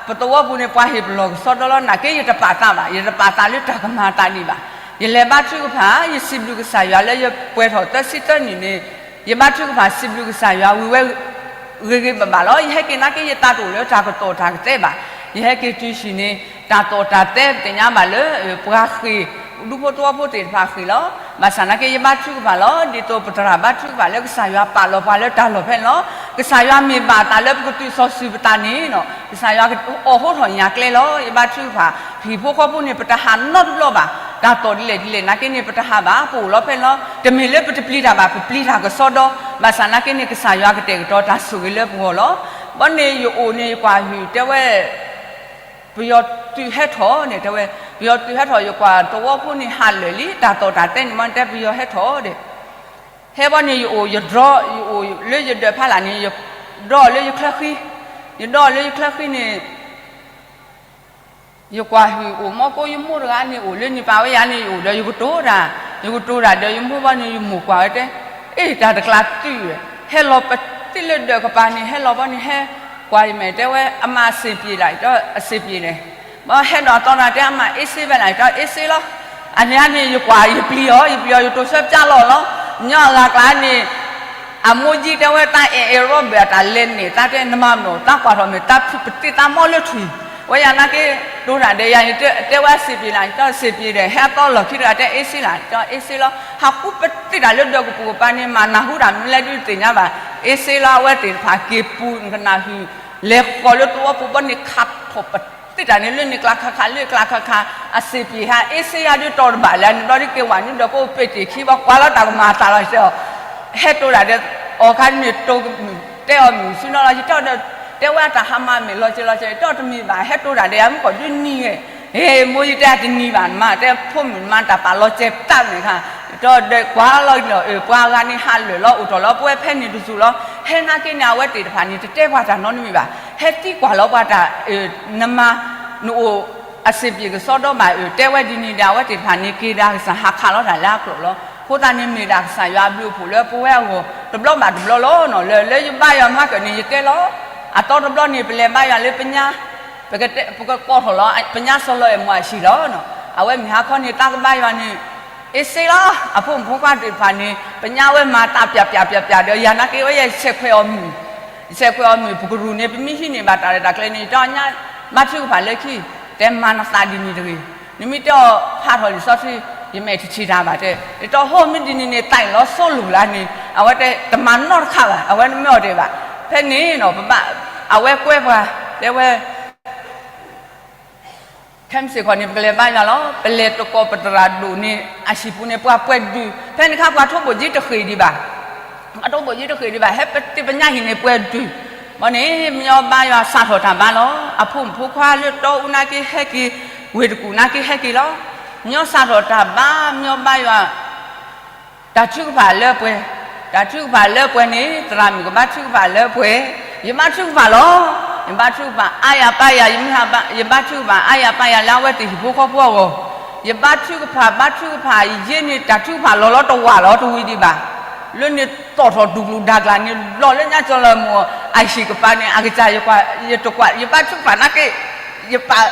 ပသဝီပူၤန့ၣ် ပှၤဟ့ၣ်ပလီၢ်ကစီဒီလီၤ. နာ်က့ယတပာ်သးဘၣ်, ယတပာ်သးလၢတၢ်ကမၤအသးဒံးဘၣ်. ယလဲၤဘါထုကဖၣ် ယစံးဘျုးကစၢ်ယွၤလၢယပှဲၤထီၣ်သၢဆံသၢနံၣ်န့ၣ်, ယဘါထုကဖၣ်စံးဘျုးကစၢ်ယွၤဝံၤဝဲ ဂ့ၤဂ့ၤဘၣ်ဘၣ်လီၤ. ယဟဲက့ၤနာ်က့ ယသးတအိၣ်လၢတၢ်ကတီၢ်တၢ်ကသဲဘၣ်. ယဟဲက့ၤတုၤဟံၣ်န့ၣ် တၢ်တီၢ်တၢ်သဲ ပသ့ၣ်ညါဘၣ်လၢ ပှၤဃ့ၢ် ဒူဖိသဝီဖိသ့ၣ်တဖၣ်ဃ့ၢ်လီၤ. ဘၣ်ဆၣ်နာ်က့ ယဘါထုကဖၣ်လီၤ. ဒ်သိးပသရၣ်ဘါထုကဖၣ်လၢကစၢ်ယွၤပာ်လီၤပှၤလၢတၢ်လီၢ်ဖဲန့ၣ်လီၤ. ကစၢ်ယွၤမ့ၢ်ဘၣ်သးလၢပကသုးစီၤစုၤပသးန့ၣ်နီၤ, ကစၢ်ယွၤအီၣ်ဟိထီၣ်ညၣ်ကျဲလီၤ. ယဘါထုကဖၣ် ဟံၣ်ဖိဃီဖိန့ၣ် ပတဟးနီတဘျီဘၣ်. တၢ်တီၢ်ဒ်လဲၣ်ဒ်လဲၣ်နာ်က့န့ၣ် ပတဟးဘၣ်, ပအိၣ်လီၤဖဲန့ၣ်လီၤ. တမ့ၢ်လၢပတပျံၤတၢ်ဘၣ်, ပပျံၤတၢ်ကစီဒီ, ဘၣ်ဆၣ်နာ်က့န့ၣ် ကစၢ်ယွၤကတဲာ်ကတီၤတၢ်ဆိၣ်ဂ့ၤလၢပဂီၢ်လီၤ. ဘီန့ၣ်ယအိၣ်န့ၣ် ယကွၢ်ဟုၣ်တဲဝဲ ပယီၤသုးဟဲထီၣ်န့ၣ် တဲဝဲ, ပယီၤသုးဟဲထီၣ် ယကွၢ်သဝီဖိန့ၣ်ဟးလၢာ်လံ, တၢ်တီၢ်တၢ်သဲန့ၣ်မ့ၢ်တဲပယီၤဟဲထီၣ်ဒီး, ဟဲဘီန့ၣ် ယအိၣ် ယဒြီ ယအိၣ်လၢယဒၢးဖးလၢ်န့ၣ် ယဒြီလၢယချၢဃံ, ယဒြီလၢယချၢဃံန့ၣ် ယကွၢ်ဟုၣ်အိၣ်မီၢ်ကိၣ် ယမိၢ်တဂၤန့ၣ် အိၣ်လၢန့ၣ်ပာ်ဝဲယၤန့ၣ် ယအိၣ်ဒီးယကတိၤတၢ်, ယကတိၤတၢ်ဒီးယမိၢ်ဘီန့ၣ် ယမိၢ်ကွၢ်ဝဲတဲ, အ့ၣ် တၢ်တကျါတုၤဝဲ, ဟဲလီၤပတံၢ်လၢဒၢးကပၤန့ၣ် ဟဲလီၤဘီန့ၣ် ဟဲကွၢ်ယမဲာ်တဲဝဲ အမါ အဆင်ပြေလား, ယတဲအဆင်ပြေန့ၣ်, ဘီဟဲဒီးသီနၤတဲ အမါ အေးဆေးပဲလား, ယတဲ အေးဆေးလီၤ. အန့ၣ်န့ၣ် ယကွၢ်ယပျံၤအီၤ ယပျံၤအီၤ ယတိၤဆၢပျၢ်လီၤလီၤ. ညီအဂၤကျါန့ၣ် အမိၢ်ယံၤတဲဝဲ တၢ်အဲၣ်အဲၣ်ရီဘၢၣ် တၢ်လဲၤန့ၣ် တၢ်တဲနမၤမနီၤ တၢ်ကွၢ်ထီၣ်မ့ၢ်တၢ်ဖုးပတံၢ်တၢ်မီၢ်လၢထွံၣ်, ဝဲယၤနာ်က့ တိၤတၢ်ဒီးယၤန့ၣ် တဲဝဲအဆင်ပြေလီၤ, ယတဲအဆင်ပြေဒီး ဟဲအသီလီၢ်ခံတဂၤတဲ အေးဆေးလီၤ, ယတဲ အေးဆေးလီၤ. ဟးဃုပတံၢ်တၢ်လၢဒၢးကပူၤကပၤန့ၣ် မၤနၢ်ဟူတၢ်မနုၤလဲၣ်ဒုးတသ့ၣ်ညါဘၣ်, အေးဆေးလီၤ. အဝဲသ့ၣ်တဖၣ်က့ၤပူၤ နကနၢ်ဟုၣ် လဲၤဃီၤလၢသဝီပူၤဘီန့ၣ် ခးထီၣ်ပတံၢ်တၢ်န့ၣ် လၢန့ၣ်ကျါခးခး လၢကျါခးခး အဆင်ပြေဟး အေးဆေးယၤဒုးတီၢ်တဘၣ်လၢန့ၣ်ဘျီဒုး က့ၤဝဲနုာ်ဒီးကအိၣ်ပ့ၤတ့ၢ်ခံဘီ ကွၢ်လီၤတၢ်ကမၤအသးလီၤ ယတဲအီၤ, ဟဲတိၤတၢ်ဒီး အီၣ်ခါန့ၣ်တိၤမုၢ် တဲအီၤမုၢ်ဆူနီၤလီၤ ယတဲအီၤဒီး တဲဝဲအတၢ်ဟးမၤမ့ၢ်လီၤစဲၤလီၤစဲၤ ယတဲအီၤတမ့ၢ်ဘၣ် ဟဲတိၤတၢ်ဒီးယၤမုၢ်ကီၢ်ဒုးနံၤဝဲ, ဟ့ၣ် မိၢ်ယတဲအတနံၤဘၣ် နမါတဲဖိမုၣ်နမါတၢ်ပာ်လီၤစဲၤတၢ်န့ၣ်ခါ, ယတဲအီၤဒီးကွၢ်လီၤဒီး ပှၤဂၤန့ၣ်ဟးလၢာ်လီၤ အိၣ်ထီၣ်လီၤ ပဝဲဖဲန့ၣ်တစူၤလီၤ ဟဲနာ်က့န့ၣ် အဝဲသ့ၣ်တဖၣ်န့ၣ် တတဲပှၤတၢ်နီတမံၤဘၣ်, ဟဲသံကွၢ်လီၤပှၤတၢ် နမါ နအိၣ်အဆင်ပြေကစီဒီဘၣ် တဲဝဲဒ်န့ၣ်ဒီး အဝဲသ့ၣ်တဖၣ်န့ၣ် က့ၤဒၣ်ကစၢ်ဟးခးလီၤတၢ်လၢအကျိာ်လီၤ. အဃိသတးန့ၣ် မ့ၢ်ဒၣ်ကစၢ်ယွၤအဘျုးအဖှိၣ်လၢပဝဲအဂီၢ် တဘျီဘၣ်တဘျီလီၤနီၤ. လၢ လၢယဘါယွၤမၤကၢၣ်န့ၣ် ယတဲလီၤ. အသီတဘျီန့ၣ် ပလဲၤဘါယွၤလၢပညါ, ပကတဲ ပကကိးထီၣ်လီၤ ပညါစီၤလီၤအဲၣ်မူအဟံၣ်လီၤနီၤ. အဝဲမ့ၢ်ဟါခီန့ၣ် တၢ်ကဘါယွၤန့ၣ် အ့ၣ်စ့လီၤ. အဖိမုၣ်ဖိခွါသ့ၣ်တဖၣ်န့ၣ် ပညါဝဲမၤတၢ်ပျၢ်ပျၢ်ပျၢ်ပျၢ်ဒီး ယၤနာ်က့ဝဲ ယဆဲးခွဲးအီၤမုၢ် ယဆဲးခွဲးအီၤမုၢ် ပကရူၢ်န့ၣ် ပမ့ၢ်ဟံးန့ၢ်ဘၣ်တၢ်ရဲၣ်တၢ်ကျဲၤန့ၣ် ယတဲအီၤညါ ဘါထုကဖၣ်လၢခံ, တဲမၤနသးဒ်န့ၣ်တဂ့ၤ. နမ့ၢ်တဲအီၤဖးထီၣ်လံာ်စီဆှံ ယမဲာ်တထံၣ်တၢ်ဘၣ်တဲ, ယတဲအီၤ ဟိမ့ၢ်ဒ်န့ၣ်န့ၣ် သးအံၤလီၤစိလိၣ်လၢန့ၣ် အဝဲတဲတမၤနီတခါဘၣ်, အဝဲမ့ၢ်အီၤတဲဘၣ်. ဖဲန့ၣ်နီၤ ပဘၣ် အဝဲကွဲပှၤ တဲဝဲ ခဲမုၢ်ဆ့ၣ်ခီန့ၣ် ပကလဲၤဘါယွၤလီၤ. ပလဲၤတကိးပသရၣ်ဒိၣ်န့ၣ် အဟံၣ်ပူၤန့ၣ် ပှၤပှဲၤဒုး, ဖဲန့ၣ်အခါ ပှၤထိၣ်ဘိၣ်ကၠံတဃ့ၢ်ဒံးဘၣ်, ပှၤထိၣ်ဘိၣ်ကၠံတဃ့ၢ်ဒံးဘၣ်, ဟဲပတ့ၢ်ပညါဟံၣ်န့ၣ် ပှဲၤဒုး, ဘီန့ၣ် မညီဘါယွၤစးထီၣ်တၢ်ဘါလီၤ. အဖိမုၣ်ဖိခွါလၢတီအူနာ်က့ဟဲက့ၤ, ဝ့ၢ်တကူၣ်နာ်က့ဟဲက့ၤလီၤ. မညီစးထီၣ်တၢ်ဘါ မညီဘါယွၤ တၢ်ထုကဖၣ်လၢပှဲၤ, တၢ်ထုကဖၣ်လၢပှဲၤန့ၣ် သရၣ်မုၣ်ကဘါထုကဖၣ်လၢပှဲၤ, ယဘါထုကဖၣ်လီၤ. ယဘါထုကဖၣ်အါယၤပါယၤ, ယမ့ၢ်ဟးဘါ ယဘါထုကဖၣ်အါယၤပါယၤလၢအဝဲသ့ၣ်ဟံၣ်ဖိဃီဖိအဂီၢ်, ယဘါထုကဖၣ် ဘါထုကဖၣ်ယဲန့ၣ် တၢ်ထုကဖၣ်လီၤလီၤတဝၢ်လီၤတဝံၤဒံးဘၣ်, လၢန့ၣ်သီၣ်ထီၣ်ဒူၣ်ကျူၣ်ဒါကျၢ်န့ၣ် လီၤလၢညါကၠီၤလၢမူး အဟံၣ်ကပၤန့ၣ် အကစၢ်ယကွၢ် ယတကွၢ် ယဘါထုကဖၣ်နာ်က့ ယပာ်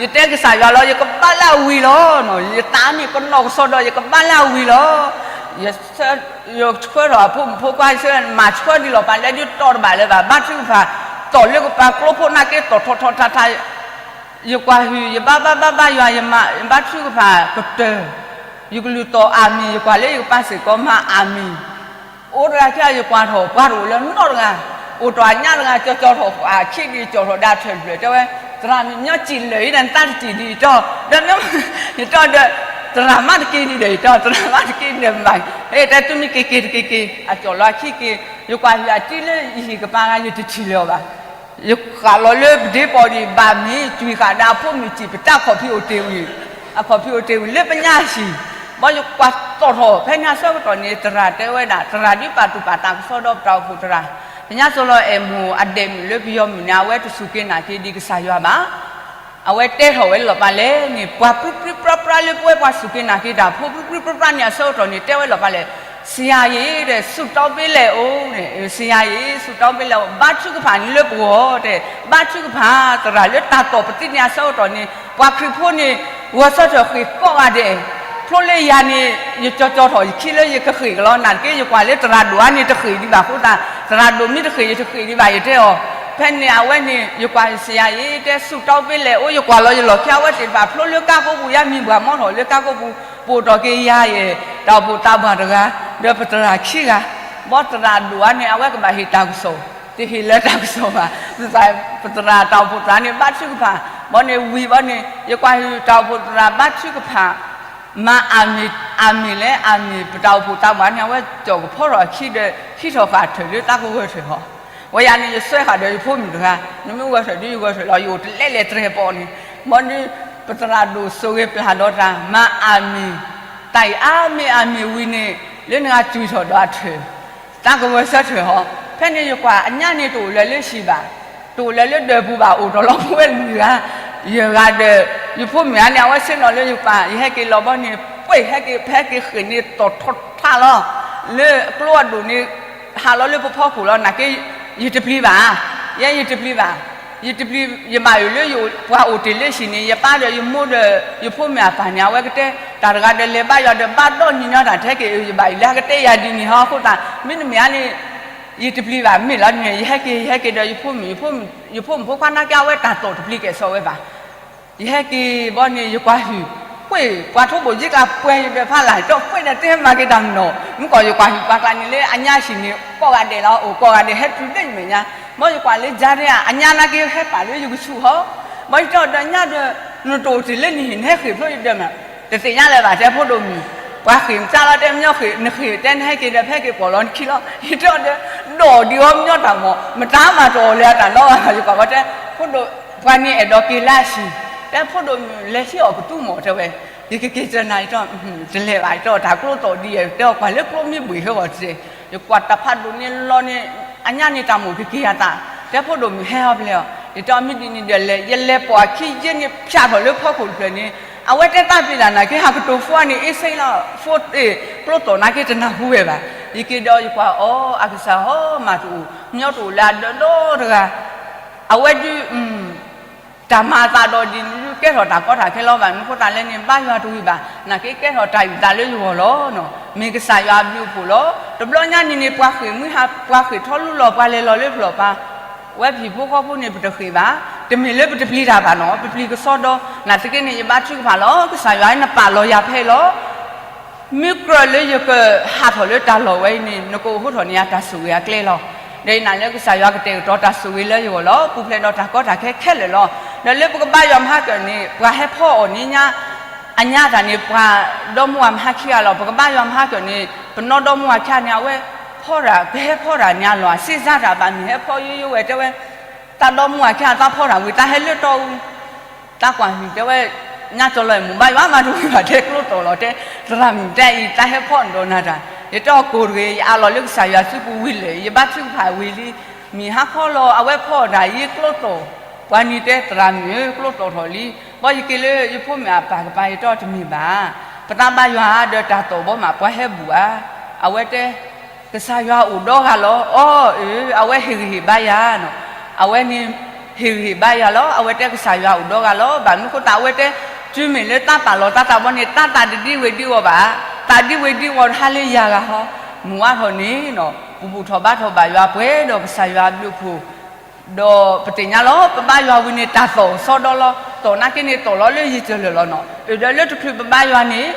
ယတဲကစၢ်ယွၤလီၤ ယကဘါလၢအဝံၤလီၤ, ယသးန့ၣ်ကနီၢ်ကစီဒီး ယကဘါလၢအဝံၤလီၤ. ယဆှၢထီၣ်အဖိမုၣ်ဖိခွါ ယဆှၢမၤဆှၢဒံးလီၤပာ်လၢဒုးတီတဘၣ်လၢၤဘၣ်, ဘါထုကဖၣ် တီၢ်လၢကပၤကျိဖိနာ်က့ တီၢ်ထီၣ်ထီၣ်ထးထး, ယကွၢ်ဟုၣ် ယဘါဘါဘါဘါယွၤ ယမၤ ယဘါထုကဖၣ်ကတၢၢ်, ယကလုၢ်တီၢ်အၤမ့ၣ် ယကွၢ်လၢယကပၤစ့ၢ်ကီးမၤအၤမ့ၣ် အိၣ်တဂၤခံဂၤ ယကွၢ်ထီၣ်ပှၤတအိၣ်လၢၤနီတဂၤ, အိၣ်တီၢ်အညါတဂၤ ကၠီကၠီထီၣ်ပှၤခံဒံး ကၠီထီၣ်ဒၣ်ထၢၣ်တဖျၢၣ် တဲဝဲ သရၣ်မုၣ် ညီစံၣ်လၢာ်အံၤဒီး နသးတစံၣ်ဒံးယတီ ဒီးမ့ၢ် ယတီဒီး သရၣ်မါတက့ၢ်ဒံးဒီးယတီ သရၣ်မါတက့ၢ်ဒံးဘၣ်, အဲ တဲသုမ့ၢ်က့ၤက့ၤတက့ၤက့ၤ အကၠီၣ်လီၤအခံက့ၤ, ယကွၢ်ဟုၣ်အတံၤလၢယဟံၣ်ကပၤဂၤ ယတထံၣ်လၢၤအီၤဘၣ်. ယဃၣ်လီၤလၢပဒ့ပီၣ်ဒံး ဘၣ်မ့ၢ် ကွံာ်ဃာ်ဒီးအဖိမုၣ်စံၣ် ပတၢ်ခီၣ်ဖံးအိၣ်တ့ၢ်ဝံၤ, အခီၣ်ဖံးအိၣ်တ့ၢ်ဝံၤ လၢပညါဟံၣ်, ဘီယကွၢ်တီၢ်ထီၣ် ဖဲညါဆၢကတီၢ်န့ၣ် သရၣ်တဲဝဲဒၣ် သရၣ်ဒုးပာ်သူၣ်ပာ်သးကစီဒီပတၢ်အိၣ်ဖှိၣ်သရၣ်, ပညါစီၤလီၤအဲၣ်မိၢ်အဒဲးမုၣ်လၢပယီၤမုၣ်န့ၣ် အဝဲတစူၢ်က့ၤနာ်က့ၤဒံးကစၢ်ယွၤဘၣ်. အဝဲတဲထီၣ်ဝဲလီၤပာ်လဲၣ်န့ၣ် ပှၤပြံပြံပြါပြါလၢပဝဲပှၤစူၢ်က့ၤနာ်က့ၤတၢ်ဖိ ပြံပြံပြါပြါန့ၣ် အဆၢကတီၢ်န့ၣ် တဲဝဲလီၤပာ်လဲၣ်, ဆရာရေ တဲ ဆုတောင်းပေးလဲၣ်အိၣ်န့ၣ်, ဆရာရေ ဆုတောင်းပေးလဲၣ်အိၣ်, ဘါထုကဖၣ်န့ၣ်လၢပဂီၢ်တဲ, ဘါထုကဖၣ် သရၣ်လၢတၢ်တီၢ်ပသံန့ၣ် အဆၢကတီၢ်န့ၣ် ပှၤခရံာ်ဖိန့ၣ် ဂဲၤဆၢထၢၣ်ဃ့ၢ်ကိးဂၤဒဲး, ဖျိလၢယၤန့ၣ် ယကၠီကၠီထီၣ် ယခံလၢယကဃ့ၢ်ကလီၤ နာ်သက့ ယကွၢ်လၢသရၣ်ဒိၣ်အါန့ၣ် တဃ့ၢ်ဒံးဘၣ်အဃိသတး သရၣ်ဒိၣ်မ့ၢ်တဃ့ၢ် ယတဃ့ၢ်ဒံးဘၣ် ယတဲအီၤ, ဖဲန့ၣ်အဝဲန့ၣ် ယကွၢ်ဆရာရေ တဲ ဆုတောင်းပေးလဲၣ်အိၣ်, ယကွၢ်လီၤယလီၢ်ခံ အဝဲသ့ၣ်တဖၣ်ဖျိလၢကါကိးပူၤ ယါမံၤဘှၣ်မီထီၣ်လၢကါကိးပူၤ, ပအိၣ်ထီၣ်က့ၤယၤယဲၢ် တၢ်အိၣ်ဖှိၣ်သးပှၢ်တဂၤ ဒီးပသရၣ်ခံဂၤ, ဘီသရၣ်ဒိၣ်အါန့ၣ် အဝဲကဘၣ်ဟ့ၣ်တၢ်ကစီၣ်, တဟ့ၣ်လၢတၢ်ကစီၣ်ဘၣ်, ပသရၣ်တၢ်အိၣ်ဖှိၣ်သရၣ်န့ၣ် ဘါထုကဖၣ်, ဘီန့ၣ်ဝံၤဘီန့ၣ် ယကွၢ်ဟုၣ်တၢ်အိၣ်ဖှိၣ်သရၣ်ဘါထုကဖၣ် မၤအၤမ့ၣ် အၤမ့ၣ်လဲၣ် အၤမ့ၣ် ပတၢ်အိၣ်ဖှိၣ်သးပှၢ်န့ၣ် အဝဲကၠီၣ်ကဖီထီၣ်အခံဒီး ဟံးထီၣ်ဃာ်ထၢၣ်လၢတၢ်ကဂၢၢ်ထၢၣ်ဟီ, ဝဲယၤန့ၣ် ယစွဲဃာ်ဒီးယဖိမုၣ်တဂၤ, နမ့ၢ်ဂၢၢ်ထၢၣ်ဒုးယဂၢၢ်ထၢၣ်လီၤ ယအိၣ်တလဲလဲၣ်တြဲၤပီန့ၣ်, ဘီဒုး ပသရၣ်ဒိၣ်စိာ်ဂ့ၤပျၢ်ဒီးတၢ် မၤအၤမ့ၣ်, တၢ်အံၤအါမ့ၢ်အၤမ့ၣ်ဝံၤန့ၣ် လၢနဂၤကွံာ်ထီၣ်ဒီးအထၢၣ် တၢ်ကဂၢၢ်ဆၢထၢၣ်ဟီ, ဖဲန့ၣ်ယကွၢ်အညါန့ၣ်တအိၣ်လၢၤလၢဟံၣ်ဘၣ်, တအိၣ်လၢၤလၢဒၢးပူၤဘၣ် အိၣ်ထီၣ်လီၤပဝဲလွံၢ်ဂၤ, ယဲၢ်ဂၤဒီး ယဖိမုၣ်ဧါန့ၣ် အဝဲဆ့ၣ်နီၤလၢယပၢ်, ယဟဲက့ၤလီၤဘီန့ၣ် ပှ့ၢ်ဟဲက့ၤ ပဟဲက့ၤဃ့ၢ်န့ၣ် တီၢ်ထီထးလီၤ, လၢကျိအဒိၣ်န့ၣ် ဟးလီၤလၢပဖီခိၣ်လီၤ. နာ်က့ ယတပျံၤဘၣ်, ယဲယတပျံၤဘၣ်, ယတပျံၤ, ယဘၣ်အၢၣ်လၢယပှၤအိၣ်တ့ၢ်လၢဟံၣ်န့ၣ် ယပၢ်ဒီးယမိၢ်ဒီး ယဖိမုၣ်အပၢ်န့ၣ် အဝဲကတဲ, တၢ်တဂၤဒီးလဲၤဘါယွၤဒီး ဘၣ်ဒီနံၤညီတၢ်ထဲက့ၤ ယဘၣ်အၢၣ်လၢကတဲယၤဒ်န့ၣ်ဟီအဃိသတး မ့တမ့ၢ်ဧါန့ၣ် ယတပျံၤဘၣ် မ့ၢ်လီၤန့ၣ် ယဟဲက့ၤ ယဟဲက့ၤဒီးယဖိမုၣ်, ယဖိမုၣ်ဖိခွါနာ်က့ အဝဲတၢ်သီၣ်တပျံၤကဲၣ်ဆိးဝဲဘၣ်. ယဟဲက့ၤဘီန့ၣ် ယကွၢ်ဟုၣ်, ပှ့ၢ်ပှၤထိၣ်ဘိၣ်က့ကးပှဲၤယဒီးဖးလၢ် ဒီးပှ့ၢ်ဒီးတဟဲမၤက့ၤတၢ်မနီၤ, မုၢ်ကီၢ်ယကွၢ်ဟုၣ်ပှၤကျါန့ၣ်လၢအညါဟံၣ်န့ၣ် ကိးဂၤဒဲးလီၤ အိၣ်ကိးဂၤဒဲးဟဲတုၤလၢယမဲာ်ညါ, ဘီယကွၢ်လၢယၤဒဲးဧါ အညါနာ်က့ဟဲပာ်လၢယကဆူၣ်ဟီ, ဘီယတဲအီၤဒီးညါဒီး နတအိၣ်တ့ၢ်လၢနဟံၣ် နဟဲဃ့ၢ်ဖျိယဒၢးမး, တသ့ၣ်ညါလၢၤဘၣ် တဲဖိဒိၣ်မုၣ်, ပှၤဃ့ၢ်မတၤလီၤတဲမညီဃ့ၢ် နဃ့ၢ်တဲနဟဲက့ၤဒီး ပဟဲက့ၤကွၢ်လီၤနခံလီၤ, ယတဲအီၤဒီး ဒီးဒံးအီၤမညီတၢ်မီၤ မတၤမၤတအီၣ်လၢအတၢ်လီၤ ယကွၢ်ဘီတဲ, ဖိဒိၣ် ပှၤန့ၣ်အဲၣ်ဒိးက့ၤလၢအဟံၣ်, တဲဖိဒိၣ်မုၣ်လဲၤဟံးအီၣ်ကတူၢ်မီၢ်တဲဝဲ, ယကက့ၤတနၤ ယတဲအီၤ တလဲၤဘၣ် ယတဲအီၤတၢ်ကျိသီၣ်ဒ်ယဲ တဲအီၤကွၢ်လၢကျိမ့ၢ်ဘှံးဟဲဂီၤတစဲး, ယကွၢ်တၢ်ဖးဒိၣ်န့ၣ်လီၤန့ၣ် အညါန့ၣ်တၢ်မိၣ်ကက့ၤယၤသး, တဲဖိဒိၣ်မုၣ်ဟဲအီၤဖဲလဲၣ်အီၤ, ယတဲအီၤမ့ၢ်ဒ်န့ၣ်ဒီးလဲၤ ယလဲၤပိာ်အခံယဲန့ၣ် ဖၠးထီၣ်လၢဖီခိၣ်တဖျၢၣ်န့ၣ် အဝဲတဲတၢ်ပ့ၤဒၣ်နာ်က့ ဟးကတိၤဖိန့ၣ် အ့စ့လီၤ ဖိ ကျိသီၣ်နာ်က့တနၢ်ဟူဝဲဘၣ်, ယက့ၤဒီးယကွၢ်အီၤ အကစၢ်ဟီမၤတအိၣ် မညီတအိၣ်လၢအဒၢးဒီတဂၤ, အဝဲဒုး တၢ်မၤအသးဒီးဒ်န့ၣ်ဒုး ကဲထီၣ်တၢ်ကီတၢ်ခဲလီၤဘၣ် မနုၤဃိသတးလဲၣ်န့ၣ် ဘါယွၤတဝံၤဘၣ် နာ်က့ကဲထီၣ်တၢ်အုၣ်သးလၢယဂီၢ်လီၤ, မ့ၢ်ကစၢ်ယွၤအဘျုးအဖှိၣ်လီၤ, တဘျီညါန့ၣ်န့ၣ် ပှၤဃ့ၢ်မုၢ်ဟး ပှၤဃ့ၢ်ထီလူလီၤ ပှၤလဲၤလီၤလၢပျီၢ်ပၤ, ဝဲဟံၣ်ဖိဃီဖိန့ၣ် ပတဃ့ၢ်ဘၣ်, တမ့ၢ်လၢပတပျံၤတၢ်ဘၣ်နီၤ ပပျံၤကစီဒီ, နာ်သက့န့ၣ် ယဘါထုကဖၣ်လီၤ ကစၢ်ယွၤနပာ်လီၤယၤဖဲအံၤလီၤ မ့ၢ်ကြၢးလၢယကဟးထီၣ်လၢတၢ်လီၢ်ဝဲအံၤန့ၣ် နကအိးထီၣ်န့ၢ်ယၤတၢ်ဆိၣ်ဂ့ၤအကျဲလီၤ, ဒီးယနာ်လၢကစၢ်ယွၤကတဲာ်ကတီၤတၢ်ဆိၣ်ဂ့ၤလၢယဂီၢ်လီၤ ပူၤဖျဲးဒီးတၢ်ကီတၢ်ခဲခဲလၢာ်လီၤ, ဒီးလၢပကဘါယွၤမဟါကၢၣ်န့ၣ် ပှၤဟဲဖီအီၣ်န့ၢ်ညါ အညါတၢ်န့ၣ် ပှၤဒီမါဝၤမဟါခံဂၤလီၤ ပကဘါယွၤမဟါကၢၣ်န့ၣ် ပနီၢ်ဒီမါဝၤခံဂၤန့ၣ် အဝဲဖီတၢ် ပဟဲဖီတၢ်န့ၣ်အလီၢ် စ့စါတၢ်ဘၣ်မုၢ်ဟဲဖီယိယိဝဲတဲဝဲ တၢ်ဒီမါဝၤခံဂၤသးဖီတၢ်ဝံၤ တၢ်ဟဲလၢတီအူ တၢ်ကွၢ်ဟုၣ်တဲဝဲ ညါတလီၤအံၤ မိၢ်ဘါယွၤမၤတဝံၤဘၣ်တဲကျိသီၣ်လီၤတဲ သရၣ်မုၣ်တဲအံၤ တၢ်ဟဲဖီအီၣ်ဒီးနၤတၢ် ယတဲအီၤကိၢ်တဂ့ၤ ယအးလီၤလၢကစၢ်ယွၤစုပူၤဝံၤလၢာ် ယဘါထုကဖၣ်ဝံၤလံ မုၢ်ဟါခီလီၤ အဝဲဖီအီၣ်တၢ်ယံၤကျိသီၣ် ပှၤနံၤတဲသရၣ်မုၣ်ဧၢ ကျိသီၣ်ထီၣ်လံ ဘီယက့ၤလၢယဖိမုၣ်အပၢ်ကပၤ ယတဲအီၤတမ့ၢ်ဘၣ် ပသးဘါယွၤဒီးတၢ်သီၣ်ဘီမး ပှၤဟဲဘူၣ်ဧါ အဝဲတဲ ကစၢ်ယွၤအိၣ်ဒီဂၤလီၤ အီၣ်အၢ အဝဲဟ့ၣ်ဂံၢ်ဟ့ၣ်ဘါယၤနီၤ အဝဲန့ၣ် ဟ့ၣ်ဂံၢ်ဟ့ၣ်ဘါယၤလီၤ အဝဲတဲကစၢ်ယွၤအိၣ်ဒီဂၤလီၤ ဘၣ်မနုၤဃိသတးအဝဲတဲ တုၤမ့ၢ်လၢတၢ်ပာ်လီၤတၢ်သးဘီန့ၣ် တၢ်သးတဒံဝ့ၤဒံဝီၤဘၣ် သးဒံဝ့ၤဒံဝီၤတဟါလၢယၤဂၤဟီ မုၢ်ဝါထီၣ်န့ၣ်နီၤ ပဘူၣ်ထီၣ်ဘါထီၣ်ဘၣ်ယွၤပှဲၤဒီးကစၢ်ယွၤအဘျုးအဖှိၣ် ဒီးပသ့ၣ်ညါလီၤ ပဘါယွၤဝံၤန့ၣ် တၢ်သီၣ်စီဒီလီၤ သီၣ်နာ်က့န့ၣ် သီၣ်လီၤလၢယံာ်တလၢာ်လီၤနီၤ အၢၣ်ဒီးလၢတချုးပဘါယွၤန့ၣ်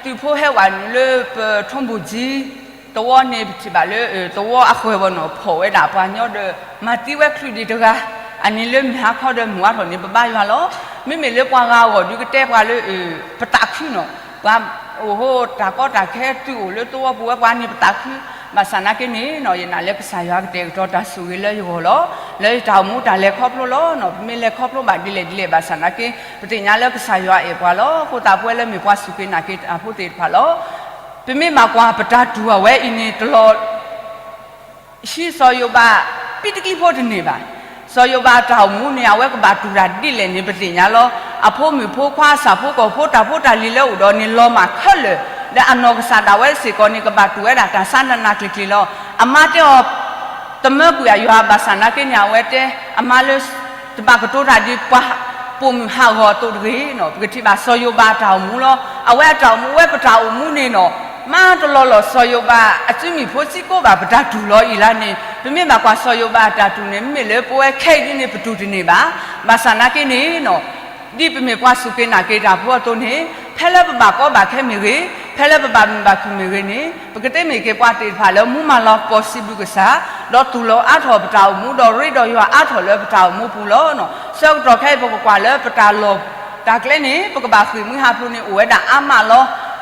သုးဖိဟဲဝဲနုာ်လၢပထိၣ်ဘူၣ်ကၠံ သဝီန့ၣ် ပထံၣ်ဘၣ်လၢ သဝီအဃၢၤဝဲနီၤ ဖီၣ်ဝဲဒၣ်ပှၤညီဒီး မၤသံဝဲချုးဒံးတဂၤ အန့ၣ်လၢမုၢ်ဟါခီဒီးမုၢ်ဝါထီၣ်န့ၣ် ပဘါယွၤလီၤ မ့မ့ၢ်လၢပှၤဂၤအဂီၢ်ဒုးကတဲပှၤလၢ ပသးခုနီၤ ပှၤအိၣ်ဟိ တၢ်ကီတၢ်ခဲသုးအိၣ်လၢသဝီပူၤဝဲပှၤန့ၣ်ပသးခု ဘၣ်ဆၣ်နာ်က့န့ၣ်နီၤ ယနာ်လၢကစၢ်ယွၤကတဲာ်ကတီၤတၢ်ဆိၣ်ဂ့ၤလၢယဂီၢ်လီၤ လၢယတၢ်အိၣ်မူတၢ်လဲၤခီဖျိလီၤနီၤ ပမ့ၢ်လဲၤခီဖျိဘၣ်ဒ်လဲၣ်ဒ်လဲၣ်ဘၣ်ဆၣ်နာ်က့ ပသ့ၣ်ညါလၢကစၢ်ယွၤအဲၣ်ပှၤလီၤ အဃိသတးပဝဲလၢမ့ၢ်ပှၤစူၢ်က့ၤနာ်က့ၤတၢ်ဖိသ့ၣ်တဖၣ်လီၤ ပမ့ၢ်ဘၣ်ကွၢ်ပတၢ်တူၢ်အဝဲအံၤန့ၣ်တလီၤ ဟံးစီၤယိၤဘး ပံတကံဖိတန့ၢ်ဘၣ်. စီၤယိၤဘးအတၢ်အိၣ်မူန့ၣ် အဝဲကဘၣ်တူၢ်တၢ်ဒ်လဲၣ်န့ၣ် ပသ့ၣ်ညါလီၤ. အဖိမုၣ်ဖိခွါ အဆၣ်ဖိကီၢ်ဖိ တၢ်ဖိတၢ်လံၤလၢအိၣ်ဒီးန့ၣ် လီၤမၢ်ခဲလၢာ်, ဒီးအနီၢ်ကစၢ်ဒၣ်ဝဲစ့ၢ်ကီးန့ၣ် ကဘၣ်တူၢ်ဝဲဒၣ်တၢ်ဆါနးနးကျံၤကျံၤလီၤ. အမါတဲအီၤ တမၢကွံာ်အယွၤဘၣ်ဆၣ်နာ်က့န့ၣ် အဝဲတဲ အမါလၢ တဘၣ်ကတိၤတၢ်ဒ်ပှၤပိာ်မုၣ်ဟးဂီၤအသိးတဂ့ၤနီၤ. ပကထံၣ်ဘၣ်စီၤယိၤဘးအတၢ်အိၣ်မူလီၤ. အဝဲအတၢ်အိၣ်မူဝဲပတၢ်အိၣ်မူန့ၣ်နီၤ မၤတလီၤလီၤစီၤယိၤဘးအစုမုၣ်ဖိစံကိးဘၣ်ပတၢ်တူၢ်လီၤအံၤလၢန့ၣ် ပမ့ၢ်ဘၣ်ကွၢ်စီၤယိၤဘးအတၢ်တူၢ်န့ၣ် မ့မ့ၢ်လၢပဝဲခဲအံၤဒ်န့ၣ် ပတူၢ်တန့ၢ်ဘၣ်. ဘၣ်ဆၣ်နာ်က့န့ၣ်နီၤ ဒ်ပမ့ၢ်ပှၤစူၢ်က့ၤနာ်က့ၤတၢ်ဖိအသိးန့ၣ် ဖဲလၢပဘၣ်ကီဘၣ်ခဲမ့ၢ်ဂ့ၤ, ဖဲလၢပဘၣ်မုာ်ဘၣ်ခုၣ်မ့ၢ်ဂ့ၤန့ၣ် ပကသ့မ့ၢ်က့ၤပှၤသ့ၣ်တဖၣ်လၢမူမၤလၤကပီၤစံးဘျုးကစၢ်, ဒီးတူၢ်လီၤအါထီၣ်ပတၢ်အိၣ်မူ ဒီးရ့ဒီးယွၤအါထီၣ်လၢပတၢ်အိၣ်မူပူၤလီၤ. ဆၢကတီၢ်ခဲအံၤ ပကကွၢ်လၢပတၢ်လီၢ်တၢ်ကျဲန့ၣ် ပကဘၣ်ဃ့ၢ်မှံဟးဖျိးန့ၣ် အိၣ်ဝဲဒၣ်အါမးလီၤ.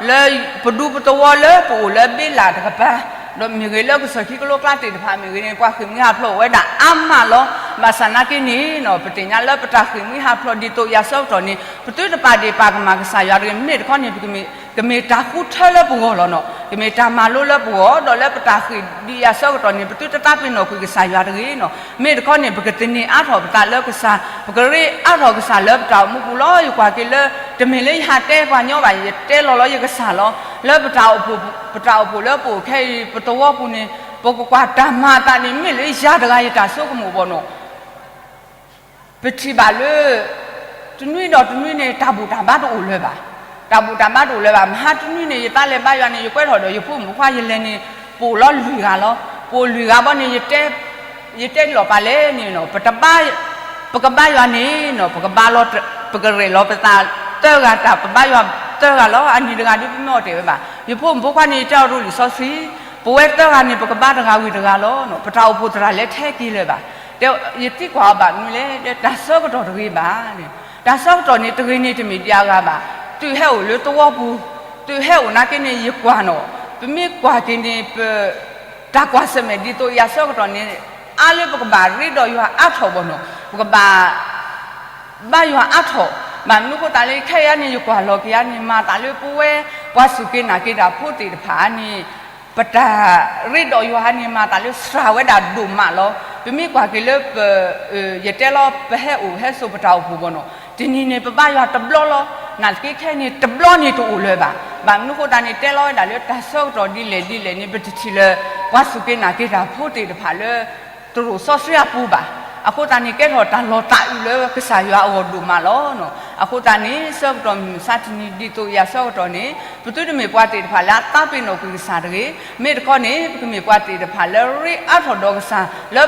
လၢပဒူပသဝီလၢပအိၣ်လၢဘ့လးတကပၤ ဒီးမ့ၢ်ဂ့ၤလၢကစၢၢ်ခံကလိကျါသ့ၣ်တဖၣ်မ့ၢ်ဂ့ၤန့ၣ် ပှၤဃ့ၢ်မှံဟးဖျိးအိၣ်ဝဲဒၣ်အါမးလီၤ. ဘၣ်ဆၣ်နာ်က့န့ၣ်နီၤ ပသ့ၣ်ညါလၢပတၢ်ဃ့ၢ်မှံဟးဖျိးဒ်သိးယၤဆၢကတီၢ်န့ၣ် ပသုတပာ်ဒ့ၣ်ပာ်ကမၣ်ကစၢ်ယွၤတဂ့ၤ. မ့ၢ်တခီန့ၣ် ပကမ့ၢ် ကမ့ၢ်တၢ်ဃုထၢလၢပဂီၢ်လီၤနီၤ, ကမ့ၢ်တၢ်မၤလိလၢပဂီၢ်, ဒီးလၢပတၢ်ဃ့ၢ်ဒ်အံၤအဆၢကတီၢ်န့ၣ် ပသုတသးပ့ၤနီၣ်ကွံာ်ကစၢ်ယွၤတဂ့ၤနီၤ. မ့ၢ်တခီန့ၣ် ပကသန့ၤအါထီၣ်ပသးလၢကစၢ်, ပကရ့အါထီၣ်ကစၢ်လၢပတၢ်အိၣ်မူပူၤလီၤ. ယကွၢ်က့ၤလၢ တမ့ၢ်လၢယဟးတဲပှၤညီဘၣ်, ယတဲလီၤလီၤယကစၢ်လီၤ. လၢပတၢ်အိၣ်ဖှိၣ်, ပတၢ်အိၣ်ဖှိၣ်လၢပအိၣ်ခဲအံၤ ပသဝီပူၤန့ၣ် ပကကွၢ်တၢ်မၤအသးန့ၣ် မ့ၢ်လၢယၤတဂၤယတၢ်ဆိကမိၣ်ဘၣ်နီၤ. ပထံၣ်ဘၣ်လၢ တနွံဒီးတနွံန့ၣ် တၢ်ဘူၣ်တၢ်ဘါတအိၣ်လၢၤဘၣ်. တၢ်ဘူၣ်တၢ်ဘါတအိၣ်လၢၤဘၣ်. မဟါတနွံန့ၣ် ယသးလဲၤဘါယွၤန့ၣ် ယကွဲထီၣ်ဒီးယဖိမုၣ်ဖိခွါယလဲၤန့ၣ် ပအိၣ်လီၤလွံၢ်ဂၤလီၤ. ပအိၣ်လွံၢ်ဂၤဘီန့ၣ် ယတဲ, ယတဲလီၤပာ်လဲၣ်န့ၣ်နီၤ, ပတဘါ, ပကဘါယွၤန့ၣ်နီၤ, ပကဘါလီၤ, ပကရဲၣ်လီၤပသးသၢဂၤတၢ်, ပဘါယွၤသၢဂၤလီၤ. အနံၤတဂၤဒုးပမ့ၢ်အီၣ်တဲာ်ဝဲဘၣ်. ယဖိမုၣ်ဖိခွါန့ၣ် ယတဲအီၤဒိလံာ်စီဆှံ, ပဝဲသၢဂၤန့ၣ် ပကဘါတဂၤဝံၤတဂၤလီၤ. ပတၢ်အိၣ်ဖှိၣ်သရၣ်လဲၤထဲက့ၤလၢၤဘၣ်. တဲ, ယသံကွၢ်အီၤဘၣ်မနုၤလဲၣ်, တၢ်ဆၢကတီၢ်တဂ့ၤဘၣ်န့ၣ်, တၢ်ဆၢကတီၢ်န့ၣ်တဂ့ၤန့ၣ် တမ့ၢ်ဒံးအဂၤဘၣ်. သုးဟဲအိၣ်လၢသဝီပူၤ, သုးဟဲအိၣ်နာ်က့န့ၣ် ယကွၢ်နီၤ, ပမ့ၢ်ကွၢ်က့ၤန့ၣ် ပ, တၢ်ကွၢ်ဆၢၣ်မဲာ်ဒ်သိးအံၤအဆၢကတီၢ်န့ၣ် အါလၢပကဘၣ်ရ့ဒီးယွၤအါထီၣ်ဘၣ်နီၤ, ပကဘၣ် ဘါယွၤအါထီၣ်. ဘၣ်မနုၤဃိသတးလၢ ခဲအံၤန့ၣ် ယကွၢ်လီၤက့ၤအံၤန့ၣ် မၤသးလၢပဝဲ ပှၤစူၢ်က့ၤနာ်က့ၤတၢ်ဖိသ့ၣ်တဖၣ်န့ၣ် ပတၢ်ရ့ဒီးယွၤန့ၣ် မၤသးလၢစှၤဝဲဒၣ်ဒိၣ်မးလီၤ. ပမ့ၢ်ကွၢ်က့ၤလၢပ, ယတဲလီၤ ပဟဲအိၣ်ဟဲစိာ်ပတၢ်အိၣ်ဖှိၣ်ဘၣ်နီၤ, တနံၤန့ၣ် ပဘါယွၤတဘျီလီၤ. နာ်သက့ခဲအံၤန့ၣ် တဘျီန့ၣ်တအိၣ်လၢၤဘၣ်. ဘၣ်မနုၤဃိသတးန့ၣ် တဲလီၤဝဲဒၣ်လၢတၢ်ဆၢကတီၢ်ဒ်လဲၣ်ဒ်လဲၣ်န့ၣ် ပတထံၣ်လၢ ပှၤစူၢ်က့ၤနာ်က့ၤတၢ်ဖိသ့ၣ်တဖၣ်လၢ တရိာ်စီဆှံအပူၤဘၣ်. အဃိသတးန့ၣ် ကဲထီၣ်တၢ်လီၤသးအုးလၢကစၢ်ယွၤအဂီၢ်ဒိၣ်မးလီၤ. အဃိသတးန့ၣ် ဆၢကတီၢ်မုၢ်မဆါတနံၤ ဒ်သိးအံၤအဆၢကတီၢ်န့ၣ် ပသုတမ့ၢ်ပှၤသ့ၣ်တဖၣ်လၢအသးပ့ၤနီၣ်ကွံာ်ကစၢ်တဂ့ၤ. မ့ၢ်တခီန့ၣ် ပကမ့ၢ်ပှၤသ့ၣ်တဖၣ်လၢရ့အါထီၣ်ဒီးကစၢ် လၢ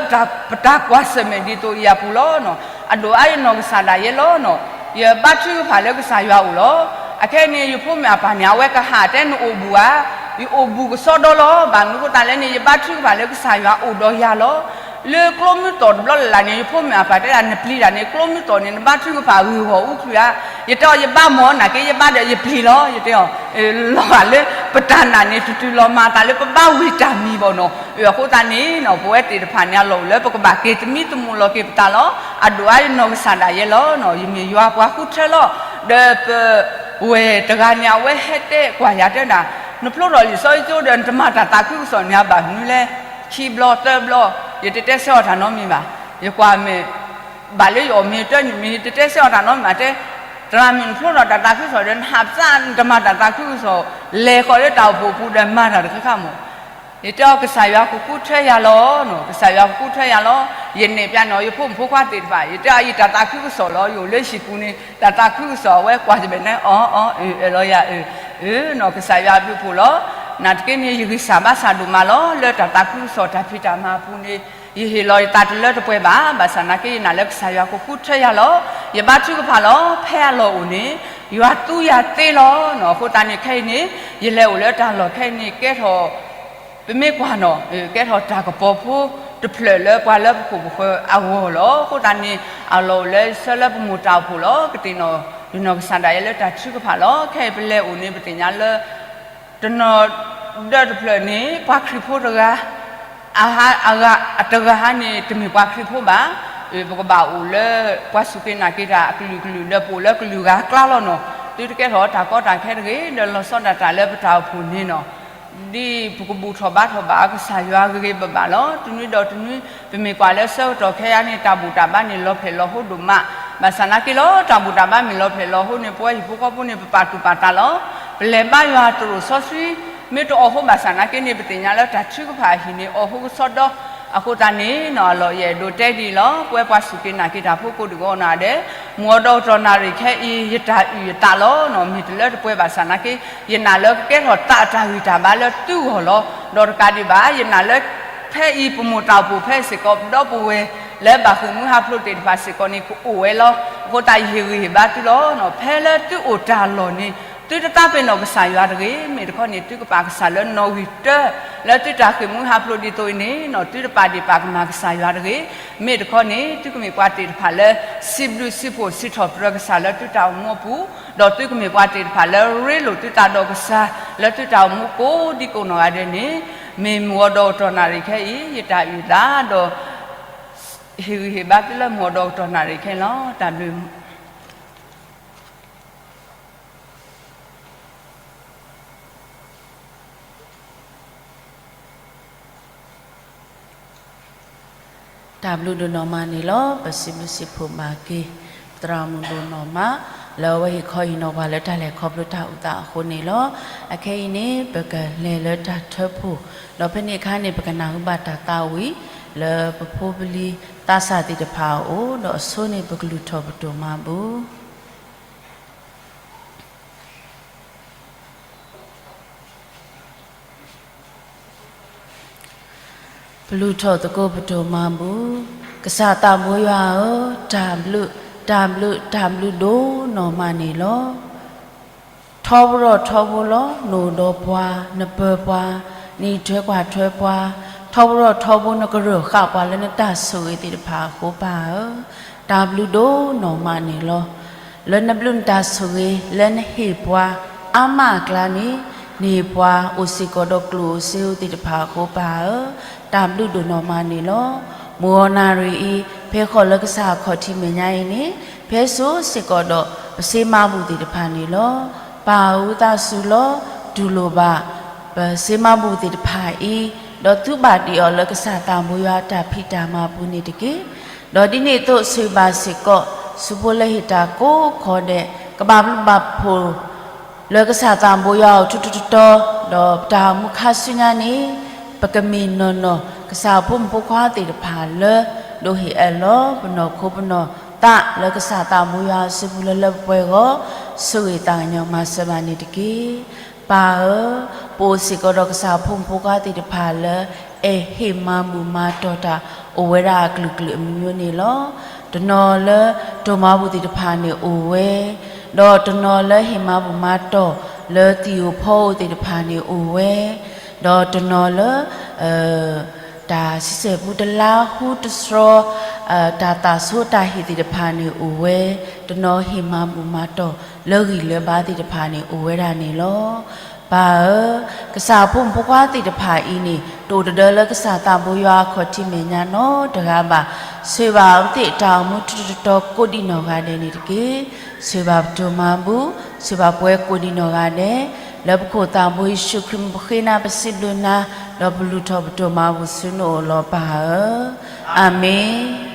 ပတၢ်ကွၢ်ဆၢၣ်မဲာ်ဒ်သိးအံၤအပူၤလီၤ. အဒိၣ်အါယနီၢ်ကစၢ်ဒၣ်ယဲလီၤ. ယဘါထုကဖၣ်လၢကစၢ်ယွၤအအိၣ်လီၤ. အခဲအံၤန့ၣ် ယဖိမုၣ်အပၢ်န့ၣ် အဝဲကဟးတဲနအိၣ်ဘူးဧါ, ယအိၣ်ဘူးကစီဒီလီၤ. ဘၣ်မနုၤဃိသတးလဲၣ်န့ၣ် ယဘါထုကဖၣ်လၢကစၢ်ယွၤအိၣ်ဒီးယၤလီၤ. လၢကျိမုၢ်တီၢ်တဘျီလၢ်လၢ်န့ၣ် ယဖိမုၣ်အပၢ်တဲဒၣ် နပျံၤတၢ်န့ၣ် ကျိမုၢ်တီၢ်န့ၣ် နဘါထုကဖၣ်ဂ့ၢ်ဂီၢ်အူချုးဧါ. ယတဲအီၤ ယဘါမ့ၢ်နာ်က့ ယဘါဒီးယပျံၤလီၤ. ယတဲအီၤ လီၤဂာ်လၢပတၢ်နာ်န့ၣ် တတုၤလီၤမၤသးလၢပဘါဝံၤတၢ်မံၤဘၣ်နီၤ. အဃိသတးန့ၣ်နီၤ ပဝဲသ့ၣ်တဖၣ်န့ၣ် အလီၢ်အိၣ်လၢပကဘၣ်က့ၤသမံသမိးလီၤက့ၤပသးလီၤ. အဒိၣ်အါယနီၢ်ကစၢ်ဒၣ်ယဲလီၤ. ယမ့ၢ်ယွၤပှၤဃုထၢလီၤ. ဒီးပဝဲၢ်တဂၤန့ၣ် အဝဲဟဲတဲကွၢ်ယၤတဲဒၣ် နဖျိထီၣ်လံာ်စီဆှံကၠိဒီး နတမၤတၢ်သးခုကစီၣ်န့ၣ် အဘၣ်မနုၤလဲၣ်. ခံဘျီသၢဘျီ ယတတဲဆၢအီၤတၢ်နီတမံၤဘၣ်. ယကွၢ်မ့ၢ် ဘၣ်လၢယအီၣ်မ့ၤတၢ်န့ၣ် မ့ၢ်ယတတဲဆၢအီၤတၢ်နီတမံၤဘၣ်တဲ, သရၣ်မုၣ် နဖျိထီၣ်တၢ်သးခုကစီၣ်ဒီး နဟးပသး နတမၤတၢ်သးခုကစီၣ် လဲၤဃီၤလၢတၢ်အိၣ်ဖှိၣ်ပူၤဒီးမၤတၢ်တခါခါမး. ယတဲအီၤ ကစၢ်ယွၤကဃုထၢယၤလီၤ. ကစၢ်ယွၤကဃုထၢယၤလီၤ. ယနဲၣ်ဖျါန့ၢ်အီၤ ယဖိမုၣ်ဖိခွါသ့ၣ်တဖၣ် ယတဲအီၤ အံၤတၢ်သးခုကစီၣ်လီၤ. ယအိၣ်လၢဟံၣ်ပူၤန့ၣ် တၢ်သးခုကစီၣ် အဝဲကွၢ်တဘၣ်န့ၣ် အီ အီ အၢ အၢၣ်လီၤယၤအၢ အၢနီၤ ကစၢ်ယွၤအဘျုးအဖှိၣ်လီၤ. နာ်သက့န့ၣ် ယဂံၢ်စၢ်ဘါစၢ်ဒိၣ်မးလီၤ. လၢတၢ်သးခုကစီၣ်တၢ်ဖံးတၢ်မၤအပူၤန့ၣ် ယဟ့ၣ်လီၤယသးတလၢတပှဲၤဘၣ်. ဘၣ်ဆၣ်နာ်က့ ယနာ်လၢကစၢ်ယွၤကဃုထၢယၤလီၤ. ယဘါထုကဖၣ်လီၤ. ဖဲအလီၢ်အိၣ်န့ၣ် ယွၤသူယၤသ့လီၤနီၤ. အဃိသတးန့ၣ် ခဲအံၤန့ၣ် ယလဲၤအိၣ်လၢတၢ်လီၢ်ခဲအံၤန့ၣ် ကဲထီၣ် ပမ့ၢ်ကွၢ်နီၤ ကဲထီၣ်တၢ်ကပီၤဖိတဖျၢၣ်လၢပှၤလၢပခိၣ်ပဃၢၤအဂီၢ်လီၤ. အဃိသတးန့ၣ် အလီၢ်အိၣ်လၢဆၢလၢပမိၢ်တၢ်အိၣ်ဖှိၣ်လီၤ. ကသ့ၣ်နီၣ် ယနီၢ်ကစၢ်ဒၣ်ယဲလၢတၢ်ထုကဖၣ်လီၤ. ခဲအံၤပလဲၤအိၣ်န့ၣ် ပသ့ၣ်ညါလၢ တနီၤဒၢတဖျၢၣ်န့ၣ် ပှၤခရံာ်ဖိတဂၤ အဟါ အဂၤ အတဂၤဟါန့ၣ် တမ့ၢ်ပှၤခရံာ်ဖိဘၣ်. ပကဘၣ်အိၣ်လၢ ပှၤစူၢ်က့ၤနာ်က့ၤတၢ်အကလုာ်ကလုာ် ဒီးပအိၣ်လၢကလုာ်ဂၤအကျါလီၤနီၤ. သုတကဲထီၣ်တၢ်ကီတၢ်ခဲတဂ့ၤ ဒီးလီၤဆီဒၣ်တၢ်လၢပတၢ်အိၣ်ဖှိၣ်န့ၣ်နီၤ. ဒ်ပကဘူၣ်ထီၣ်ဘါထီၣ်ဘၣ်ကစၢ်ယွၤဂ့ၤဂ့ၤဘၣ်ဘၣ်လီၤ. တနွံဒီးတနွံ ပမ့ၢ်ကွၢ်လၢဆၢကတီၢ်ခဲအံၤန့ၣ် တၢ်ဘူၣ်တၢ်ဘါန့ၣ် လီၤဖျဲၣ်လီၤဟိဒိၣ်မး. ဘၣ်ဆၣ်နာ်က့လီၤ တၢ်ဘူၣ်တၢ်ဘါမ့ၢ်လီၤဖျဲၣ်လီၤဟိန့ၣ် ပဝဲဟံၣ်ဖိဃီဖိန့ၣ် ပပာ်သူၣ်ပာ်သးလီၤ. ပလဲၤဘါယွၤတရိာ်စီဆှံ မ့ၢ်တအီၣ်ဟိဘၣ်ဆၣ်နာ်က့န့ၣ် ပသ့ၣ်ညါလၢတၢ်ထုကဖၣ်အဟံၣ်န့ၣ် အီၣ်ဟိကစီဒီ. အဃိသတးန့ၣ်နီၤ အလီၢ်ယအဲၣ်ဒိးတဲဒ်အံၤလီၤ. ပဝဲပှၤစူၢ်က့ၤနာ်က့ၤတၢ်ဖိကိးဒံးကိးနီၢ်ဂၤဒဲး မုၢ်အီၤဒီးကတီၢ်နၣ်ရံၣ်ခဲအံၤ ယတၢ်အုၣ်ယသးလီၤနီၤ မ့ၢ်တလၢတပှဲၤဘၣ်ဆၣ်နာ်က့ ယနာ်လၢကကဲထီၣ်သးအတၢ်ဂံၢ်တၢ်ဘါလၢသုဂီၢ်လီၤ. ဒီးတကးဒံးဘၣ် ယနာ်လၢ ဖဲအံၤပမိၢ်တၢ်အိၣ်ဖှိၣ်ဖဲအံၤစ့ၢ်ကီး ဒီပုၢ်ဝဲၢ်လၢဘၣ်ဃ့ၢ်မှံဟးဖျိးသ့ၣ်တဖၣ်စ့ၢ်ကီးန့ၣ် ကအိၣ်ဝဲလီၤ. အဃိသတးယဟ့ၣ်ဂံၢ်ဟ့ၣ်ဘါသုလီၤ. ဖဲလၢသုအိၣ်တၢ်လီၢ်န့ၣ် သုတသးပ့ၤနီၣ်ကစၢ်ယွၤတဂ့ၤ. မ့ၢ်တခီန့ၣ် သုကပာ်ကစၢ်လၢနီၣ်ဂံၢ်တၢ လၢသုတၢ်ဃ့ၢ်မှံဟးဖျိးဒ်သိးအံၤန့ၣ်နီၤ သုတပာ်ဒ့ၣ်ပာ်ကမၣ်ကစၢ်ယွၤတဂ့ၤ. မ့ၢ်တခီန့ၣ် သုကမ့ၢ်ပှၤသ့ၣ်တဖၣ်လၢ စံးဘျုးစံးဖှိၣ်စံးထီၣ်ပတြၢၤကစၢ်လၢသုတၢ်အိၣ်မူအပူၤ, ဒီးသုကမ့ၢ်ပှၤသ့ၣ်တဖၣ်လၢရ့လိာ်သုသးဒီးကစၢ် လၢသုတၢ်အိၣ်မူကိးဒံးကိးနီၢ်ဂၤဒဲးန့ၣ်, မ့ၢ်မုၢ်အီၤဒီးကတီၢ်နၣ်ရံၣ်ခဲအံၤ ယတၢ်အုၣ်သးဒီး ဟ့ၣ်ဂံၢ်ဟ့ၣ်ဘါသုလၢမုၢ်အီၤဒီးကတီၢ်နၣ်ရံၣ်ခဲအံၤလီၤ. တၢ်ဘျုး တၢ်ဘျုးဒိၣ်နီၢ်မးန့ၣ်လီၤ. ပစံးဘျုးစံးဖှိၣ်ဘၣ်က့ၤ သရၣ်မုၣ်ဒိၣ်နီၢ်မး လၢအဝဲဟ့ၣ်ခီဟ့ၣ်နီၤပှၤလၢတၢ်လဲၤခီဖျိတၢ်အုၣ်သးအဃိန့ၣ်လီၤ. အခဲအံၤန့ၣ် ပကလဲၤလၢတၢ်ထၢဖှိၣ်, ဒီးဖဲန့ၣ်အခါန့ၣ် ပကနၢ်ဟူဘၣ်တၢ်သးဝံၣ် လၢပဖိပလံၤသးစၢ်သ့ၣ်တဖၣ်အအိၣ်, ဒီးအဆိန့ၣ် ပကလုၢ်ထီၣ်ပဒိၣ်မၤဘူၣ် ပလူၤထီၣ်သကိးပဒိၣ်မၤဘူၣ်. ကစၢ်သးဘိယွၤဧၢ, တၢ်ဘျုး, တၢ်ဘျုး, တၢ်ဘျုးဒိၣ်နီၢ်မးန့ၣ်လီၤ. ထီဘိထီဘိလီၤ, နအိၣ်ဒီးပှၤ, နပၢၤပှၤ, နအံးထွဲကွၢ်ထွဲပှၤ, ထီဘိထီဘိနကရၢၢ်ဃာ်ပှၤလၢနတၢ်ဆိၣ်ဂ့ၤသ့ၣ်တဖၣ်အဃိပၢ်ဧၢ, တၢ်ဘျုးဒိၣ်နီၢ်မးန့ၣ်လီၤ. လၢနဘျုးနတၢ်ဆိၣ်ဂ့ၤ လၢနဟ့ၣ်ပှၤအါမးအကျါန့ၣ်, နဟ့ၣ်ပှၤအိၣ်စ့ၢ်ကီးဒီးကျိၣ်ဧိၤစ့ဧိၤသ့ၣ်တဖၣ်အဃိပၢ်ဧၢ, တၢ်ဘျုးဒိၣ်နီၢ်မးန့ၣ်လီၤ. မုၢ်ဂီၤနၣ်ရံၣ်အံၤ ဖဲဃီၤလၢကစၢ်အခီၣ်ထံးမဲာ်ညါအံၤန့ၣ်, ဖဲစိၤစ့ၢ်ကီးဒီးပစ့မၤဘူၣ်သ့ၣ်တဖၣ်န့ၣ်လီၤ. ပၢ်ဧၢသးစူၤလီၤ, တူၢ်လိာ်ဘၣ် ပစ့မၤဘူၣ်သ့ၣ်တဖၣ်အံၤ, ဒီးသုဘၣ်တ့ၢ်အီၤလၢကစၢ်သးဘိယွၤအတၢ်ဖံးတၢ်မၤပူၤန့ၣ်တက့ၢ်. ဒီးဒ်န့ၣ်အသိး ဆိၣ်ဂ့ၤဘၣ်စ့ၢ်ကီး ဆူဖိလၢဟ့ၣ်တၢ်ကိးခီဒဲး ကဘၣ်ဘျုးဘၣ်ဖှိၣ် လၢကစၢ်သးဘိယွၤအအိၣ်ထူထူတီတီ, ဒီးပတၢ်အိၣ်မူခါဆူညါန့ၣ်, ပကမ့ၢ်နီၢ်နီၢ်ကစၢ်ဖိမုၣ်ဖိခွါသ့ၣ်တဖၣ်လၢ ဒိးဟ့ၣ်အၢၣ်လီၤပနီၢ်ခိပနီၢ်သးလၢကစၢ်သးဘိယွၤအစုပူၤလၢလၢပှဲၤပှဲၤအဂီၢ်, ဆိၣ်ဂ့ၤသးကညီၤမၤစၢၤဘၣ်န့ၣ်တက့ၢ်. ပၢ်ဧၢ, ပအိၣ်စ့ၢ်ကီးဒီးကစၢ်ဖိမုၣ်ဖိခွါသ့ၣ်တဖၣ်လၢ အဲၣ်ဟ့ၣ်မၤဘူၣ်မၤတီၢ်တၢ်အိၣ်ဝဲဒၣ်အကလုာ်ကလုာ်အမံၤမံၤန့ၣ်လီၤ. တနီၤလၢတိၢ်မၤဘူၣ်သ့ၣ်တဖၣ်န့ၣ်အိၣ်ဝဲ, ဒီးတနီၤလၢဟ့ၣ်မၤဘူၣ်မၤတီၢ်လၢသံၣ်ဧိၤဖီဧိၤသ့ၣ်တဖၣ်န့ၣ်အိၣ်ဝဲ, ဒီးတနီၤလၢ တၢ်ဆံဆဲၣ်ပူတလါဟူတတြီ, တၢ်သၣ်ဆိတၢ်ဟ့ၣ်သ့ၣ်တဖၣ်န့ၣ်အိၣ်ဝဲ, တနီၤဟ့ၣ်မၤဘူၣ်မၤတီၢ်လၢဂံၢ်လၢဘါသ့ၣ်တဖၣ်န့ၣ်အိၣ်ဝဲဒၣ်န့ၣ်လီၤ. ပၢ်ဧၢ, ကစၢ်ဖိမုၣ်ဖိခွါသ့ၣ်တဖၣ်အံၤန့ၣ် တအိၣ်တဒၢလၢကစၢ်သးဘိယွၤအခီၣ်ထံးမဲာ်ညါနီတဂၤဘၣ်. ဆိၣ်ဂ့ၤဘၣ်အဝဲသ့ၣ်တၢ်အိၣ်မူထူထူတီတီကိးဒံးနီၢ်ဂၤဒဲးန့ၣ်တက့ၢ်. ဆိၣ်ဂ့ၤဘၣ်ပတိၢ်မၤဘူၣ်, ဆိၣ်ဂ့ၤဘၣ်ပဝဲကိးဒံးနီၢ်ဂၤဒဲး, လၢပခိၣ်သးဘိယ့ၣ်ၡူးခရံာ်မံၤပဃ့နၤပစံးဘျုးနၤ, ဒီးပလူၤထီၣ်ပတိၢ်မၤဘူၣ်ဆူနအိၣ်လီၤပၢ်ဧၢ. အၤမ့ၣ်.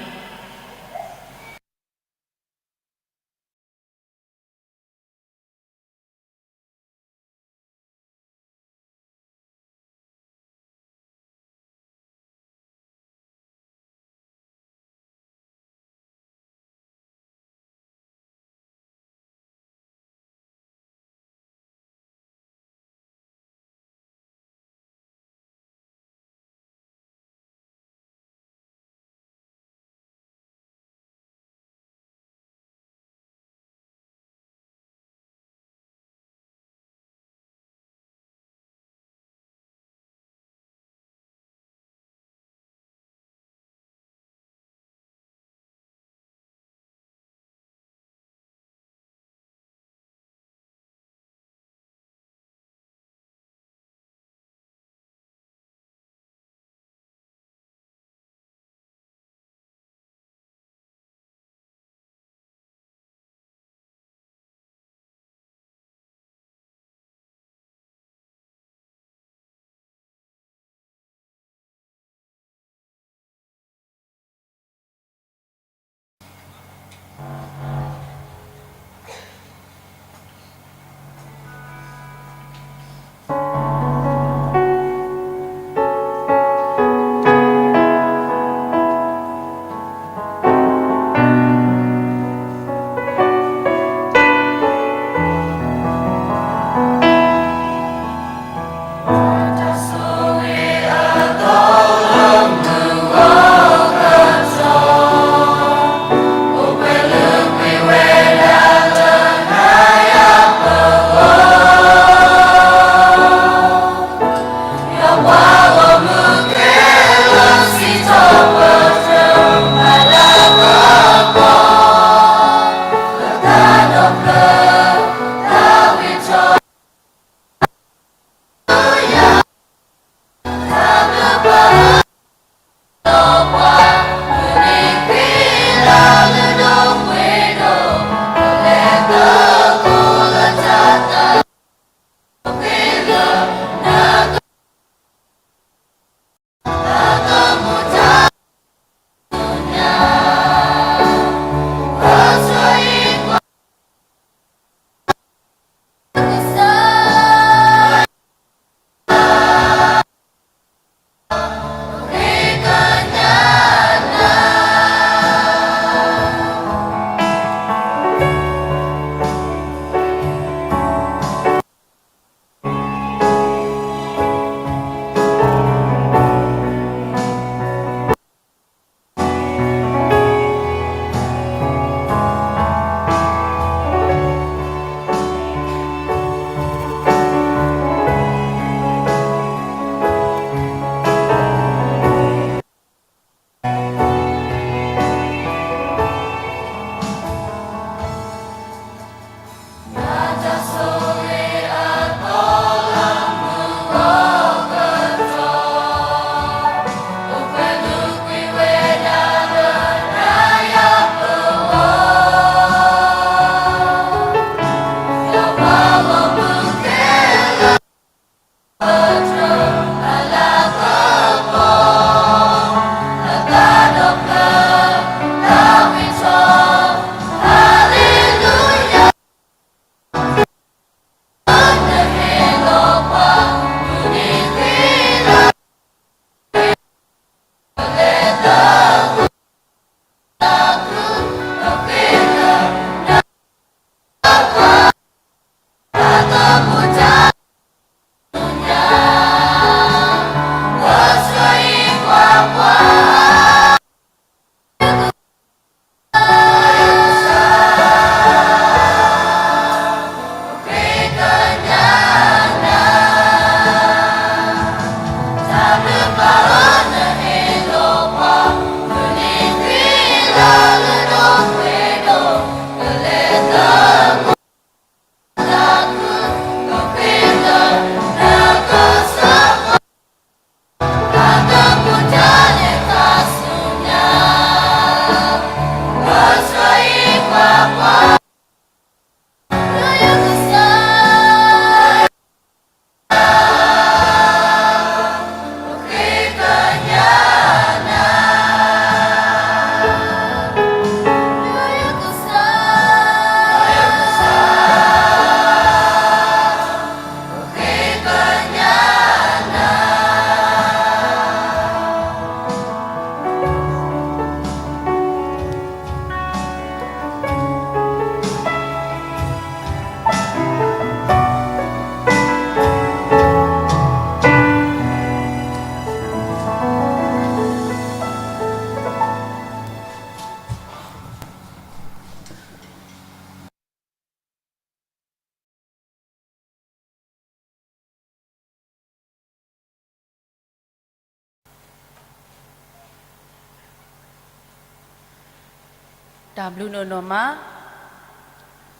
တၢ်ဘျုးဒိၣ်နီၢ်မး,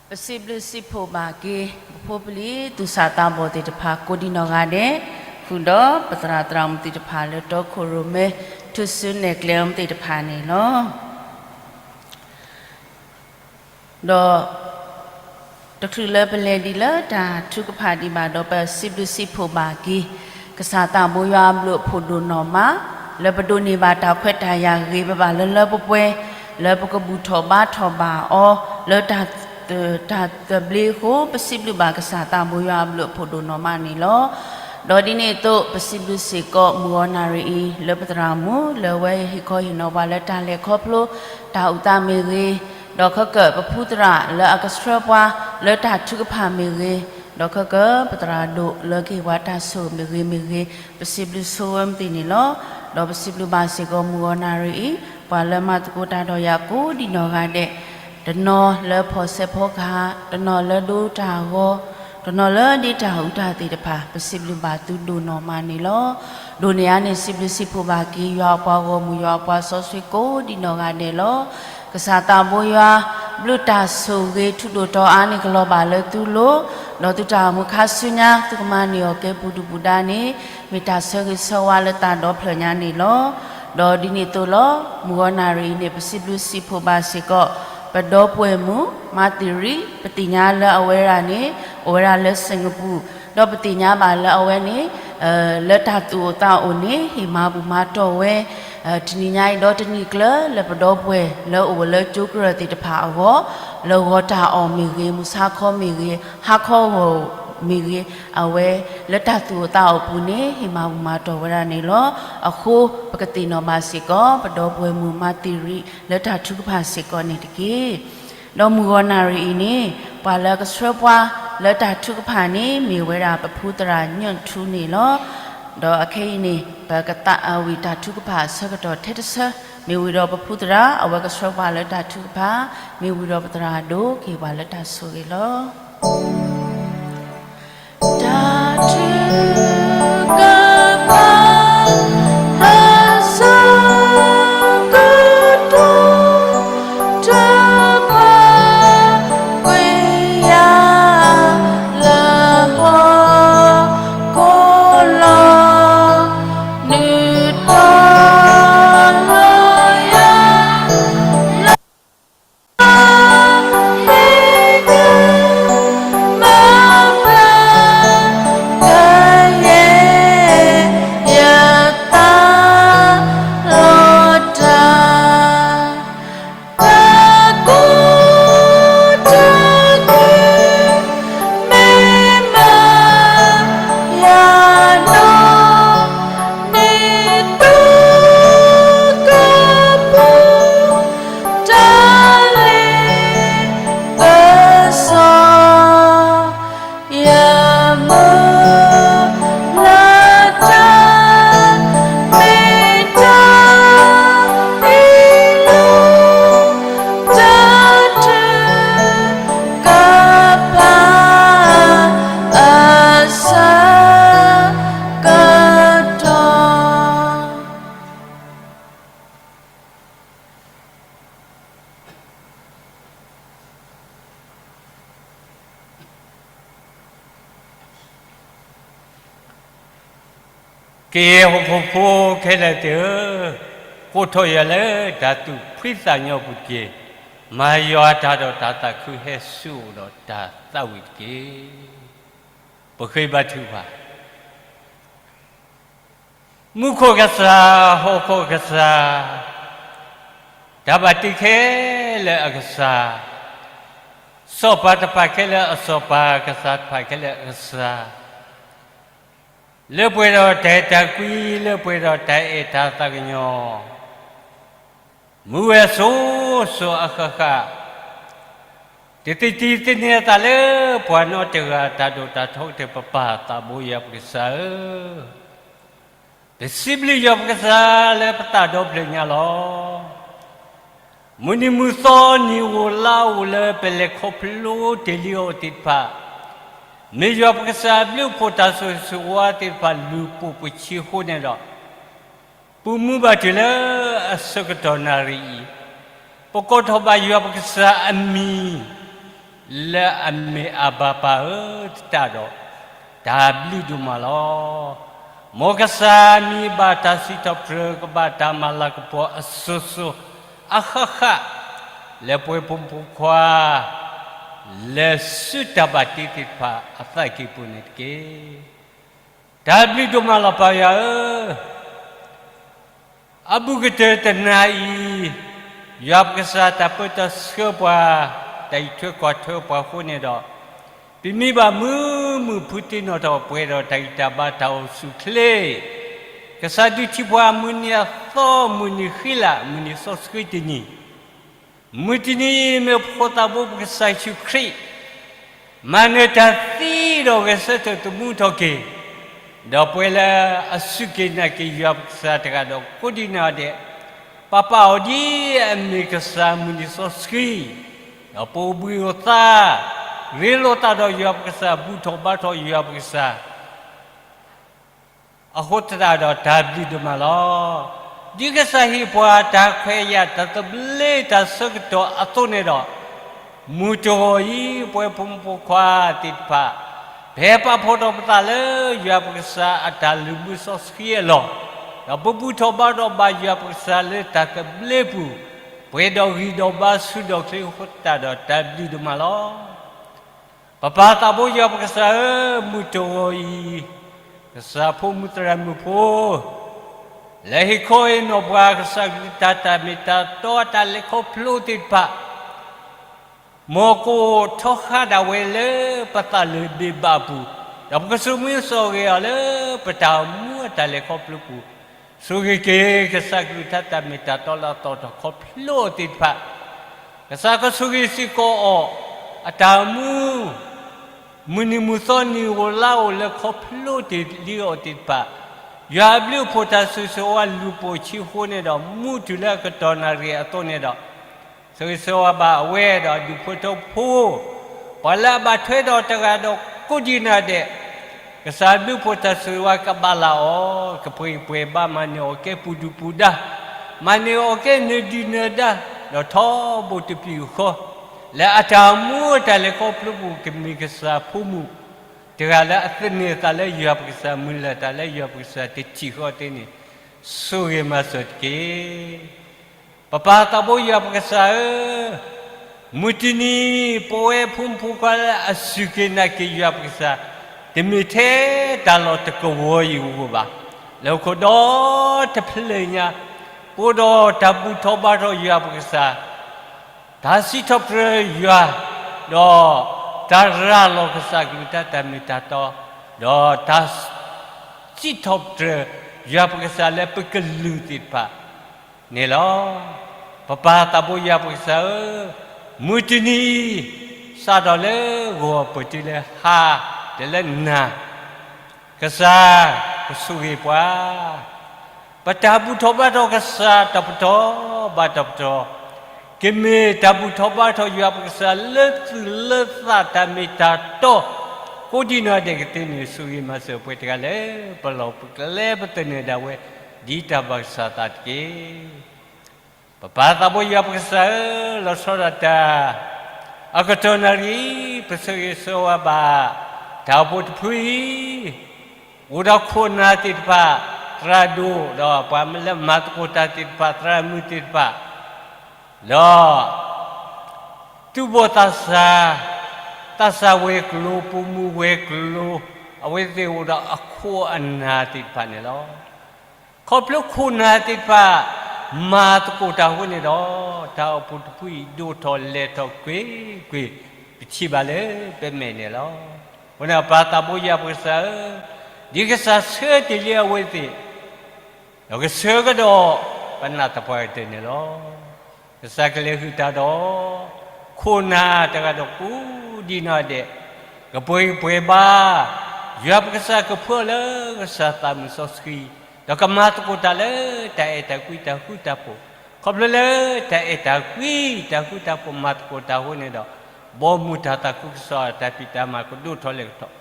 ပစံးဘျုးစံးဖှိၣ်ဘၣ်က့ၤ ပဖိပလံၤသူၣ်စၢ်သးဘီၣ်သ့ၣ်တဖၣ်ကိးဒံးနီၢ်ဂၤဒဲး, ဃုာ်ဒီးပသရၣ်သရၣ်မုၣ်သ့ၣ်တဖၣ်လၢတီခိၣ်ရိၣ်မဲ ထူၣ်စုနဲၣ်ကျဲအီၤသ့ၣ်တဖၣ်န့ၣ်လီၤ. ဒီး တချုးလၢပလဲၤဒံးလၢတၢ်ထုကဖၣ်ဒံးဘၣ်ဒီး ပစံးဘျုးစံးဖှိၣ်ဘၣ်က့ၤ ကစၢ်သးဘိယွၤအဘျုးအဖှိၣ်ဒိၣ်နီၢ်မး, လၢပဒိးန့ၢ်ဘၣ်တၢ်ခွဲးတၢ်ယာ်ဂ့ၤဘၣ်ဘၣ်လၢလၢပှဲၤပှဲၤ, လၢပကဘူၣ်ထီၣ်ဘါထီၣ်ဘၣ်အီၤ လၢတၢ်သဘျ့အဃိ ပစံးဘျုးဘၣ်ကစၢ်သးဘိယွၤအဘျုးအဖှိၣ်ဒိၣ်နီၢ်မးန့ၣ်လီၤ. ဒီးဒ်န့ၣ်အသိး ပစံးဘျုးစ့ၢ်ကီးမုၢ်ဂီၤနၣ်ရံၣ်အံၤ လၢပသရၣ်မုၣ် လၢအဝဲဟ့ၣ်ခီဟ့ၣ်နီၤပှၤလၢတၢ်လဲၤခီဖျိ တၢ်အုၣ်သးမ့ၢ်ဂ့ၤ, ဒီးခဲကၢၣ်ပဖုသရၣ်လၢအကဆှၢပှၤလၢတၢ်ထုကဖၣ်မ့ၢ်ဂ့ၤ, ဒီးခဲကၢၣ်ပသရၣ်ဒိၣ်လၢကဟ့ၣ်ပှၤတၢ်ဆိၣ်ဂ့ၤမ့ၢ်ဂ့ၤမ့ၢ်ဂ့ၤ, ပစံးဘျုးဆိဝဲမသ့ၣ်န့ၣ်လီၤ. ဒီးပစံးဘျုးဘၣ်စ့ၢ်ကီးမုၢ်ဂီၤနၣ်ရံၣ်အံၤ ပှၤလၢမၤသကိးတၢ်ဒီးယၤကိးဒံးနီၢ်ဂၤဒဲး, တနီၤလၢဖီၣ်ဆဲးဖီကဟၣ်, တနီၤလၢဒိတၢ်ဂီၤ, တနီၤလၢဒ့တၢ်အူတၢ်သ့ၣ်တဖၣ် ပစံးဘျုးဘၣ်သုဒိၣ်နီၢ်မးန့ၣ်လီၤ. ဒိးန့ၢ်အါန့ၢ်စံးဘျုးစံးဖှိၣ်ဘၣ်က့ၤ ယွၤအပှၤဂီၢ်မုၢ် ယွၤအပှၤစီဆှံကိးဒံးနီၢ်ဂၤဒဲးလီၤ. ကစၢ်သးဘိယွၤ ဘျုးတၢ်ဆိၣ်ဂ့ၤထူးဒိၣ်ထီၣ်အါန့ၢ်ကလီၤဘၣ်လၢသုလိၤ, ဒီးသုတၢ်အိၣ်မူခါဆူညါ သုကမၤန့ၢ်အီၤကဲပူၤဒုၣ်ပူၤဒါန့ၣ် မ့ၢ်တၢ်ဆၢဂ့ၤဆၢဝါလၢသးဒီဖျၢၣ်ညါန့ၣ်လီၤ. ဒီးဒ်န့ၣ်အသိးလီၤ. မုၢ်ဂီၤနၣ်ရံၣ်အံၤန့ၣ် ပစံးဘျုးစံးဖှိၣ်ဘၣ်စ့ၢ်ကီး ပဒီပုၢ်ဝဲၢ်မုၣ် မၤသံၣ်ရံၣ်, ပသ့ၣ်ညါလၢအဝဲဒၣ်န့ၣ် အိၣ်ဝဲဒၣ်လၢစ့ၣ်ကပူၤ, ဒီးပသ့ၣ်ညါဘၣ်လၢအဝဲန့ၣ် လၢတၢ်သူၣ်အိၣ်သးအိၣ်န့ၣ် ဟ့ၣ်မၤဘူၣ်မၤတီၢ်ဝဲ တနံၤညါအံၤဒီးတနံၤကျၢၤ လၢပဒီပုၢ်ဝဲၢ်လၢအိၣ်ဝဲလၢကၠိကရၢၢ်သ့ၣ်တဖၣ်အဂီၢ်, လၢဂီၤတၢ်အီၣ်မ့ၢ်ဂ့ၤ, မုၢ်ဆါခီမ့ၢ်ဂ့ၤ, ဟါခီဂီၢ်မ့ၢ်ဂ့ၤ, အဝဲလၢတၢ်သူၣ်အိၣ်သးအိၣ်ပူၤန့ၣ် ဟ့ၣ်မၤဘူၣ်မၤတီၢ်ဝဲဒၣ်န့ၣ်လီၤ. အဃိ ပကသ့ၣ်နီၣ်ဘၣ်စ့ၢ်ကီး ပဒီပုၢ်ဝဲၢ်မုၣ်မၤသံၣ်ရံၣ် လၢတၢ်ထုကဖၣ်စ့ၢ်ကီးန့ၣ်တက့ၢ်. ဒီးမုၢ်ဂီၤနၣ်ရံၣ်အံၤန့ၣ် ပှၤလၢကဆှၢပှၤလၢတၢ်ထုကဖၣ်န့ၣ် မ့ၢ်ဝဲဒၣ်ပဖုသရၣ်ညၣ်ထူန့ၣ်လီၤ. ဒီးအခဲအံၤန့ၣ် ပကသးဝံၣ်တၢ်ထုကဖၣ်အဆၢကတီၢ်ထဲတဆၢ, မ့ၢ်ဝံၤဒီးပဖုသရၣ် အဝဲကဆှၢပှၤလၢတၢ်ထုကဖၣ်, မ့ၢ်ဝံၤဒီးပသရၣ်ဒိၣ်ကဟ့ၣ်ပှၤလၢတၢ်ဆိၣ်ဂ့ၤလီၤ. တၢ်ထုကဖၣ် အဆၢကတီၢ် တၢ်ပာ်ကွံာ်ယၤ လၢဟီၣ်ခိၣ်လီၤ နုာ်တီၢ်လီၤယၤ လၢ တၢ်လ့ပစီ ယမုၢ်လၢ်တၢ် မ့ၢ်တၢ်အ့ၣ်လိာ် တၢ်ထုကဖၣ် အဆၢကတီၢ် ကယဲၢ်ဟီၣ်ခိၣ်ဖိခဲလၢာ်သ့ၣ်ဧၢ, ကိးထီၣ်ယၤလၢတၢ်သူၣ်ဖှံသးညီပူၤတက့ၢ်. မၤယွၤတၢ်ဒီးတၢ်သးခု ဟဲဆူအအိၣ်ဒီးတၢ်သးဝံၣ်တက့ၢ်. ပဃ့ဘါထုကဖၣ် မူခိၣ်ကစၢ်, ဟီၣ်ခိၣ်ကစၢ်, တၢ်ဘၣ်တ့ခဲလၢာ်အကစၢ်, စီၤပၤတဖၣ်ခဲလၢာ်အစီၤပၤ, ကစၢ်တဖၣ်ခဲလၢာ်အကစၢ်, လၢပှဲၤဒီးတၢ်အဲၣ်တၢ်ကွံ, လၢပှဲၤဒီးတၢ်အဲၣ်တၢ်သးကညီၤ, မူဝဲစိၤစိၤအဃၣ်ဃၣ်, တသ့ၣ်တံၢ်သ့ၣ်န့ၢ်အသးလၢပှၤနီတဂၤအတၢ်ဒိၣ်တၢ်ထီကတၢၢ် ပပၢ်သးဘိယွၤပကစၢ်ဧၢ, ပစံးဘျုးယွၤပကစၢ်လၢပသးဒီဖျၢၣ်ညါလီၤ. မုၢ်နံၤမုၢ်သီနံၤဧိၤလါဧိၤလၢပလဲၤခီဖျိတ့ၢ်လံအီၤသ့ၣ်တဖၣ်, မ့ၢ်ယွၤပကစၢ်အဘျုးအဖှိၣ်တၢ်ဆိၣ်ဂ့ၤဆိၣ်ဝါသ့ၣ်တဖၣ် လုၢ်ပိာ်ပှ့ၤဆံဃိန့ၣ်ဒီး, ပမူဘၣ်တုၤလၢအဆၢကတီၢ်နၣ်ရံၣ်အံၤ, ပကိးထီၣ်ဘၣ်ယွၤပကစၢ်အမံၤ လၢအမ့ၢ်အဘၤပၢ်ဧၢ တတၢ်ဒီး တၢ်ဘျုးဒိၣ်မးလီၤ. မ်ကစၢ်မံၤဘၣ်တၢ်စံးထီၣ်ပတြၢၤ ကဘၣ်တၢ်မၤလၤကပီၤအစိၤစိၤအဃၣ်ဃၣ် လၢပဝဲဖိမုၣ်ဖိခွါ လၢစုတၢ်ဘၣ်တ့သ့ၣ်တဖၣ်အသးကံၢ်ပူၤန့ၣ်တက့ၢ်. တၢ်ဘျုးဒိၣ်မးလီၤပၢ်ယွၤဧၢ, အဘူးကတၢၢ်တနၤအံၤ, ယွၤပကစၢ်တၢ်ပၢတၢ်ဆှၢပှၤ, တၢ်အံးထွဲကွၢ်ထွဲပှၤအဃိန့ၣ်ဒီး, ပမ့ၢ်ဘၣ်မုာ်မုာ်ဖုတ့ၢ်နီၣ်ထီၣ်ပှဲၤဒီးတၢ်ဂံၢ်တၢ်ဘါတၢ်အိၣ်ဆူၣ်အိၣ်ချ့, ကစၢ်ဒုးထံၣ်ပှၤမုၢ်နံၤအသီ မုၢ်နံၤဃံလၤ မုၢ်နံၤစီဆှံတနံၤ မုၢ်တနံၤအံၤ မ့ၢ်ဖိသၣ်ဘိပကစၢ်ယ့ၣ်ၡူးခရံာ် မၤနၢၤတၢ်သံဒီးဂဲၤဆၢထၢၣ်သမူထီၣ်က့ၤ, ဒီးပှဲၤလၢအစူၢ်က့ၤနာ်က့ၤယွၤပကစၢ်တဂၤဒီးကိးဒံးနီၢ်ဒဲး, ပပာ်အီၤဒ်အမ့ၢ်ကစၢ်မုၢ်နံၤစီဆှံ, ဒီးပအိၣ်ဘှံးအိၣ်သါ, ရ့လိာ်သးဒီးယွၤပကစၢ် ဘူၣ်ထီၣ်ဘါထီၣ်ယွၤပကစၢ် အဃိသတးဒီးတၢ်ဘျုးဒိၣ်မးလီၤ. ဒ်ကစၢ်ဟ့ၣ်ပှၤတၢ်ခွဲးယာ်တၢ်သဘျ့တၢ်ဆၢကတီၢ်အသိးန့ၣ်ဒီး, မုၢ်တဂီၤအံၤ ပဝဲဖိမုၣ်ဖိခွါသ့ၣ်တဖၣ်, ပဟဲပာ်ဖှိၣ်ထီၣ်ပသးလၢယွၤပကစၢ်အတၢ်လုၢ်မုာ်စီဆှံအလီၢ်, ဒီးပဘူၣ်ထီၣ်ဘါထီၣ်ဘၣ်ယွၤပကစၢ်လၢတၢ်သဘျ့ပူၤ, ပှဲၤဒီးဂံၢ်ဒီးဘါဆူၣ်ဒီးချ့အဃိသတးဒီးတၢ်ဘျုးဒိၣ်မးလီၤ. ပပၢ်သးဘိယွၤပကစၢ်ဧၢ, မုၢ်တဂီၤအံၤ, ကစၢ်ဖိမုၣ်သရၣ်မုၣ်ဖိ, လၢဟ့ၣ်ခီဟ့ၣ်နီၤပှၤကစၢ်ကလုၢ်ကထါတၢ်မ့ၢ်တၢ်တီအတၢ်လဲၤခီဖျိသ့ၣ်တဖၣ်, မ်ကအိၣ်ထီၣ်ဃာ်ဒၣ်ဝဲလၢပသးလၢဘ့ၣ်ဘၣ်အပူၤ, ဒီးပကဆိမိၣ်စိးဂ့ၤအီၤလၢပတၢ်အိၣ်မူအတၢ်လဲၤခီဖျိပူၤ, ဆိၣ်ဂ့ၤက့ၤ ကစၢ်ကလုၢ်ကထါတၢ်မ့ၢ်တၢ်တီလၢအသီထီၣ်ခီဖျိအီၤသ့ၣ်တဖၣ်, ကစၢ်ကဆိၣ်ဂ့ၤစ့ၢ်ကီးအီၤ, အတၢ်အိၣ်မူ မုၢ်နံၤမုၢ်သီနံၤဧိၤလါဧိၤလၢခီဖျိတ့ၢ်လံအီၤသ့ၣ်တဖၣ်, ယွၤအဘျုးအဖှိၣ်တၢ်ဆိၣ်ဂ့ၤဆိၣ်ဝါလူၤပိာ်ဆံဃိန့ၣ်ဒီး မူတုၤလၢအကတီၢ်နၣ်ရံၣ်အသိးန့ၣ်ဒီး, ဆိၣ်ဂ့ၤဆိၣ်ဝါဘၣ်အဝဲဒီးအဒူၣ်ဖိထၢဖိ, ပှၤလၢအဘၣ်ထွဲဒီးတဂၤဒီးကိးဒံးနီၢ်ဒဲး, ကစၢ်အဘျုးအဖှိၣ်တၢ်ဆိၣ်ဂ့ၤဝါကဘၣ်လၢအီၤ, ကပှ့ၤပှဲၤဘါ မၤန့ၢ်အီၤကဲပူၤဒုၣ်ပူၤဒါ, မၤန့ၢ်အီၤကဲနၢၤဒုၣ်နၢၤဒါ, ဒီးထီဘိတပံၤဃီ, လၢအတၢ်အိၣ်မူအတၢ်လဲၤခီဖျိပူၤ ကမ့ၢ်ကစၢ်ဖိမုၣ် တဂၤလၢအသန့ၤအသးလၢယွၤပကစၢ် မုၢ်လၢ်တၢ်လၢယွၤပကစၢ်တထံၣ်ဃီသ့န့ၣ်, ဆိၣ်ဂ့ၤမၤစၢၤတက့ၢ်. ပပၢ်သးဘိယွၤပကစၢ်ဧၢ, မုၢ်တနံၤ ပဝဲဖိမုၣ်ဖိခွါလၢအစူၢ်က့ၤနာ်က့ၤယွၤပကစၢ်, တမ့ၢ်ထဲတၢ်လီၢ်တကဝီၤအံၤအဂီၢ်ဘၣ်, လၢဟီၣ်ခိၣ်ဒီတဖျၢၣ်ညါ, ပအိၣ်ဒီးတၢ်ဘူၣ်ထီၣ်ဘါထီၣ်ယွၤပကစၢ်, တၢ်စံးထီၣ်ပတြၢၤယွၤ, ဒီးတၢ်ရၤလီၤကစၢ်ကလုၢ်ကထါတၢ်မ့ၢ်တၢ်တီ, ဒီးတၢ် စံးထီၣ်ပတြၢၤယွၤပကစၢ်လၢပကလုၢ်သ့ၣ်တဖၣ်န့ၣ်လီၤ. ပပၢ်သးဘိယွၤပကစၢ်ဧၢ, မုၢ်တနံၤအံၤ စးထီၣ်လၢဂီၤပတုၤလၢဟါ, တုၤလၢနၤ, ကစၢ်ကဆိၣ်ဂ့ၤပှၤ ပတၢ်ဘူၣ်ထီၣ်ဘါထီၣ်ကစၢ်တပတီၢ်ဘၣ်တပတီၢ်, ကမ့ၢ်တၢ်ဘူၣ်ထီၣ်ဘါထီၣ်ယွၤပကစၢ်လၢသူၣ်လၢသးတၢ်မ့ၢ်တၢ်တီ, ကိးဒံးနီၢ်ဒဲးကသ့န့ၣ် ဆိၣ်ဂ့ၤမၤစၢၤပှၤတဂၤလၢ ပလီၢ်ပကျဲပသန့ၤဒၣ်ဝဲ ဒ်တၢ်ဘၣ်ကစၢ်သးတက့ၢ်. ပပၢ်သးဘိယွၤပကစၢ်ဧၢ, လီၤဆီဒၣ်တၢ် အကတီၢ်နၣ်ရံၣ် ပဆိၣ်ဂ့ၤဆိၣ်ဝါဘၣ် တၢ်အိၣ်ဖှိၣ်တဖုအံၤ, အိၣ်ဒီးခိၣ်နၢ်သ့ၣ်တဖၣ်, သရၣ်ဒိၣ်, ဒီးပှၤလၢမၤသကိးတၢ်သ့ၣ်တဖၣ်, သရၣ်မုၣ်သ့ၣ်တဖၣ်, ဒီး သူၣ်ဘီၣ်သးစၢ်, သးစၢ်ဝဲၤကျိၤ, ပိာ်မုၣ်ဝဲၤကျိၤ, အဝဲသ့ၣ်အိၣ်ဒီးအခိၣ်အနၢ်သ့ၣ်တဖၣ်န့ၣ်လီၤ. ခီဖျိခိၣ်နၢ်သ့ၣ်တဖၣ် မၤသကိးတၢ်အဃိန့ၣ်ဒီး, တၢ်အိၣ်ဖှိၣ်တဖုအံၤ ဒိၣ်ထီၣ်လဲၢ်ထီၣ်ကွ့ၢ်ကွ့ၢ်, ပထံၣ်ဘၣ်လၢပမဲာ်န့ၣ်လီၤ. အဃိန့ၣ် ပၢ်သးဘိယွၤပကစၢ်ဧၢ, ဒ်ကစၢ်ဆၢတ့ၢ်လံအဝဲသ့ၣ် ဒီးကဆၢကဒီး ပနၢ်သပှၢ်ကတၢၢ်န့ၣ်လီၤ. ကစၢ်ကလဲၤဃုာ်တၢ်ဒီး ခိၣ်နၢ်တဂၤဒီးကိးဒံးနီၢ်ဒဲး, ကပှ့ၤပှဲၤဘါ, ယွၤပကစၢ်ကဖၢလၢကစၢ်သးမုၢ်စီဆှံ, ဒီးကမၤသကိးတၢ်လၢတၢ်အဲၣ်တၢ်ကွံတၢ်ဃူတၢ်ဖိး, ခီဖျိလၢတၢ်အဲၣ်တၢ်ကွံတၢ်ဃူတၢ်ဖိးမၤသကိးတၢ်အဃိန့ၣ်ဒီး, ဘီမုၢ်တၢ်သးခုကစီၣ်တၢ်ဖံးတၢ်မၤကဒိၣ်ထီၣ်လဲၢ်ထီၣ်,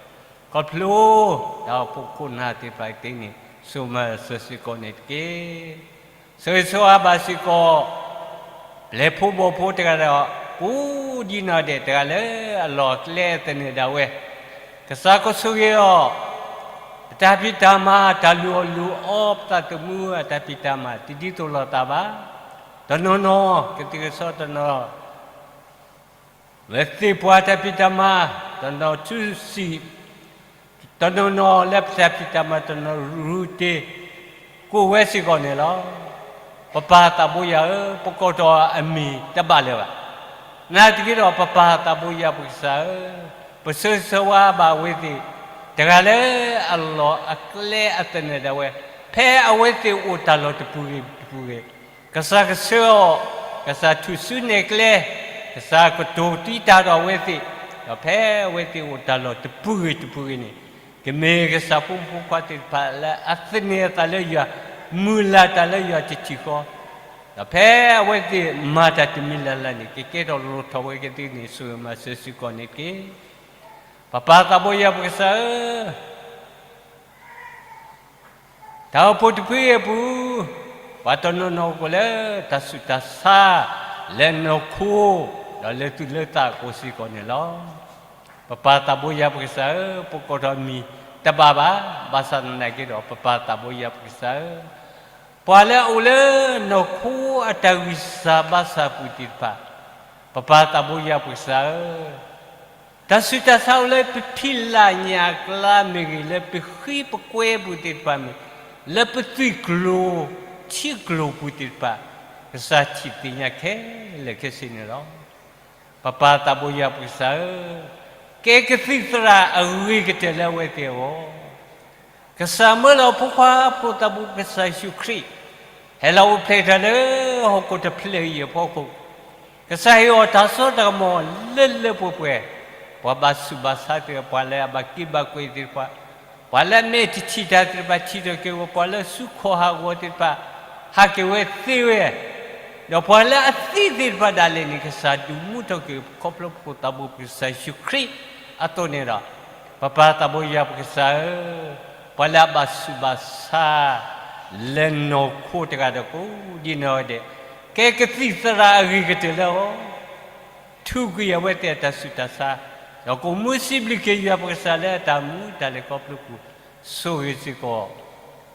ခီဖျိ တၢ်အိၣ်ဖှိၣ်ခိၣ်နၢ်သ့ၣ်တဖၣ်အံၤသ့န့ၣ် ဆိၣ်ဂ့ၤမၤစၢၤစ့ၢ်ကီးန့ၣ်တက့ၢ်. ဆိၣ်ဂ့ၤဆိၣ်ဝါဘၣ်စ့ၢ်ကီး လဲၤဖိဘီၣ်ဖိတဂၤဒီး ကိးဒံနီၢ်ဒဲးတဂၤလၢအလီၢ်အကျဲသန့ၤဒၣ်ဝဲ, ကစၢ်ကဆိၣ်ဂ့ၤအီၤ, အတၢ်ဖံးတၢ်မၤ တၢ်လုၢ်အီၣ်လုၢ်အီပသးသမူအတၢ်ဖံးတၢ်မၤ တဒ်သိးလိာ်သးဘၣ်. တနီၤနီၤ ကသံၣ်ကသီတနီၤ လၢသ့ၣ်ပှၢ်တၢ်ဖံးတၢ်မၤ, တနီၤထူစံး, တနီၤနီၤလၢပတၢ်ဖံးတၢ်မၤတနီၤရူတ့ၢ် ကိးဝဲစ့ၢ်ကီးန့ၣ်လီၤ. ပပၢ်သးဘိယွၤဧၢ, ပကိးထီၣ်အမံၤတဘၣ်လၢၤဘၣ်. နာ်သက့ဒီး ပပၢ်သးဘိယွၤပကစၢ်ဧၢ, ပဆိၣ်ဂ့ၤဆိၣ်ဝါဘၣ်အဝဲသ့ၣ် တဂၤလၢအလီၢ်အကျဲအသန့ၤဒၣ်ဝဲ, ဖဲအဝဲသ့ၣ်အိၣ်တၢ်လီၢ်တပူၤဂ့ၤတပူၤဂ့ၤ, ကစၢ်ကဆှၢအီၤ, ကစၢ်ထူၣ်စုနဲၣ်ကျဲ, ကစၢ်ကတိၤတံာ်တာ်ဒီးအဝဲသ့ၣ်, ဒီးဖဲအဝဲသ့ၣ်အိၣ်တၢ်လီၢ်တပူၤဂ့ၤတပူၤဂ့ၤန့ၣ်, ကမ့ၢ်ကစၢ်ဖိမုၣ်ဖိခွါသ့ၣ်တဖၣ်လၢအသန့ၤအသးလၢယွၤ, မုၢ်လၢ်တၢ်လၢယွၤတထံၣ်ဃီ, ဒီးဖဲအဝဲသ့ၣ်မၤတၢ်တမံၤလၢ်လၢ်န့ၣ် ကကဲထီၣ်လိၣ်ထီၣ်ဝဲကသ့န့ၣ် ဆိၣ်ဂ့ၤမၤစၢၤစ့ၢ်ကီးန့ၣ်တက့ၢ်. ပပၢ်သးဘိယွၤပကစၢ်ဧၢ, တၢ်အိၣ်ဖှိၣ်တဖုအံၤအပူၤ, ပှၤတနီၤနီၤအိၣ်လၢတၢ်ဆူးတၢ်ဆါ, လၢနီၢ်ခိ, ဒီးလၢသူၣ်လၢသးအပူၤစ့ၢ်ကီးန့ၣ်လီၤ. ပပၢ်သးဘိယွၤပကစၢ်ဧၢ, ပကိးထီၣ်မံၤတဘၣ်ဘၣ်, ဘၣ်ဆၣ်သနာ်က့ဒီး ပပၢ်သးဘိယွၤပကစၢ်ဧၢ, ပှၤလၢအအိၣ်လၢနီၢ်ခိအတၢ်ဂံၢ်စၢ်ဘါစၢ်ပူၤသ့ၣ်တဖၣ်, ပပၢ်သးဘိယွၤပကစၢ်ဧၢ, တၢ်ဆူးတၢ်ဆါအိၣ်လၢပဖံလၢ်ညၣ်အကျါမ့ၢ်ဂ့ၤ, လၢပဃံပကွဲပူၤသ့ၣ်တဖၣ်မ့ၢ်, လၢပသွံၣ်ကျိၤထံကျိၤပူၤသ့ၣ်တဖၣ်, ကစၢ်ထံၣ်သ့ၣ်ညါခဲလၢာ်ခဲဆ့န့ၣ်လီၤ. ပပၢ်သးဘိယွၤပကစၢ်ဧၢ, ကဲကသံၣ်သရၣ်အဂ့ၤကတၢၢ်လၢအဝဲသ့ၣ်အဂီၢ် ကစၢ်မၢလီၤအဖိခွါဖိသးဘိကစၢ်ယ့ၣ်ၡူးခရံာ်, ဟဲလီၤအိၣ်ဖျဲၣ်ထီၣ်လၢဟီၣ်ခိၣ်တဖျၢၣ်အံၤအဖီခိၣ်, ကစၢ်ဟ့ၣ်အီၤတၢ်စိတၢ်ကမီၤလၢလၢပှဲၤပှဲၤ, ပှၤဘၣ်ဆူးဘၣ်ဆါသ့ၣ်, ပှၤလၢအဘၣ်က့ဘၣ်ကွဲသ့ၣ်တဖၣ်, ပှၤလၢအမ့ၢ်တထံၣ်တၢ်သ့ၣ်တဖၣ် ထံၣ်ထီၣ်က့ၤဝဲ, ပှၤလၢအစုခီၣ်ဟးဂီၤသ့ၣ်တဖၣ် ဟးက့ၤဝဲသ့ဝဲ, ဒီးပှၤလၢအသံသ့ၣ်တဖၣ်ဒၣ်လဲာ်န့ၣ် ကစၢ်ဒုးမူထီၣ်က့ၤ ခီဖျိပခိၣ်သးဘိပကစၢ်ယ့ၣ်ၡူးခရံာ်အသိးန့ၣ်ဒီး, ပပၢ်သးဘိယွၤပကစၢ်ဧၢ, ပှၤလၢအဘၣ်ဆူးဘၣ်ဆါ လၢနီၢ်ခိတဂၤဒီးကိးဒံနီၢ်ဒဲး, ကဲကသံၣ်သရၣ်အဂ့ၤကတၢၢ်လၢအဂီၢ်, ထုးကွံာ်အဝဲသ့ၣ်အတၢ်ဆူးတၢ်ဆါ, ဒီးကိးမုၢ်စံးဘျုးက့ၤယွၤပကစၢ်လၢအတၢ်မူတၢ်လဲၤခီဖျိပူၤ, ဆိၣ်ဂ့ၤစ့ၢ်ကီး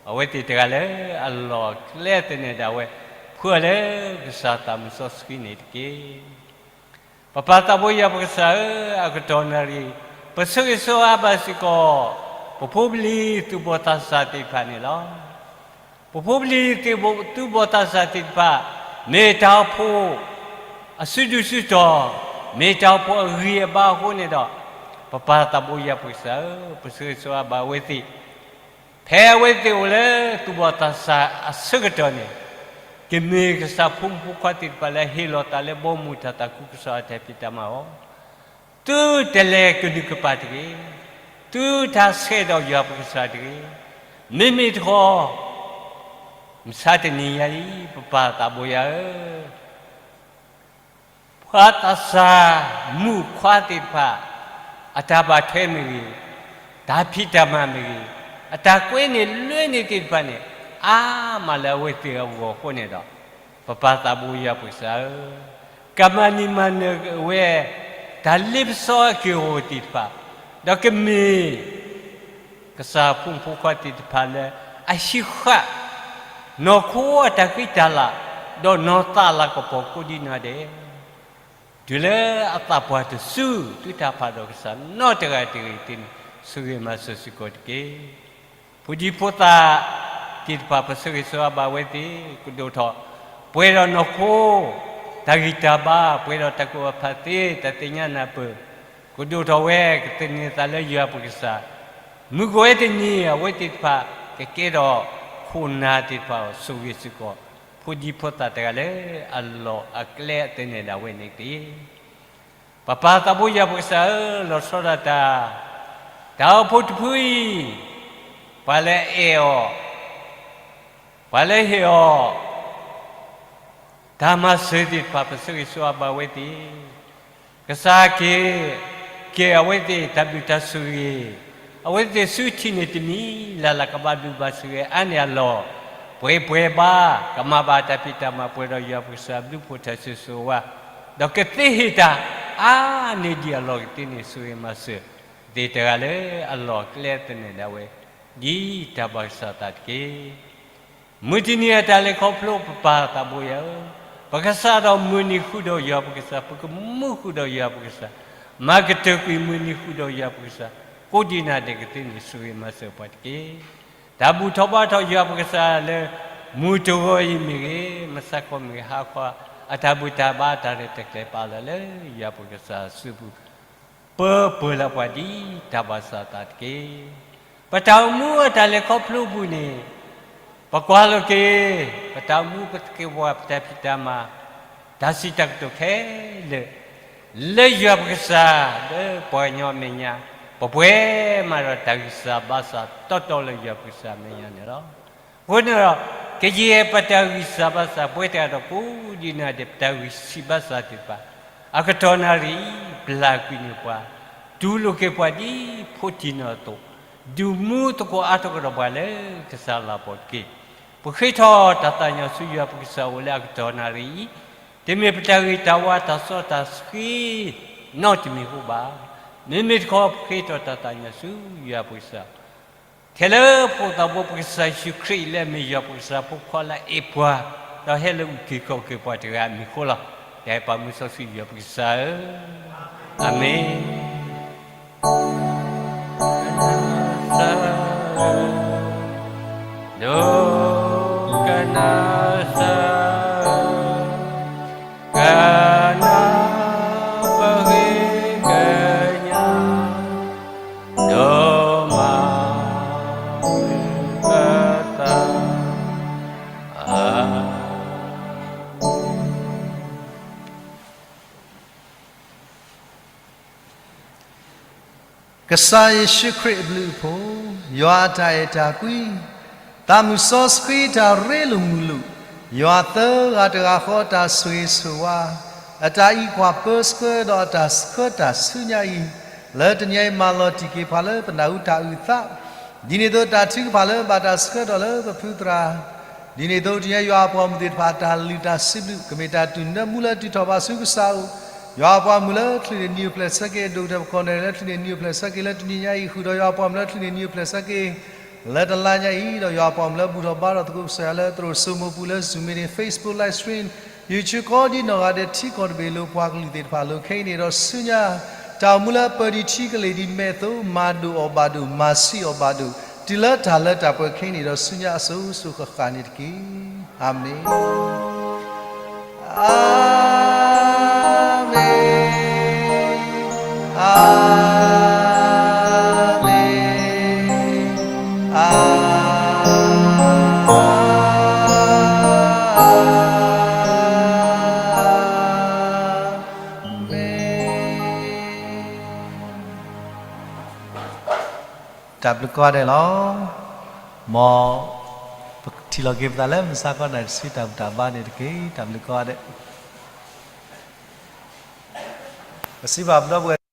အဝဲသ့ၣ်တဂၤလၢအလီၢ်အကျဲသန့ၤဒၣ်ဝဲ, ဖှၢလၢကစၢ်သးမုၢ်စီဆှံန့ၣ်တက့ၢ်. ပပၢ်သးဘိယွၤပကစၢ်ဧၢ, အကတီၢ်နၣ်ရံၣ်, ပဆိၣ်ဂ့ၤဆိၣ်ဝါဘၣ်စ့ၢ်ကီး ပဖိပလံၤသူၣ်ဘီၣ်သးစၢ်သ့ၣ်တဖၣ်န့ၣ်လီၤ. ပဖိပလံၤသူၣ်ဘီၣ်သးစၢ်သ့ၣ်တဖၣ်, မ့ၢ်တၢ်အိၣ်ဖှိၣ်အစုဒုၣ်စုတီၤ, မ့ၢ်တၢ်အိၣ်ဖှိၣ်အဂံၢ်အဘါအဃိန့ၣ်ဒီး, ပပၢ်သးဘိယွၤပကစၢ်ဧၢ, ပဆိၣ်ဂ့ၤဆိၣ်ဝါဘၣ်အဝဲသ့ၣ် ဖဲအဝဲသ့ၣ်အိၣ်လၢသူၣ်ဘီၣ်သးစၢ်အဆၢကတီၢ်န့ၣ်, ကမ့ၢ်ကစၢ်ဖိမုၣ်ဖိခွါသ့ၣ်တဖၣ်လၢဟ့ၣ်လီၤသးလၢဘီမုၢ်တၢ်သးခုကစီၣ်အတၢ်ဖံးတၢ်မၤအဂီၢ်, သုတလဲၤကနုာ်ကပၤတဂ့ၤ, သုတၢ်ဆှဲးဒီးယွၤပကစၢ်တဂ့ၤ, မ့မ့ၢ်တခီ မဆါတနံၤညါအံၤ ပပၢ်သးဘိယွၤဧၢ, ပှၤသးစၢ်မုၣ်ခွါသ့ၣ်တဖၣ် အတၢ်ဘၣ်ထွဲမ့ၢ်ဂ့ၤ, တၢ်ဖံးတၢ်မၤမ့ၢ်ဂ့ၤ, အတၢ်ကွဲန့ၢ်လွဲန့ၢ်သ့ၣ်တဖၣ်န့ၣ် အါမးလၢအဝဲသ့ၣ်အဂီၢ်အဃိန့ၣ်ဒီး, ပပၢ်သးဘိယွၤပကစၢ်ဧၢ, ကမၤန့ၢ်မၤနၢၤဝဲ တၢ်လ့ပစီအက့ၢ်အဂီၤသ့ၣ်တဖၣ်, ဒီးကမ့ၢ် ကစၢ်ဖိမုၣ်ဖိခွါသ့ၣ်တဖၣ်လၢအဟံးဃာ် နီၢ်ခိအတၢ်ဃံတၢ်လၤ, ဒီးနီၢ်သးလၤကပီၤကိးဒံနီၢ်ဒဲး, တုၤလၢအသးပှၢ်တစု သုတၢ်ဖးဒီးကစၢ်နီတဂၤတဂ့ၤတန့ၢ်, ဆိၣ်ဂ့ၤမၤစၢၤစ့ၢ်ကီးတက့ၢ်. ဖိဒံဖိသၣ်သ့ၣ်တဖၣ် ပဆိၣ်ဂ့ၤဆိၣ်ဝါဘၣ်ဝဲသ့ၣ်, ကဒိၣ်ထီၣ်ပှဲၤဒီးနီၢ်ခိ တၢ်ဂံၢ်တၢ်ဘါ, ပှဲၤဒီးတၢ်ကူၣ်ဘၣ်ဖးသ့, တၢ်သ့ၣ်ညါနၢ်ပၢၢ်, ကဒိၣ်ထီၣ်ဝဲ ကသန့ၤသးလၢယွၤပကစၢ်, မုၢ်ကဝဲတနံၤ အဝဲသ့ၣ်တဖၣ် ကကဲထီၣ်ခိၣ်နၢ်သ့ၣ်တဖၣ်အဂီၢ် ဆိၣ်ဂ့ၤစ့ၢ်ကီး ဖိဒံဖိသၣ်တဂၤလၢအလီၢ်အကျဲအသန့ၤဒၣ်ဝဲန့ၣ်တက့ၢ်. ပပၢ်သးဘိယွၤပကစၢ်ဧၢ, လီၤဆီဒၣ်တၢ်, တၢ်အိၣ်ဖှိၣ်တဖုအံၤ, ပှၤလၢအအဲၣ်အီၤ, ပှၤလၢဟ့ၣ်အီၤ တၢ်မၤစၢၤသ့ၣ်တဖၣ် ပဆိၣ်ဂ့ၤဆိၣ်ဝါဘၣ်ဝဲသ့ၣ်, ကစၢ်က့ၤ, က့ၤအဝဲသ့ၣ်တၢ်ဘျုးတၢ်ဆိၣ်ဂ့ၤ, အဝဲသ့ၣ်ဆူထံၣ်န့ၢ်တမံၤလၢ်လၢ် ကဘၣ်ဘျုးဘၣ်ဆိၣ်ဂ့ၤအါန့ၢ်အလီၢ်, ပှဲၤပှဲၤဘၣ် ကမၤဘၣ်တၢ်ဖံးတၢ်မၤပှဲၤဒီးယွၤပကစၢ်ဘျုးဖှိၣ်ထၢၣ်စုဆိဝါ, ဒီးကသ့ဟ့ၣ်တၢ်အါန့ၢ်ဒံးအလီၢ်ကသ့န့ၣ် ဆိၣ်ဂ့ၤမၤစၢၤသ့ၣ်တဂၤလၢအလီၢ်ကျဲသနၢၣ်ဒၣ်ဝဲ ဒ်တၢ်ဘၣ်ကစၢ်သးတက့ၢ်. မုၢ်တနံၤအတၢ်လဲၤခီဖျိပပၢ်သးဘိယွၤဧၢ, ပကစးထီၣ်မုၢ်နံၤဃုာ်ဒီးယွၤပကစၢ်, ပကမူဃုာ်ဒီးယွၤပကစၢ်, မၤကတၢၢ်ကွံာ်မုၢ်နံၤဃုာ်ဒီးယွၤပကစၢ်, ကိးဒံးနၤဒဲးကသ့န့ၣ် ဆိၣ်ဂ့ၤမၤစၢၤပှၤတက့ၢ်. တၢ်ဘူၣ်ထီၣ်ဘါထီၣ်ယွၤပကစၢ်လၢ မုၢ်တဂီၤအံၤမ့ၢ်ဂ့ၤ, မုၢ်ဆါခီမ့ၢ်ဂ့ၤ, ဟါခီ အတၢ်ဘူၣ်တၢ်ဘါတၢ်ရဲၣ်တၢ်ကျဲၤပာ်လီၤလၢယွၤပကစၢ်စုပူၤ ပၢပၢၢ်လၢပှၤဒ်တၢ်ဘၣ်ကစၢ်သးတက့ၢ်. ပတၢ်အိၣ်မူအတၢ်လဲၤခီဖျိအပူၤန့ၣ် ပကွၢ်လိာ်က့ၤ ပတၢ်အိၣ်မူပသကဲးပဝးပတၢ်ဖံးတၢ်မၤ တၢ်စံးတၢ်ကတိၤခဲလၢာ် လၢယွၤပကစၢ် လၢပှၤကညီအမဲာ်ညါ ပပှဲၤမးဒီးတၢ်ဂံၢ်စၢ်ဘါစၢ်တီတီလၢယွၤပကစၢ်အမဲာ်ညါန့ၣ်လီၤ. အဃိန့ၣ်ဒီး ကယဲၢ်ပတၢ်ဂံၢ်စၢ်ဘါစၢ် ပဝဲတဂၤဒီးကိးဒံးနၤဒဲး ပတၢ်ဂံၢ်ဆံးဘါစၢ်သ့ၣ်တဖၣ် အကတီၢ်နၣ်ရံၣ်အံၤ ပျၢ်ကွံာ်န့ၢ်ပှၤ, တူၢ်လိာ်က့ၤပှၤဒ်ဖိတံၢ်နီၢ်အသိး, ဒုးမူသကိးအါထီၣ်ကဒီးပှၤလၢကစၢ်လၤပီၢ်တက့ၢ်. ပဃ့ထီၣ်တၢ်သးကညီၤဆူယွၤပကစၢ်အအိၣ်လၢအကတီၢ်နၣ်ရံၣ်အံၤ, တမ့ၢ်ပတၢ်ဂ့ၤတၢ်ဝါတၢ်စီတၢ်ဆှံ နီတမံၤဃီဘၣ်. မ့မ့ၢ်တခီ ပဃ့ထီၣ်တၢ်သးကညီၤဆူယွၤပကစၢ် ထဲလၢပဃိာ်သးဘိပကစၢ်ယ့ၣ်ၡူးခရံာ်အံၤ လၢအမ့ၢ်ယွၤပကစၢ်ဖိခွါလၢအအဲၣ်ပှၤ, ဒီးဟဲလၢအအုၣ်က့ၤခီၣ်က့ၤပှၤတဂၤအမံၤအဃိလီၤ. တၢ်အဲၣ်ပာ်မူစီဆှံယွၤပကစၢ်ဧၢ, အၤမ့ၣ်. ဒိကနၣ်စၢ်, ကနၣ်ပဂ့ၤကညး, ဒိမၤပသး, အၤမ့ၣ်. ကစၢ်ယ့ၣ်ၡူးခရံာ်အဘျုးအဖှိၣ်, ယွၤအတၢ်အဲၣ်တၢ်ကွံ, သးမုၢ်စီဆှံတၢ်ရ့လိာ်မုာ်လိာ်, ယွၤသၢဂၤတဂၤဃီတၢ်ဆိၣ်ဂ့ၤဆိၣ်ဝါ, အတၢ်အံးကွၢ်ပၢဆှၢဒီးအတၢ်ဆှၢတၢ်ဆူညါအံၤ, လၢတနံၤအံၤမၤလီၤတံၢ်က့ၤပှၤလၢပနၢ်ဟူတၢ်အုၣ်သး, ဒ်န့ၣ်အသိးတၢ်ထုကဖၣ်လၢဘၣ်တၢ်ဆှၢထီၣ်လၢပဖုသရၣ် ဒ်န့ၣ်အသိး တနံၤအံၤယွၤအပှၤမုၢ်သ့ၣ်တဖၣ် တၢ်လုၢ်တၢ်စံးဘျုး ကမ့ၢ်တၢ်တုၤနၢမူလၢတုၤထီၣ်ဘၣ်ဆူကစၢ်အအိၣ်, ယွၤအပှၤမုၢ်လၢချုးန့ၣ်နံၤအိၣ်ဖျဲၣ်ဆၢက့ၤ ဒိၣ်ကတၢၢ်ပကီၢ်န့ၣ် လၢချုးန့ၣ်နံၤအိၣ်ဖျဲၣ်ဆၢက့ၤလၢတနံၤညါအံၤ ဃုာ်ဒီးယွၤအပှၤမုၢ်လၢချုးန့ၣ်နံၤအိၣ်ဖျဲၣ်ဆၢက့ၤ လၢတလါညါအံၤ ဒီးယွၤအပှၤမုၢ်လၢဘူၣ်ထီၣ်ဘါထီၣ်သကိးကစၢ်ယွၤလၢသရိာ်စိမိၤပူၤလၢ Zoom meeting, Facebook live stream, YouTube ကိးဒံနီၢ်ဂၤဒဲး ထံကီၢ်တဘ့ၣ်အလိၤ ပှၤကလုာ်သ့ၣ်တဖၣ်အလိၤခဲအံၤန့ၣ်ဒီးဆူညါ တၢ်အိၣ်မူလၢပၢၤဒံးထံကလ့ၢ်ဒံးမဲာ်အသိး မၤဒိၣ်အီၣ်ဘၣ်ဒိၣ် မၤဆံးအီၣ်ဘၣ်ဒိၣ် တုၤလၢတၢ်လၢတၢ်ပှဲၤခဲအံၤန့ၣ်ဒီးဆူညါ အစိၤစိၤဃၣ်ဃၣ်န့ၣ်တက့ၢ်. အၤမ့ၣ်, အၤမ့ၣ်, အၤမ့ၣ်, အၤမ့ၣ်. တၢ်ဘျုးကိးဂၤဒဲးလီၤ. မ်ပထံၣ်လိာ်က့ၤပသးလၢမုၢ်ဆါခီနၣ်ရံၣ်တဆံ တၢ်ဘူၣ်တၢ်ဘါန့ၣ်တက့ၢ်. တၢ်ဘျုးကိးဂၤဒဲး. ပစံးဘၣ်ပဒီပုၢ်ဝဲၢ်